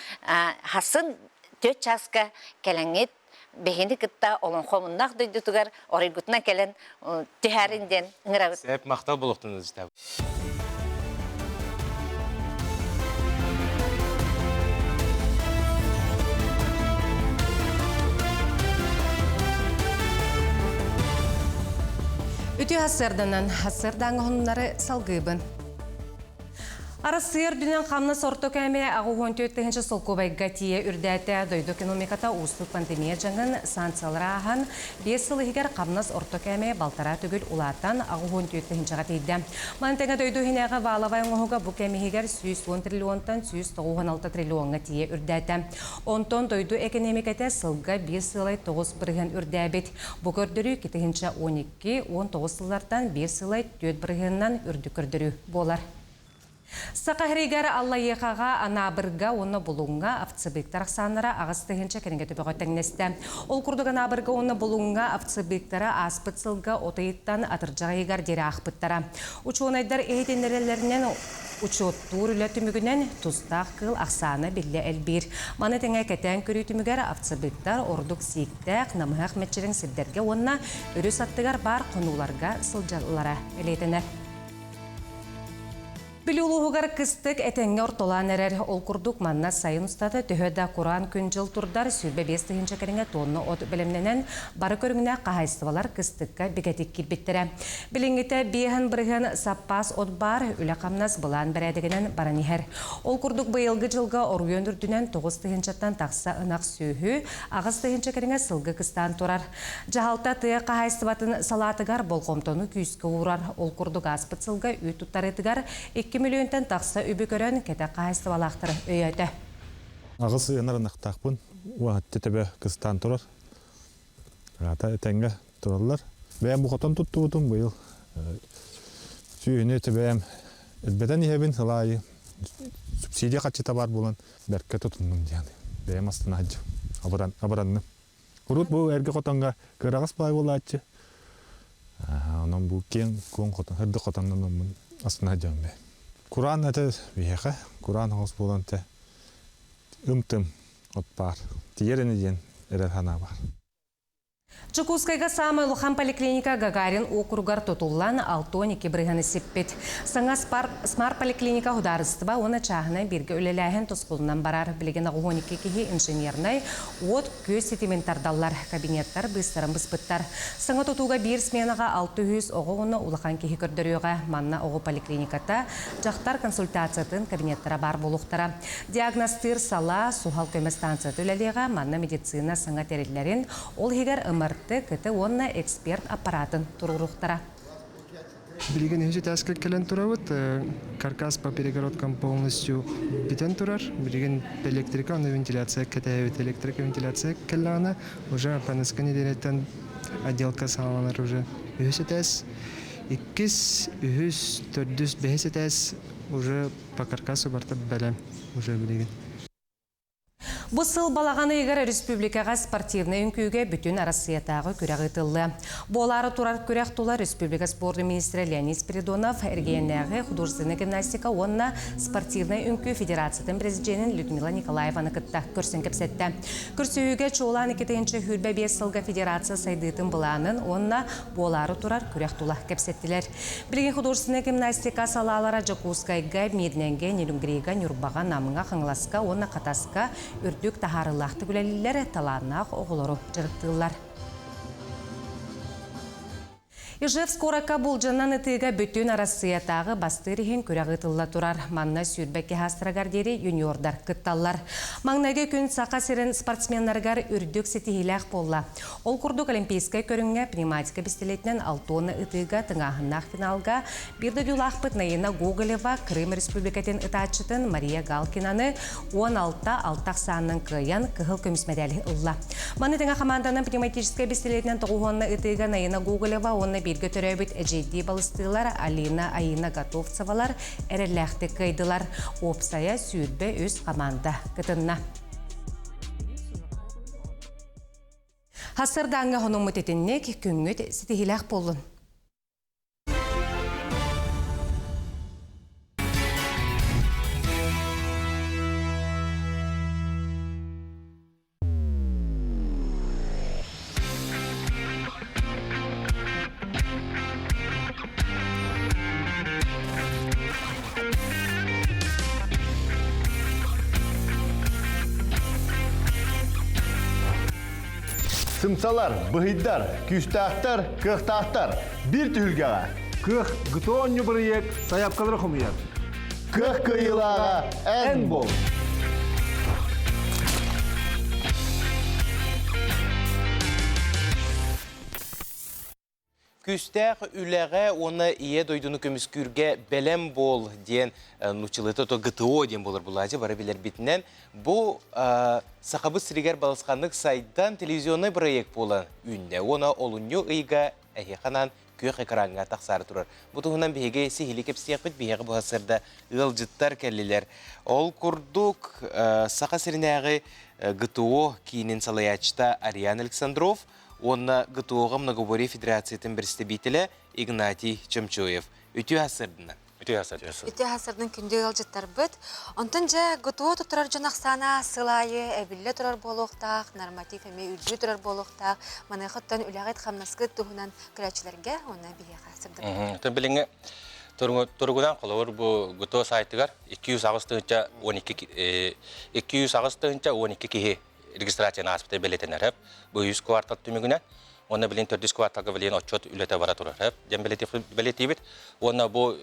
[SPEAKER 10] хасын Түөрт чааска кэлэҥҥит биһини кытта олоҥхо муннах дойдутугар оройгутунан кэлэн түһээрин диэн ыҥырабыт.
[SPEAKER 1] Сөп, махтал буолуохтун ыалдьытабыт.
[SPEAKER 3] Үтүө хассыарданан, хассыардааҥы хонуннары салгыыбын. Арассыыйа үрдүнэн хамнас орто кээмэйэ 84 тыһыынча солкуобайга тиийэ үрдээтэ. Дойду экономиката уустук пандемия дьаҥын санкциялары ааһан, биэс сыл иһигэр хамнас орто кээмэйэ балтараа төгүл улаатан, 84 тыһыынчаҕа тиийдэ. Маны тэҥэ дойду иһинээҕи валовай оҥоһуга бу кэм иһигэр 110 триллионтан 196 триллиоҥҥа тиийэ үрдээтэ. Онтон дойду экэниэмикэтэ сылга биир сыалай 9% үрдээбит. Бу көрдөрүү 2012 19 сыллартан биир сылай түөрт бырыһыанынан үрдүк көрдөрүү буолар. Саха сиригэр Аллайыахаҕа, Анаабырга уонна Булуҥҥа овцебыктар ахсааннара 8 тыһыынча кэриҥэ төбөҕө тэҥнэстэ. Ол курдук Анаабырга уонна Булуҥҥа овцебыктара ааспыт сылга от ыйыттан атырдьах ыйыгар диэри аахпыттара. Учуонайдар иһитиннэрэллэринэн учуоттуур үлэ түмүгүнэн тустаах кыыл ахсаана биллэ элбиир. Маны тэҥэ кэтээн көрүү түмүгэр овцебыктар ордук сииктээх, намыһах мэччирэҥ сирдэргэ уонна өрүс аттыгар баар хонууларга сылдьаллара бэлиэтэнэр. Бүлүү улууһугар кыстык этэҥҥэ ортолоон эрэр. Ол курдук манна сайын устата төһө да кураан күн-дьыл турдар, 25 тыһыынча кэриҥэ тонна от бэлэмнэнэн, бары көрүҥнээх хаһаайыстыбалар кыстыкка бигэтик киирбиттэрэ. Билиҥҥитэ 5% саппаас от баар, үлэ-хамнас былаан бэрээдэгинэн баран иһэр. Ол курдук быйылгы дьылга оройуон үрдүнэн 9 тыһыынчаттан тахса ынах сүөһү, 8 тыһыынча кэриҥэ сылгы кыстаан турар. Дьаһалта тыа хаһаайыстыбатын салаатыгар болҕомтону күүскэ уурар. Ол курдук ааспыт сылга үүт туттарыытыгар 2 миллионтан тахса үбү көрөн, кэтэх хаһаайыстыбалаахтары өйөөтө.
[SPEAKER 13] Аҕыс ыанар ынахтаахпын. Уоһатты төбө кыстаан турар. Аата этэҥҥэ тураллар. Бэйэм бу хотон туттубутум быйыл. Сүүһүнү төбөйөм элбэтэн иһэбин сыл аайы. Субсидия харчыта баар буолан бэркэ тутуннум диэн. Бэйэм астына сылдьабын. Абыранным. Урут бу эргэ хотоҥҥо кыараҕас баай буолааччы. Онон бу киэҥ куоҥ хотон, сырдык хотоннономмун астына сылдьабын бэйэм. Кураан этэ биһиэхэ, кураан оҕус буолан этэ ым-тым от баар. Тиийэр ини диэн эрэл санаа баар.
[SPEAKER 3] Дьокуускайга саамай улахан поликлиника Гагарин уокуругар тутуллан 62 бырыһыаны сиппит. Саҥа смарт-поликлиника судаарыстыба уонна чааһынай бииргэ үлэлээһин тускулунан барар. Билигин 92 киһи инженернэй уот-күөс ситимин тардаллар, кабинеттар быыстарын быспыттар. Саҥа тутууга биир сменаҕа 600 оҕо уонна улахан киһи көрдөрүөҕэ. Манна оҕо поликлиниката, дьахтар консультациятын кабинеттара баар буолуохтара. Диагностыыр салаа, суһал көмө станцията үлэлиэҕэ. Манна медицина саҥа тэриллэрин, ол иһигэр МРТ, КТ уонна эксперт аппаратын туруоруохтара.
[SPEAKER 16] Билигин үһүс этээскэ кэлэн турабыт. Каркас по перегородкам полностью бүтэн турар. Билигин электрика уонна вентиляция кэтэһэбит. Электрика вентиляция кэллэҕинэ уже панельскай нэдиэлэттэн отделка саҕаланар уже үһүс этээс. Иккис, үһүс, төрдүс, бэһис этээс уже по каркасу барыта бэлэм уже билигин.
[SPEAKER 3] Бу сыл балаҕан ыйыгар республикаҕа спортивнай үҥкүүгэ бүтүн Арассыйатааҕы күрэх ыытыллыа. Буолаары турар күрэх тула республика спордун министрэ Леонид Спиридонов, эргиэннээҕи художественнай гимнастика уонна спортивнай үҥкүү федерациятын президенин Людмила Николаеваны кытта көрсөн кэпсэттэ. Көрсүһүүгэ чуолаан 2025 сылга федерация сайдыытын былаанын уонна буолаары турар күрэх тула кэпсэттилэр. Билигин художественнай гимнастика салаалара Дьокуускайга, Миирнэнгэ, Нерюнгрига, Ньурбаҕа, Намҥа, Хаҥаласка уонна Хатаска үрдүк таһаарыылаахтык үлэлииллэр, талааннаах оҕолору дьарыктыыллар. Ижевск куоракка булдьанан ытыыга бүтүн Арассыыйатааҕы бастыыр иһин күрэх ыытылла турар. Манна 22 саастарыгар диэри юниордар кытталлар. Маҥнайгы күн Саха сирин спортсменнарыгар үрдүк ситиһиилээх буолла. Ол курдук олимпийскай көрүҥҥэ пневматика бистилиэтинэн алтуона ытыыга тыҥааһыннаах финалга биир дойдулаахпыт Наина Гоголева Крым Республикатын ытааччытын Мария Галкинаны 16-6 ахсаанынан кыайан кыһыл көмүс мэдээли ылла. Маны тэҥэ хамаанданан пневматическай бистилиэтинэн тоҕуһуонна ытыыга Наина Гоголева уонна бииргэ төрөөбүт эдьиийдии балыстыылар Алина Аина Готовцевалар эрэллээхтик кыайдылар. Уопсайа 23 хамаанда кытынна. Хасырдааҥҥа хонуммут итинник күҥҥүт ситиһиилээх буоллун.
[SPEAKER 14] Сымсалар, быһыйдар, күүстээхтэр, кыахтаахтар биир түһүлгэҕэ.
[SPEAKER 15] Кыах ГТО оонньуу бырайыак сайаапкалары хомуйар.
[SPEAKER 14] Кыах кыайыылааҕа эн бол!
[SPEAKER 1] Күүстээх үлэҕэ уонна Ийэ дойдуну көмүскүүргэ бэлэм буол диэн нууччалыыта то ГТО диэн буолар булаачы бары билэрбитинэн бу Сахабыт сиригэр балысханнык сайдан телевизионнай проект буолан үүннэ уонна олунньу ыйга эһиэхэ анаан күөх экраҥҥа тахсаары турар. Бу туһунан биһиги сиһилии кэпсиэхпит, биһиэхэ бу сарсыарда ыалдьыттар кэллилэр. Ол курдук Саха сиринээҕи ГТО киинин салайааччыта Ариан Александров, уонна ГТО-ҕа многоборье федерациятын бэрэстэбиитэлэ Игнатий Чомчоев. Үтүө сарсыарданан.
[SPEAKER 19] Үтүө сарсыардан.
[SPEAKER 2] Үтүө сарсыардан күндү ыалдьыттарбыт. Онтон дьэ ГТО туттарар дьон ахсаана сыл аайы эбиллэ турар буолуохтаах, норматив эмиэ үрдүү турар буолуохтаах. Маныаха оттон үлэҕит-хамнаскыт туһунан көрөөччүлэргэ уонна биһиэхэ сырдатар.
[SPEAKER 17] Оттон билиҥҥи туругунан холобур бу ГТО сайтыгар 208 тыһыынча 12 208 тыһыынча 12 киһи регистрацияны ааспыта бэлиэтэнэр. Бу үс квартал түмүгүнэн уонна билин төрдүс кварталга билин отчет үлэтэ бара турар. Диэн бэлиэтиибит. Уонна бу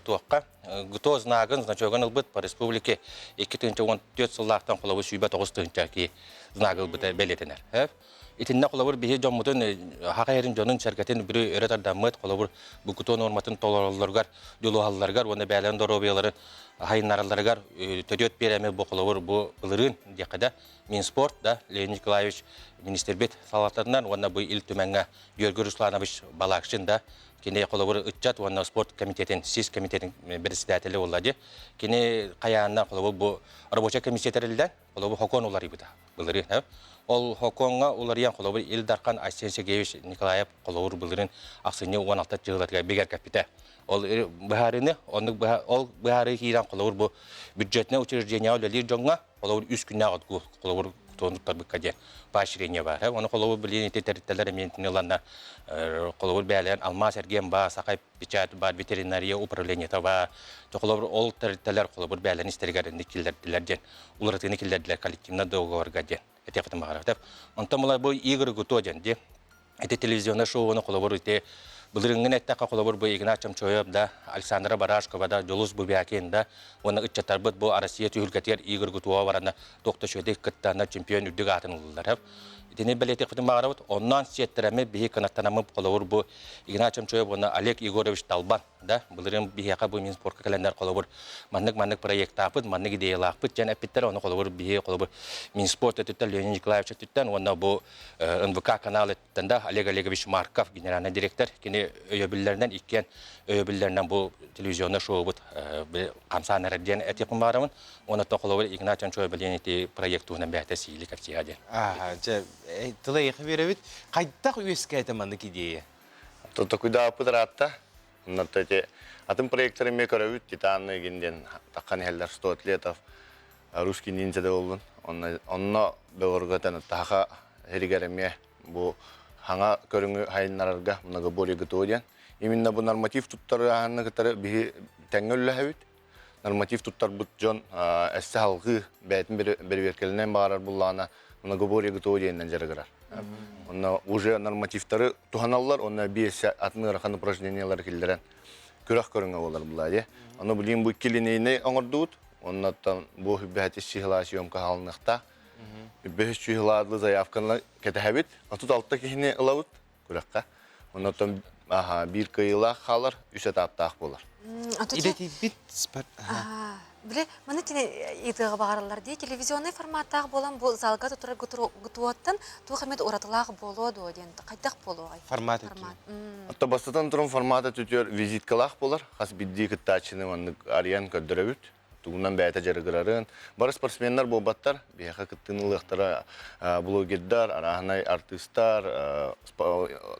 [SPEAKER 17] туохха ГТО знагын, значогын ылбыт по республике 2014 сыллаахтан холобур 109 тыһыынча киһи знагы ылбыта бэлиэтэнэр. Итиннэ холобур биһи дьоммутун хаха эрин дьонун сэргэтин бүрү өрө тардаммыт холобур бу ГТО норматын толороллоругар дьулуһалларыгар уонна бээлэрин доруобуйаларын хайыннаралларыгар төрүөт биэрэми бу холобур бу былырыын диэххэ да Минспорт да Леонид Николаевич министрбит салалтатынан уонна бу Ил Түмэҥҥэ Георгий Русланович Балакшин да кини холобур ыччат уонна спорт комитетин сис комитетин председателэ буолла дии. Кини хайаанна холобур бу рабочай комиссия тэриллэн холобур хокуон уларыйбыта былырыын. Ол хокуоҥҥа уларыйан холобур Ил Дархан Айсен Сергеевич Николаев холобур былырыын ахсынньы 16 дьылларыгар бигэргэппитэ. Ол быһаарыыны оннук ол быһаарыы киирэн холобур бу бюджетнай учреждениеҕа үлэлиир дьоҥҥо холобур үс күннээх отгул холобур туонуттарбыкка диэн поощрение баар. Ону холобур билин ити тэрилтэлэр эмиэ итини ыланна холобур бээлээн алмаас эргиэн баа, сахай печать баар, ветеринария управлениета баар. Холобур ол тэрилтэлэр холобур бээлэн истэригэр инник киллэрдилэр диэн уларытыыны киллэрдилэр коллективный договорга диэн этиэхпитин баҕарабыт. Онтон була бу Игорь Гуто диэн ди ити телевизионный шоуну холобур ити былырыҥҥын эттэххэ холобур бу Игнат Чомчоев да Александра Барашкова да Дьулус Бубякин да уонна ыччаттарбыт бу Россия түһүлгэтигэр Игорь Гутуова барана туох да үчүгэйдик кыттанна чемпион үрдүк аатын ыллылар. Итини бэлиэтиэхпитин баҕарабыт. Оннон сиэттэрэммит биһи кынаттанаммыт холобур бу Игнат Чомчоев уонна Олег Егорович Талбан да былырыын биһиэхэ бу Минспортка кэлэннэр холобур маннык-маннык проектаахпыт, маннык идеялаахпыт диэн эппиттэр. Ону холобур биһи холобур Минспорт өттүттэн Леонид Николаевич өттүттэн уонна бу НВК канал өттүттэн да Олег Олегович Марков генеральный директор кини өйөбүллэринэн иккиэн өйөбүллэринэн бу телевизионный шоубут хамсаан эрэр диэн этиэхпин баҕарабын. Уонна то холобур Игнат Чончоев билиэн ити проект туһунан бэйэтэ сиили кэпсиэҕэ диэн.
[SPEAKER 1] Аа, дьэ, тылы эйиэхэ биэрэбит. Хайдах үөскээтэ маннык идея?
[SPEAKER 24] Токуйдаабыппыт ыраатта. Онно ити атын проекттары эмиэ көрөбүт. Титан игин диэн таххан иһэллэр 100 атлетов, русский ниндзя да буоллун. Онно онно бөҕөргөтөн таһаха сиригэр эмиэ бу хаҥа көрүҥү хайыннарарга многоборье ГТО диэн. Именно бу норматив туттарыаһыны кытары биһи тэҥҥэ үллэһэбит. Норматив туттарбыт дьон эссе халҕыы бэйэтин бэрэбиэркэлэнэн баҕарар буллаҕына многоборье ГТО диэнинэн дьарыгырар. Онно уже нормативтары туһаналлар, онно биэс атын ыарахан упражнениялары киллэрэн күрэх көрүҥэ буолар булаа дии. Ону билигин бу икки оҥордубут. Оннуттан бу бэһэтис чыһылаа съемка хаалыныахтаах. Бэһис чыһылаады заявканы кэтэһэбит. 36 киһини ылабыт күрэххэ. Оннуттан биир кыайыылаах хаалар, үс этаптаах буолар.
[SPEAKER 1] Идэтийбит спорт.
[SPEAKER 2] Били, маны тини ыытыаҕы баҕараллар дии. Телевизионнай форматтаах буолан бу залга турар ГТО-ттан туох эмит уратылаах буолуо дуо диэн хайдах буолуоҕай?
[SPEAKER 1] Формат
[SPEAKER 2] Формат.
[SPEAKER 24] Отто бастатан туран формата түтүөр визиткалаах буолар. Хас биирдии кыттааччыны маннык арыйан көрдөрөбүт. Тугунан бэйэтэ дьарыгырарын. Бары спортсменнар буолбаттар. Биһиэхэ кыттыыны ылыахтара блогердар, арааһынай артыыстар,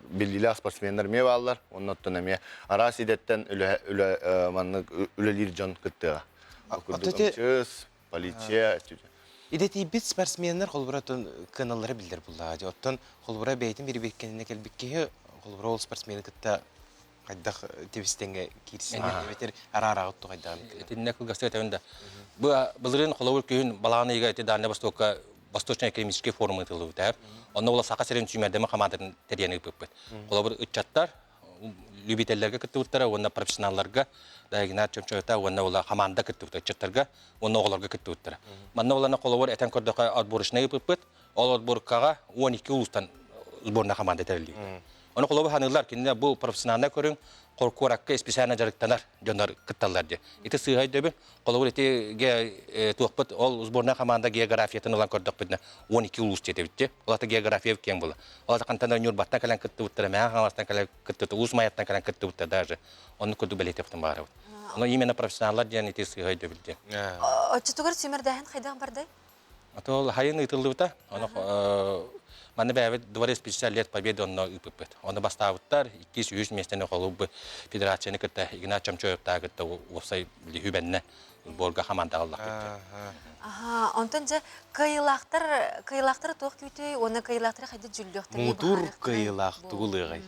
[SPEAKER 24] биллиилээх спортсменнар эмиэ бааллар. Онно оттон эмиэ араас идэттэн үлэ, үлэ маннык үлэлиир дьон кыттыаҕа. Ол курдук МЧС, полиция.
[SPEAKER 1] Идэтийбит спортсменнар холобура кыаналлара биллэр буллаҕа дии. Оттон холобура бэйэтин бирибиэккэнинэ кэлбит киһи холобура ол спортсмены кытта хайдах тэбис-тэҥҥэ киирсин эбэтэр араараҕыт туох хайдаҕын
[SPEAKER 17] Итиннэ кылгастык этэбин да. Бу былырыын холобур күһүн балаҕан ыйыгар ити Дальнай Востокка Восточный экономический форум ыытыллыбыта. Онно була Саха сирин сүүмэрдэмэ хамаандатын тэрийэн ыыппыппыт. Холобур, ыччаттар любителлэргэ кыттыбыттара уонна профессионалларга да Игнат Чомчоета уонна ула хамаанда кыттыбыта ыччаттарга уонна оҕолорго кыттыбыттара. Манна улана холобур этэн көрдөххө отборочнай ыыппыппыт. Ол отборкаҕа 12 улуустан сборная команда тэриллибит. Ону холобур ханыылар кинилэр бу профессиональнай көрүҥ куоракка специально дьарыктанар дьоннор кытталлар диye. Ити сыыһа өйдөбүл. Холобур ити туохпут ол сборная команда географиятын ылан көрдөхпүтүнэ 12 улуус диэтэбит дии. Ол ата география киэҥ була. Ол ата хантан Ньурбаттан кэлэн кыттыбыттара, Мэҥэ Хаҥаластан кэлэн кыттыбыттара, Уус Майаттан кэлэн кыттыбыттара даже. Оннук курдук бэлиэтиэхпитин баҕарабыт. Ону именно профессионаллар диэн ити сыыһа өйдөбүл диэн.
[SPEAKER 2] Оччотугар сүүмэрдээһин хайдах бардай?
[SPEAKER 17] Ол хайын ыытыллыбыта. Ону манна бэйэбит Дворец 50 лет Победы онно ыыппыппыт. Ону бастаабыттар, 2-3 миэстэни холубу федерацияны кытта Игнат Чомчоевтааҕы кытта уопсай хүбэннэ сборга хамаандаҕа ыллахпыт.
[SPEAKER 2] Аха, онтон дьэ кыайыылаахтар кыайыылаахтары туох күүтүй уонна кыайыылаахтары хайдах дьүүллүөхтэрий
[SPEAKER 1] Муҥутуур кыайыылаах тугу ылыаҕай?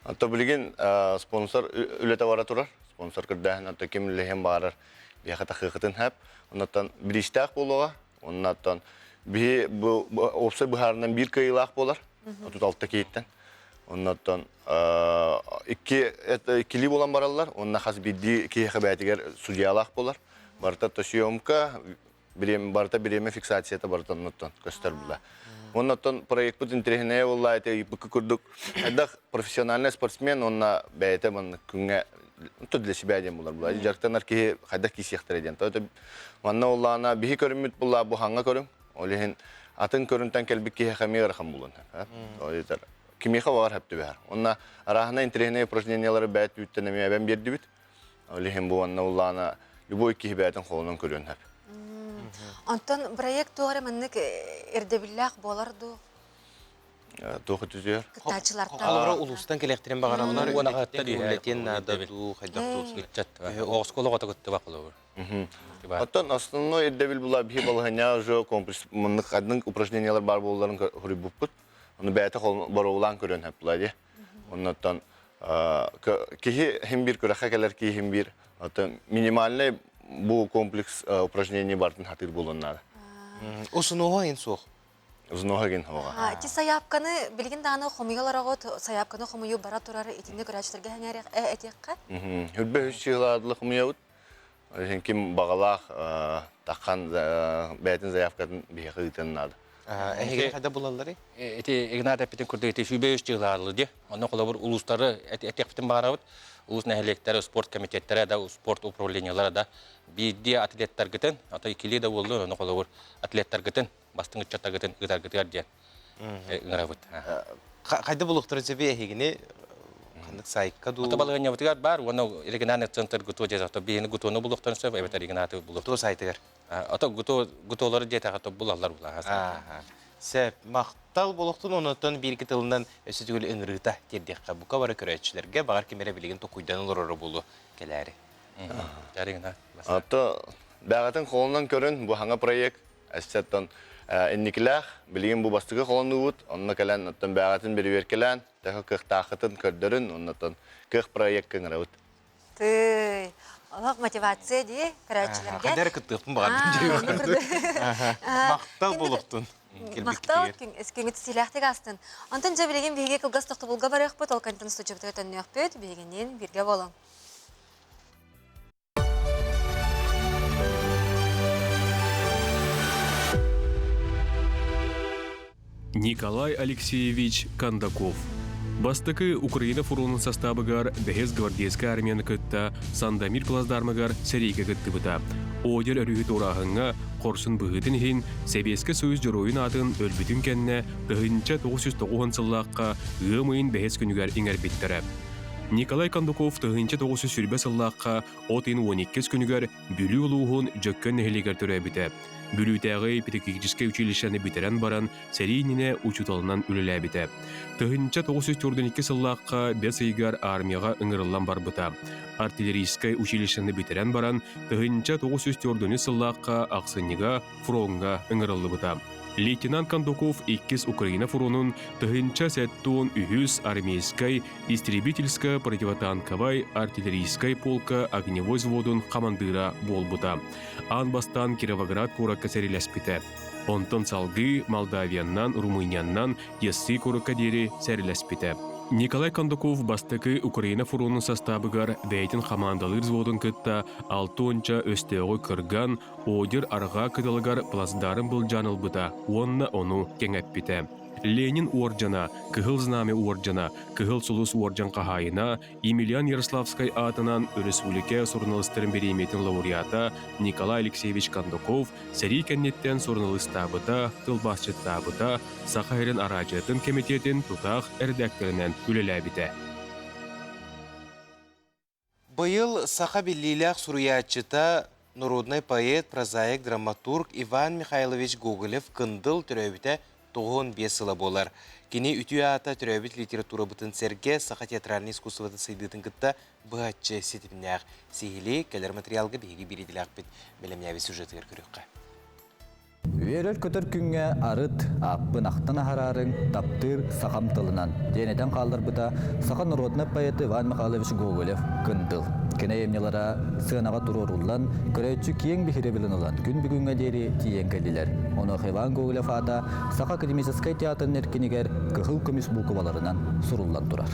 [SPEAKER 24] Онто билигин спонсор үлэтэ бара турар. Спонсор көрдөөһүн онто ким үлэһин баҕарар биһиэхэ тахыахытын сөп. Оннуттан бириистээх буолуоҕа. Оннуттан биһи бу уопсай быһаарынан биир кыайыылаах буолар. 36 киһиттэн. Оннуттан икки иккилии буолан бараллар. Онно хас биирдии киһиэхэ бэйэтигэр судьуйалаах буолар. Барыта то съемка, барыта бириэмэ фиксацията барыта оннуттан көстөр була. Оннуттан проектпыт интэриэһинэйэ буолла ити ыйыппыкка курдук хайдах профессиональный спортсмен уонна бэйэтэ маннык күҥҥэ то для себя диэн булар була. Дьарыктанар киһи хайдах киисиэхтэрэ диэн. То манна улаана биһи көрүммүт була бу хаҥа көрүҥ. Ол иһин атын көрүнтэн кэлбит киһиэхэ эмиэ ыарахан булун. Кимиэхэ баҕар хөп түбэһэр. Онна арааһына интэриэһинэй упражнениялары бэйэт үүттэн эмиэ эбэн биэрдибит. Ол иһин бу онно улаана любой киһи бэйэтин холунан көрүөн сөп.
[SPEAKER 2] Онтон проект туох эрэ маннык ирдэбиллээх буолар дуу?
[SPEAKER 24] Туох түзүөр?
[SPEAKER 2] Кыттааччылартан.
[SPEAKER 1] Олоро улуустан кэлэхтэрин баҕараллар, үлэтин наада дуу, хайдах дуу.
[SPEAKER 17] Ыччат, оскуола оҕото кыттыбат холобур.
[SPEAKER 24] Оттон основной ирдэбил була биһи балаһыня уже комплекс маннык адын упражнениялар бар буолларын хоруйбуппут. Ону бэйэтэ боруобулаан көрөн сөп була дии. Оннуттан киһи хим бир күрэххэ кэлэр киһи хим бир минимальный бу комплекс упражнений бартын хатыр буолуон наада.
[SPEAKER 1] Усунуоһа ин суох.
[SPEAKER 24] Узунуоһа гин хоҕа.
[SPEAKER 2] Ити сайаапканы билигин даҕаны хомуйалар оҕот сайаапканы хомуйуу бара турар итинник көрөөччүлэргэ сэҥээр этиэххэ.
[SPEAKER 24] Хүрбэ үс чыылаадылы хомуйабыт. Ол ким баҕалаах таххан бэйэтин заявкатын биһиэхэ ыытан наада.
[SPEAKER 1] Эһиги хайда булалларый?
[SPEAKER 17] Ити Игнат эппитин курдук ити сүүбэ үс чыылаадылы дии. Онно холобур улуустары этиэхпитин баҕарабыт. Улуус нэһилиэктэрэ, спорт комитеттэрэ да, спорт управлениелара да биирдии атлеттаргытын, ата иккилии да буоллун, ону холобур атлеттаргытын, бастыҥ ыччаттаргытын ыытаргытыгар диэн ыҥырабыт.
[SPEAKER 1] Хайда булуохтара сөбүй эһигини ханнык сайтка дуу?
[SPEAKER 17] Ата балаһыанньабытыгар баар уонна региональный центр ГТО диэтэх биһини ГТОну булуохтарын сөп эбэтэр Игнаты булуох.
[SPEAKER 1] ГТО сайтыгар.
[SPEAKER 17] Ата ГТО ГТОлары диэтэхэ то булаллар булаха.
[SPEAKER 1] Сөп. Махтал болохтун онотон биирги тылынан өссө түгэл ыҥырыыта тиэрдиэххэ. Бука бары көрөөччүлэргэ баҕар ким эрэ билигин токуйдан олороро буолуо кэлээри.
[SPEAKER 24] Ато бэҕэтин холонон көрөн бу хаҥа проект Эссе-оттон инникилээх, билигин бу бастакы холонуубут, онно кэлэн оттон бэҕэтин бирибиэркэлээн, төһө кыахтааххытын көрдөрүн, оннотон кыах проекка ыҥырабыт.
[SPEAKER 2] Тыый, олох мотивация дии көрөөччүлэргэ.
[SPEAKER 1] Хайда эрэ кыттыахпын баҕардым дии. Махтал буолуохтун.
[SPEAKER 2] Махтал, күҥҥүт силээхтик аастын. Онтон дьэ билигин биһиги кылгас тохтобулга барыахпыт, ол кэнниттэн студиябытыгар төннүөхпүт, биһигинниин бииргэ буолуҥ.
[SPEAKER 4] Николай Алексеевич Кондаков Бастакы Украина фронун састаабыгар бэһис гвардейскай армияны кытта Сандамир плацдармыгар сэриигэ кыттыбыта. Одер өрүһү туорааһыҥҥа хорсун быһыытын иһин Сэбиэскэй Союз Дьоруойун аатын өлбүтүн кэннэ 1990 сыллаахха ыам ыйын бэһис күнүгэр иҥэрбиттэрэ. Николай Кондаков 1920 сыллаахха от ыйын 12 күнүгэр Бүлүү улууһун Дьөккөн нэһилиэгэр төрөөбүтэ. Бүлүүтээҕи педагогическай училищены бүтэрэн баран, сэрии иннинэ учууталынан үлэлээбитэ. 1942 сыллаахха бэс ыйыгар армияҕа ыҥырыллан барбыта. Артиллерийскай училищены бүтэрэн баран, 1944 сыллаахха ахсынньыга фроҥҥа ыҥырыллыбыта. Лейтенант Кондаков иккис Украина фронун 1073 армейскай истребительскай противотанковай артиллерийскай полка огневой взводун хамандыыра буолбута. Аан бастаан Кировоград куоракка сэрилэспитэ. Онтон салгыы Молдавияннан, Румынияннан Яссы куоракка диэри сэрилэспитэ. Николай Кондаков бастакы Украина фронун састаабыгар бэйэтин хамаандалыыр взводун кытта 6 өстөөҕү кырган, Одер арҕаа кытылыгар плацдарын былдьаан ылбыта уонна ону кэҥэппитэ. Ленин уордьана, Кыһыл Знамя уордьана, Кыһыл Сулус уордьан хаһаайына Емельян Ярославскай аатынан өрөспүүбүлүкэ суруналыыстарын бириэмийэтин лауреата Николай Алексеевич Кондаков сэрии кэнниттэн суруналыыстаабыта, тылбаасчыттаабыта, Саха сирин араадьыйатын кэмитиэтин тутаах эрэдээктэринэн үлэлээбитэ.
[SPEAKER 1] Быйыл саха биллиилээх суруйааччыта, народнай поэт, прозаик, драматург Иван Михайлович Гоголев-Кындыл төрөөбүтэ 95 сыла буолар. Кини үтүө аата төрөөбүт литературабытын сэргэ саха театральнай искусствотын сайдыытын кытта быһаччы ситимнээх. Сиһилии кэлэр материалга биһиги биирдилээхпит бэлэмнээбит сюжетыгар көрүөххэ.
[SPEAKER 22] Үөрэр-көтөр күҥҥэ арыт, ааппын ахтан аһараарыҥ, таптыыр сахам тылынан, диэн этэн хаалларбыта саха норуодунай поэта Иван Михайлович Гоголев Кындыл. Кини айымньылара сыанаҕа туруоруллан, көрөөччү киэҥ биһирэбилин ылан күн бүгүҥҥэ диэри тиийэн кэллилэр. Онуоха Иван Гоголев аата Саха академическай театрын эркинигэр кыһыл көмүс буукубаларынан суруллан турар.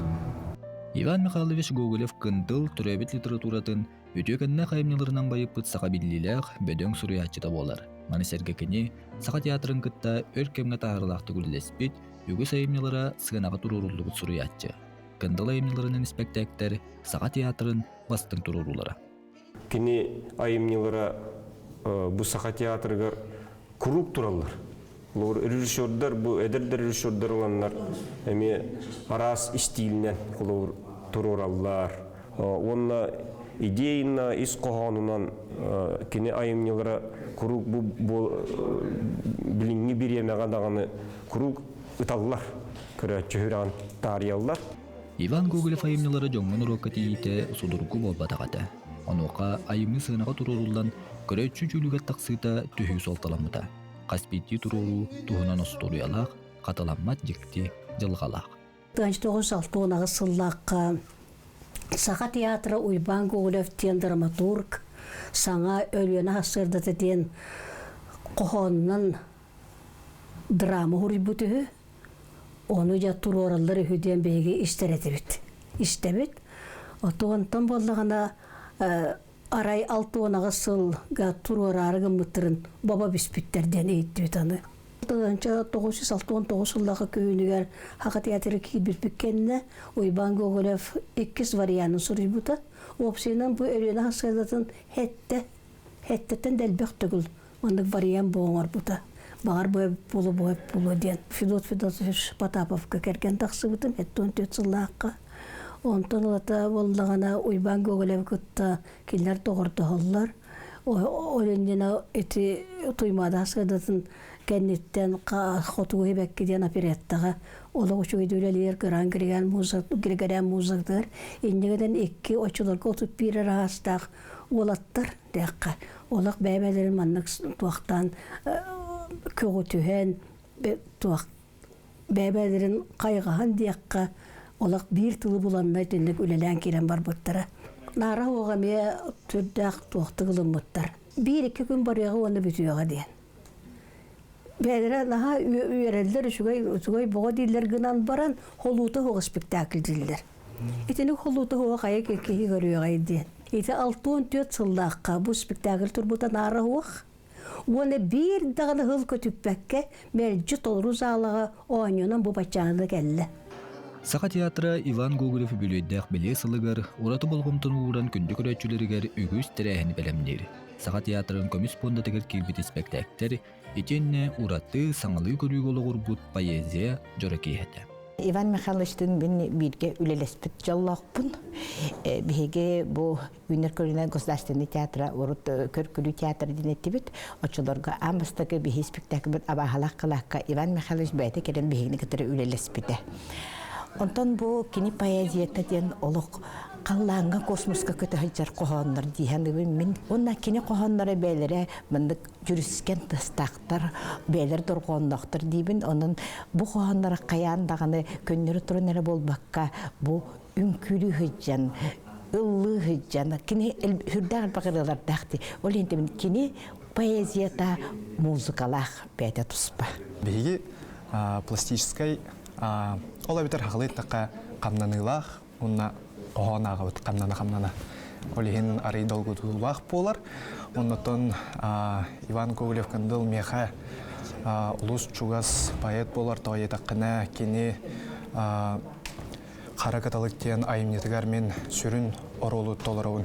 [SPEAKER 22] Иван Михайлович Гоголев Кындыл төрөөбүт литературатын Үтүөкэннээх айымньыларынан байыппыт саха биллиилээх, бөдөҥ суруйааччыта буолар. Маны сэргэ кини Саха театрын кытта өр кэмҥэ таһаарыылаахтык үлэлэспит, үгүс айымньылара сыанаҕа туруоруллубут суруйааччы. Кындыл айымньыларынан испэктээктэр Саха театрын бастыҥ туруоруулара.
[SPEAKER 5] Кини айымньылара бу Саха театрыгар куруук тураллар. Лор режиссердар бу эдэр режиссердар ыланнар эмиэ араас истиилинэн холобур туруораллар. Уонна идейно ис хоһоонунан кини айымньылара куруук бу билиҥҥи бириэмэҕэ даҕаны куруук ыталлар, көрөөччү сүрэҕин таарыйаллар.
[SPEAKER 22] Иван Гоголев айымньылара дьоҥҥо норуокка тиийиитэ судургу буолбатах этэ. Онуоха айымньы сыанаҕа туруоруллан, көрөөччү дьүүлүгэр тахсыыта төһүү суолталаммыта. Хас биирдии туруоруу туһунан остуоруйалаах, хатыламмат дьикти дьылҕалаах.
[SPEAKER 18] 1968 сыллаахха Саха театра Уйбаан Гоголев диэн драматург саҥа Өлүөнэ сарсыардата диэн хоһоонунан драма суруйбут үһү. Ону дьэ туруораллар үһү диэн биһиги истэр этибит. Истэбит. Онтон буоллаҕына арай 68 сылга туруораары гыммыттарын бобо бүспүттэр диэн иһиттибит аны. 1969 сыллаахы күһүнүгэр Саха театры киирбиппит кэннэ Уйбаан Гоголев иккис варианын суруйбута. Уопсайынан бу Өлүөнэ сарсыардатын хэттэ, хэттэттэн да элбэх төгүл маннык вариант бу оҥорбута. Баҕар бу буолуо, бу буолуо диэн. Федот Федотович Потаповка кэргэн тахсыбытым 74 сыллаахха. Онтон ылата буоллаҕына Уйбаан Гоголевы кытта кинилэр доҕордоһоллор. Ол иннинэ ити Туймаада сыадатын кэнниттэн Хотугу Эбэкки диэн опереттаҕа олох үчүгэйдик үлэлиир Гран Григорян музыктыгар иннигинэн икки оччолорго 31 эрэ аастаах уолаттар диэххэ олох бэйэ-бэйэлэрин маннык туохтаан көҕүтүһэн туох бэйэ-бэйэлэрин хайҕаһан диэххэ олох биир тылы буланнар итинник үлэлээн киирэн барбыттара. Наара уоҕа эмиэ сүрдээх туохтук ылыммыттар. Биир-икки күн барыаҕа уонна бүтүөҕэ диэн. Бэйэлэрэ наһаа үөрэллэр, үчүгэй, үчүгэй боҕо дииллэр гынан баран, холуута суох спектакль дииллэр. Итини холуута суох хайа киһи көрүөҕэй диэн. Ити 64 сыллаахха бу спектакль турбута наара суох. Уонна биир даҕаны сыл көтүппэккэ мэлдьи толору саалаҕа оонньуунан бу баччааҥҥа кэллэ.
[SPEAKER 22] Саха театра Иван Гоголев үбүлүөйдээх бэлиэ сылыгар ураты болҕомтону ууран күндү көрөөччүлэригэр үгүс тэрээһини бэлэмниир. Саха театрын көмүс пуондатыгар киирбит испэктээктэр итиэннэ ураты саҥалыы көрүүгэ олоҕурбут поэзия дьоро киэһэтэ.
[SPEAKER 23] Иван Михайловичтыын мин бииргэ үлэлэспит дьоллоохпун. Биһиги бу Үүнэр көлүнэ государственный театра урут көр-күлүү театра диэн эттибит. Оччолорго аан бастакы биһи спектакльбыт Абааһалаах кылаакка Иван Михайлович бэйэтэ кэлэн биһигини кытары үлэлэспитэ. Онтон бу кини поэзията диэн олох халлааҥҥа космоска көтө сылдьар хоһооннор дии саныыбын мин. Уонна кини хоһоонноро бэйэлэрэ маннык дьүрүскэн тыастаахтар, бэйэлэр дорҕоонноохтор диибин. Онон бу хоһооннор хайаан даҕаны көннөрү туран эрэ буолбакка, бу үҥкүүлүү сылдьан, ыллыы сылдьан, кини сүрдээх элбэх ырыалардаах дии. Ол иһин кини поэзията музыкалаах бэйэтэ туспа.
[SPEAKER 16] Биһиги пластическай ол эбэтэр хахылы эттэххэ хамнаныылаах уонна хоһоон ааҕабыт хамнана-хамнана. Ол иһин арый долгутуулаах буолар. Оннотон Иван Гоголев-Кындыл миэхэ улус чугас поэт буолар тоҕо диэтэххинэ кини Хара кыталык диэн айымньытыгар мин сүрүн оруолу толоробун.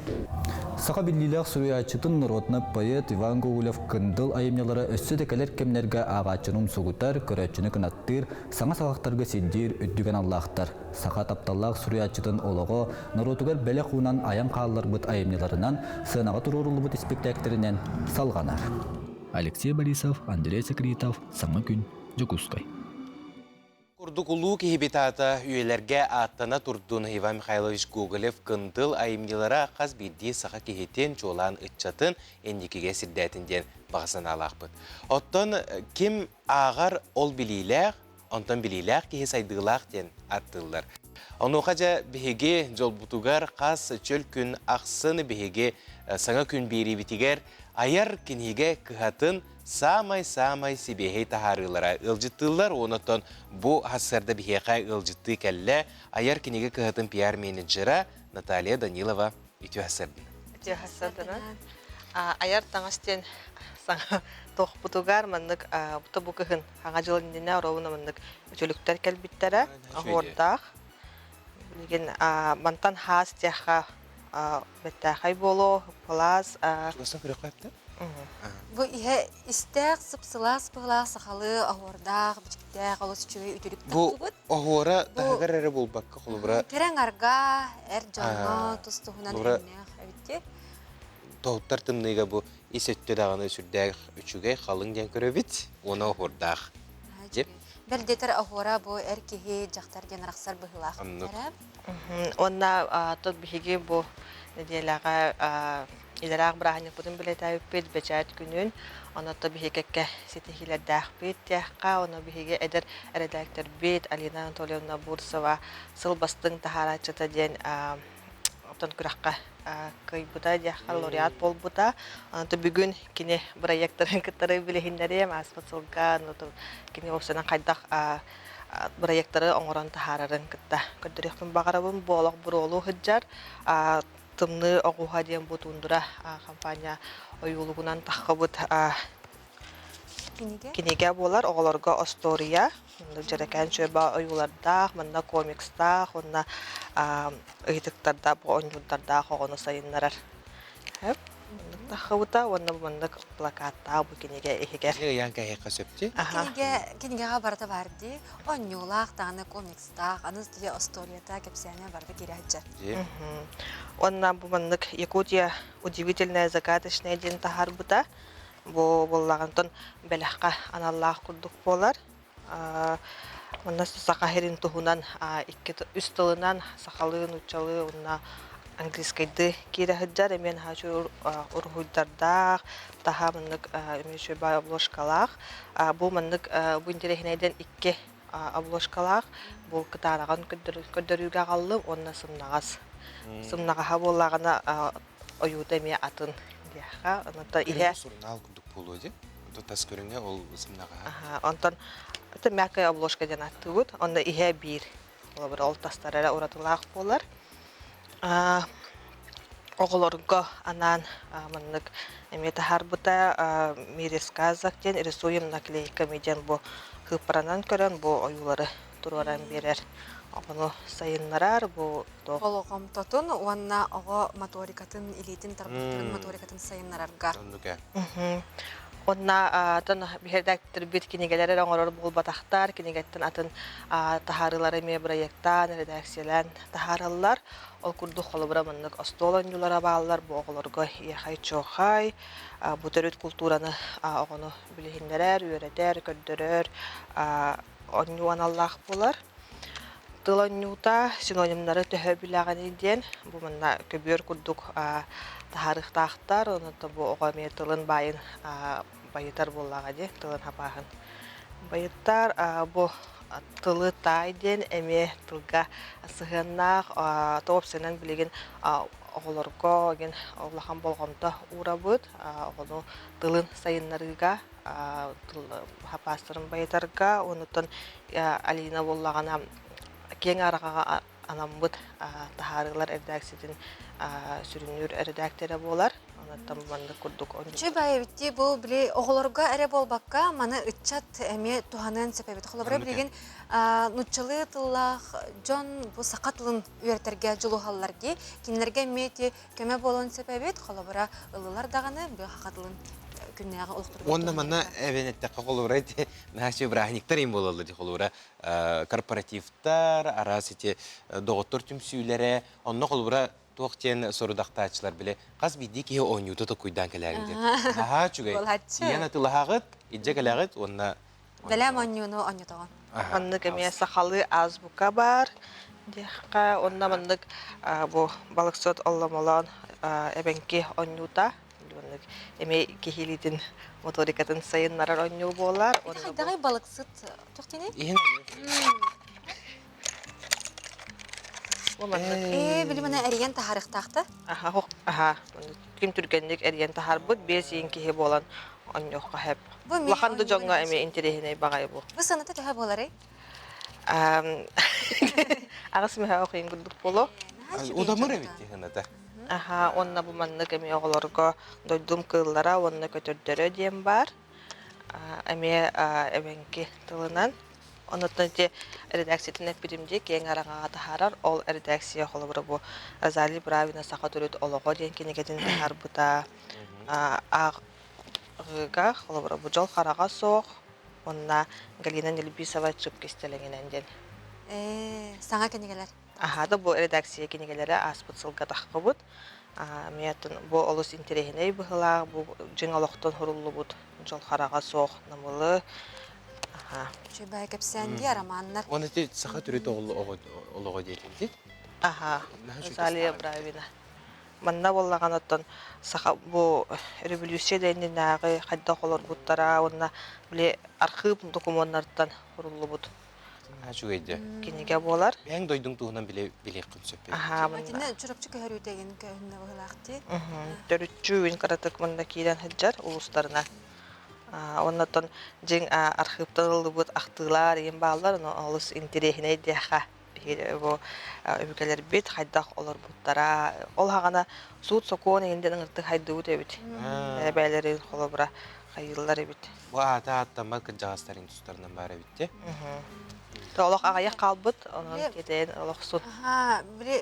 [SPEAKER 22] Саха биллиилээх суруйааччытын норуотунай поэт Иван Гоголев-Кындыл айымньылара өссө да кэлэр кэмнэргэ ааҕааччыны умсугутар, көрөөччүнү кынаттыыр, саҥа саҕахтарга сирдиир үрдүк аналлаахтар. Саха тапталлаах суруйааччытын олоҕо норуотугар бэлэх уунан айан хаалларбыт айымньыларынан сыанаҕа туруоруллубут испиктээктэринэн салҕанар. Алексей Борисов, Андрей Секритов, Саҥа күн, Дьокуускай.
[SPEAKER 1] Курдук улуу киһибит аата үйэлэргэ ааттана турдун Иван Михайлович Гоголев-Кындыл айымньылара хас биирдии саха киһитин, чуолаан ыччатын инникигэ сирдээтин диэн баҕа санаалаахпыт. Оттон ким ааҕар ол билиилээх, онтон билиилээх киһи сайдыылаах диэн ааттыыллар. Онуоха дьэ биһиги дьолбутугар хас чөл күн ахсын биһиги саҥа күн биэриибитигэр айар кинигэ кыһатын саамай-саамай сибиэһэй таһаарыылара ыалдьыттыыллар. Онон бу сарсыарда биһиэхэ ыалдьыттыы кэллэ айар кинигэ кыһатын пиар-менеджера Наталья Данилова үтүө сарсыардан.
[SPEAKER 6] Үтүө сарсыарданан. Айар таҥас диэн саҥа туохпутугар маннык бу кыһын хаҥа дьыл иннинэ оруобуна маннык үтүлүктэр кэлбиттэрэ оһуордаах. Билигин мантан хаас диэххэ бэртээхэй буолуо, пылаас.
[SPEAKER 1] Чугастан көрүөххэ эптэ?
[SPEAKER 2] Бу иһэ истээх, сып-сылаас быһыылаах сахалыы оһуордаах, бичиктээх, олус үчүгэй үтүлүк
[SPEAKER 1] Бу оһуора таһыгар эрэ буолбакка, холобура...
[SPEAKER 2] Кэрэ аҥарга, эр дьоҥҥо тус-туһунан өҥнөөх эбит
[SPEAKER 1] Тоһуттар тымныыга бу ис өттө даҕаны сүрдээх үчүгэй, халыҥ диэн көрөбүт уонна оһуордаах. Дьип.
[SPEAKER 2] Бэл диэтэр оһуора бу эр киһи, дьахтар диэн арахсар быһыылаах.
[SPEAKER 1] Оннук.
[SPEAKER 6] Уонна тут биһиги бу нэдиэлэҕэ илэрээх бырааһынньыкпытын билэтээбиппит бэчээт күнүн, онно биһиги кэккэ ситиһиилэрдээхпит диэххэ, ону биһиги эдэр эрэдээктэрбит Алина Анатольевна Бурцева сыл бастыҥ таһаарааччыта диэн оттон күрэххэ кыайбыта диэххэ лауреат буолбута. Онто бүгүн кини бырайыактарын кыттары билиһиннэриэм ааспыт сылга кини уопсайынан хайдах бырайыактары оҥорон таһаарарын кытта көрдөрүөхпүн баҕарабын. Бу олох буруолуу сылдьар Тымныы оҕуһа диэн бу туундура компания ойуулугунан таххыбыт кинигэ буолар. Оҕолорго остуоруйа, дьэрэкээн чүөбэ ойуулардаах, манна комикстаах уонна ыйытыктардаах, оонньуурдардаах оҕону сайыннарар. Таххыбыта уонна бу маннык плакаттаах бу кинигэ иһигэр.
[SPEAKER 1] Ыйаан кэһиэххэ сөп дии.
[SPEAKER 2] Кинигэ кинигэҕэ барыта баар дии. Оонньуулаах даҕаны комикстаах, аны дьэ остуоруйата, кэпсээнэ барыта киирэ сылдьар.
[SPEAKER 6] Уонна бу маннык Якутия удивительная загадочная диэн таһаарбыта. Бу буоллаҕынтон бэлэххэ аналлаах курдук буолар. Манна саха сирин туһунан икки үс тылынан сахалыы, нууччалыы уонна английскайдыы киирэ сылдьар. Эмиэ наһаа үчүгэй уруһуйдардаах, таһа маннык эмиэ үчүгэй обложкалаах. Бу маннык бу интэриэһинэйдэн икки обложкалаах бу кытаанаҕын көрдөрүүгэ аҕаллым уонна сымнаҕас. Сымнаҕаһа буоллаҕына ойуута эмиэ атын диэххэ. Онон иһэ
[SPEAKER 1] сурунаал курдук буолуо дии. Онтон тас көрүҥэ ол сымнаҕаһа.
[SPEAKER 6] Онтон это мягкая обложка диэн ааттыыбыт. Онно иһэ биир. Холобура, ол тастара эрэ уратылаах буолар. Оҕолорго анаан маннык эмиэ таһаарбыта «Мире сказок» диэн «Рисуем наклейками» диэн бу кыыппаранан көрөн бу ойуулары туруоран биэрэр. Оҕону сайыннарар бу
[SPEAKER 2] Болҕомтотун уонна оҕо моторикатын, илиитин тарбахтарын моторикатын сайыннарарга.
[SPEAKER 1] Оннук ээ.
[SPEAKER 6] Уонна атын биһирэдээктэрбит кинигэлэр эрэ оҥорор буолбатахтар, кинигэттэн атын таһаарыылары эмиэ бырайыактаан, эрэдээксийэлээн таһаараллар. Ол курдук холобура маннык остуол оонньуулара бааллар, бу оҕолорго иэхэй-чуохай, бу төрүт култуураны оҕону билиһиннэрэр, үөрэтэр, көрдөрөр оонньуу аналлаах буолар. тыл оонньуута, синонимнары төһө билэҕиний диэн бу манна көбүөр курдук таһаарыахтаахтар. Онон бу оҕо эмиэ тылын баайын байытар буоллаҕа дии, тылын хапааһын байытар. Бу тылы таай диэн эмиэ тылга сыһыаннаах тоопсуйанан билигин оҕолорго диэн улахан болҕомто уурабыт. Оҕону тылын сайыннарыыга хапаастарын байытарга, онуттан Алина буоллаҕына киэҥ араҕаҕа анаммыт таһаарыылар эрэдээксийэтин сүрүннүүр эрэдээктэрэ буолар. Онуттан маннык курдук
[SPEAKER 2] Үчүгэй баайы эбит бу били оҕолорго эрэ буолбакка маны ыччат эмиэ туһаныан сөп эбит. Холобура билигин нуччалыы тыллаах дьон бу саха тылын үөрэтэргэ дьулуһаллар дии. Кинилэргэ эмиэ ити көмө буолуон сөп эбит. Холобура ыллылар даҕаны бу саха тылын күннээҕи олохторугар
[SPEAKER 1] Уонна манна эбэн эттэххэ холобура ити наһаа бырааһынньыктар им буолаллар дии холобура корпоративтар, араас ити доҕоттор түмсүүлэрэ, онно холобура туох диэн сорудахтааччылар били хас биирдии киһи оонньуута токуйдаан кэлээрин диэн. Наһаа үчүгэй. Тиийэн атылаһаҕыт, илдьэ кэлэҕит уонна
[SPEAKER 2] Бэлэм оонньууну оонньотоҕун.
[SPEAKER 6] Маннык эмиэ сахалыы азбука баар диэххэ уонна маннык бу балыксыт олломолоон эбэҥки оонньуута маннык эмиэ киһи илиитин моторикатын сайыннарар оонньуу буолар.
[SPEAKER 2] Хайдаҕый балыксыт туох диэний?
[SPEAKER 1] Иһин
[SPEAKER 2] Ээ, били мана эрийэн таһаарыахтаахта.
[SPEAKER 6] Аха, аха. Ким түргэнник эрийэн таһаарбыт, биэс иин киһи буолан онньуохха хэп. Улахан да дьоҥҥо эмиэ интэриэһинэй баҕайы бу.
[SPEAKER 2] Бу сыаната төһө буоларый?
[SPEAKER 6] Аҕыс мөһө охуйун курдук буолуо.
[SPEAKER 1] Удамыр эбит сыаната.
[SPEAKER 6] Аха, уонна бу маннык эмиэ оҕолорго дойдум кыыллара уонна көтөрдөрө диэн баар. Эмиэ эбэҥки тылынан. Онуттан ити редакциятын эппитим дии, киэҥ араҥаҕа таһаарар. Ол редакция холобура бу Розалия Бравина «Саха төрүт олоҕо» диэн кинигэтин таһаарбыта. Ааҕыыга холобура бу «Дьол хараҕа суох» уонна Галина Нельбисова «Чып кистэлэҥинэн» диэн.
[SPEAKER 2] Ээ, саҥа кинигэлэр.
[SPEAKER 6] Аһаа да бу редакция кинигэлэрэ ааспыт сылга таххыбыт. Эмиэ бу олус интэриэһинэй быһыылаах, бу дьиҥ олохтон суруллубут дьол хараҕа суох намылы.
[SPEAKER 2] Үчүгэй кэпсээн дии романнар.
[SPEAKER 1] Уонна ити саха төрүт олоҕо диэтинти.
[SPEAKER 6] Аха, Розалия Бравина. Манна буоллаҕына оттон саха бу революция да иннинээҕи хайдах олорбуттара уонна били архыып докумуоннарыттан суруллубут
[SPEAKER 1] Үчүгэй дьэ.
[SPEAKER 6] Кинигэ буолар.
[SPEAKER 1] Бэйэҥ дойдуҥ туһунан билэ билиэххин сөп.
[SPEAKER 6] Аһаа,
[SPEAKER 2] Итиннэ Чурапчы көһөрүүтэгин көһүннэ быһылаах дии.
[SPEAKER 6] Төрүччү үн кыратык мында киирэн сылдьар улуустарына. Оннотон дьиҥ архыыптан ыллыбыт ахтыылар иин бааллар, ону олус интэриэһинэй диэхэ биһиги бу өбүгэлэрбит хайдах олорбуттара. Ол хаҕана суут-сокуон иһин ыҥыртык хайдыбыт эбит. Бэйэлэрин холобура хайыыллар эбит.
[SPEAKER 1] Бу аата ааттаммат кырдьаҕастарын тустарынан баар эбит те.
[SPEAKER 6] Олох аҕыйах хаалбыт, онон кэтээн олохсун.
[SPEAKER 2] Аха, били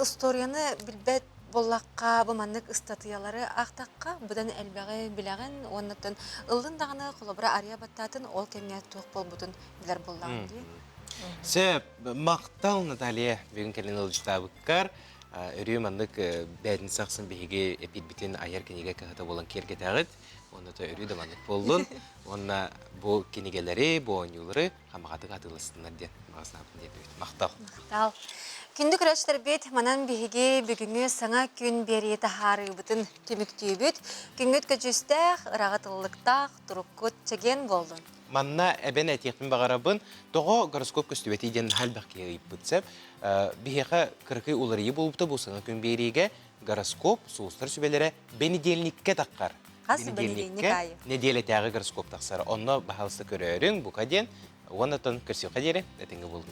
[SPEAKER 2] историяны билбэт буоллахха, бу маннык ыстатыйалары аахтахха, быдан элбэҕи билэҕин, уоннаттан ыллын даҕаны холобура арыйа баттаатын ол кэмҥэ туох буолбутун билэр буоллаҕын дии.
[SPEAKER 1] Сөп, махтал Наталья, бүгүн кэлин ыалдьытаабыккар. Өрүү маннык бээтинсэ ахсын биһиги эпиирбитин айар кинигэ кыһата буолан киэргэтэҕит. Уонна то өрүү да маннык буоллун. Уонна бу кинигэлэри, бу оонньуулары хамаҕатык атыыластыннар диэн баҕа санаабын тиэрдэбит. Махтал.
[SPEAKER 2] Махтал. Күндү көрөөччүлэрбит, манан биһиги бүгүҥҥү саҥа күн биэрии таһаарыыбытын түмүктүүбүт. Күҥҥүт көдьүүстээх, ыраҕыт ыллыктаах, туруккут чэгиэн буоллун.
[SPEAKER 1] Манна эбэн этиэхпин баҕарабын, тоҕо гороскоп көстүбэтий диэн наһаа элбэх киһи ыйыппыт сөп. Биһиэхэ кыракый уларыйыы буолбута бу саҥа күн биэриигэ гороскоп, сулустар сүбэлэрэ бэнидиэлниккэ таххар.
[SPEAKER 2] Хас бэнидиэнньик аайы.
[SPEAKER 1] Нэдиэлэтээҕи гороскоп тахсар. Онно баһаалыста көрөөрүҥ, бука диэн. Уонна оттон көрсүөххэ диэри, этэҥҥэ буолуҥ.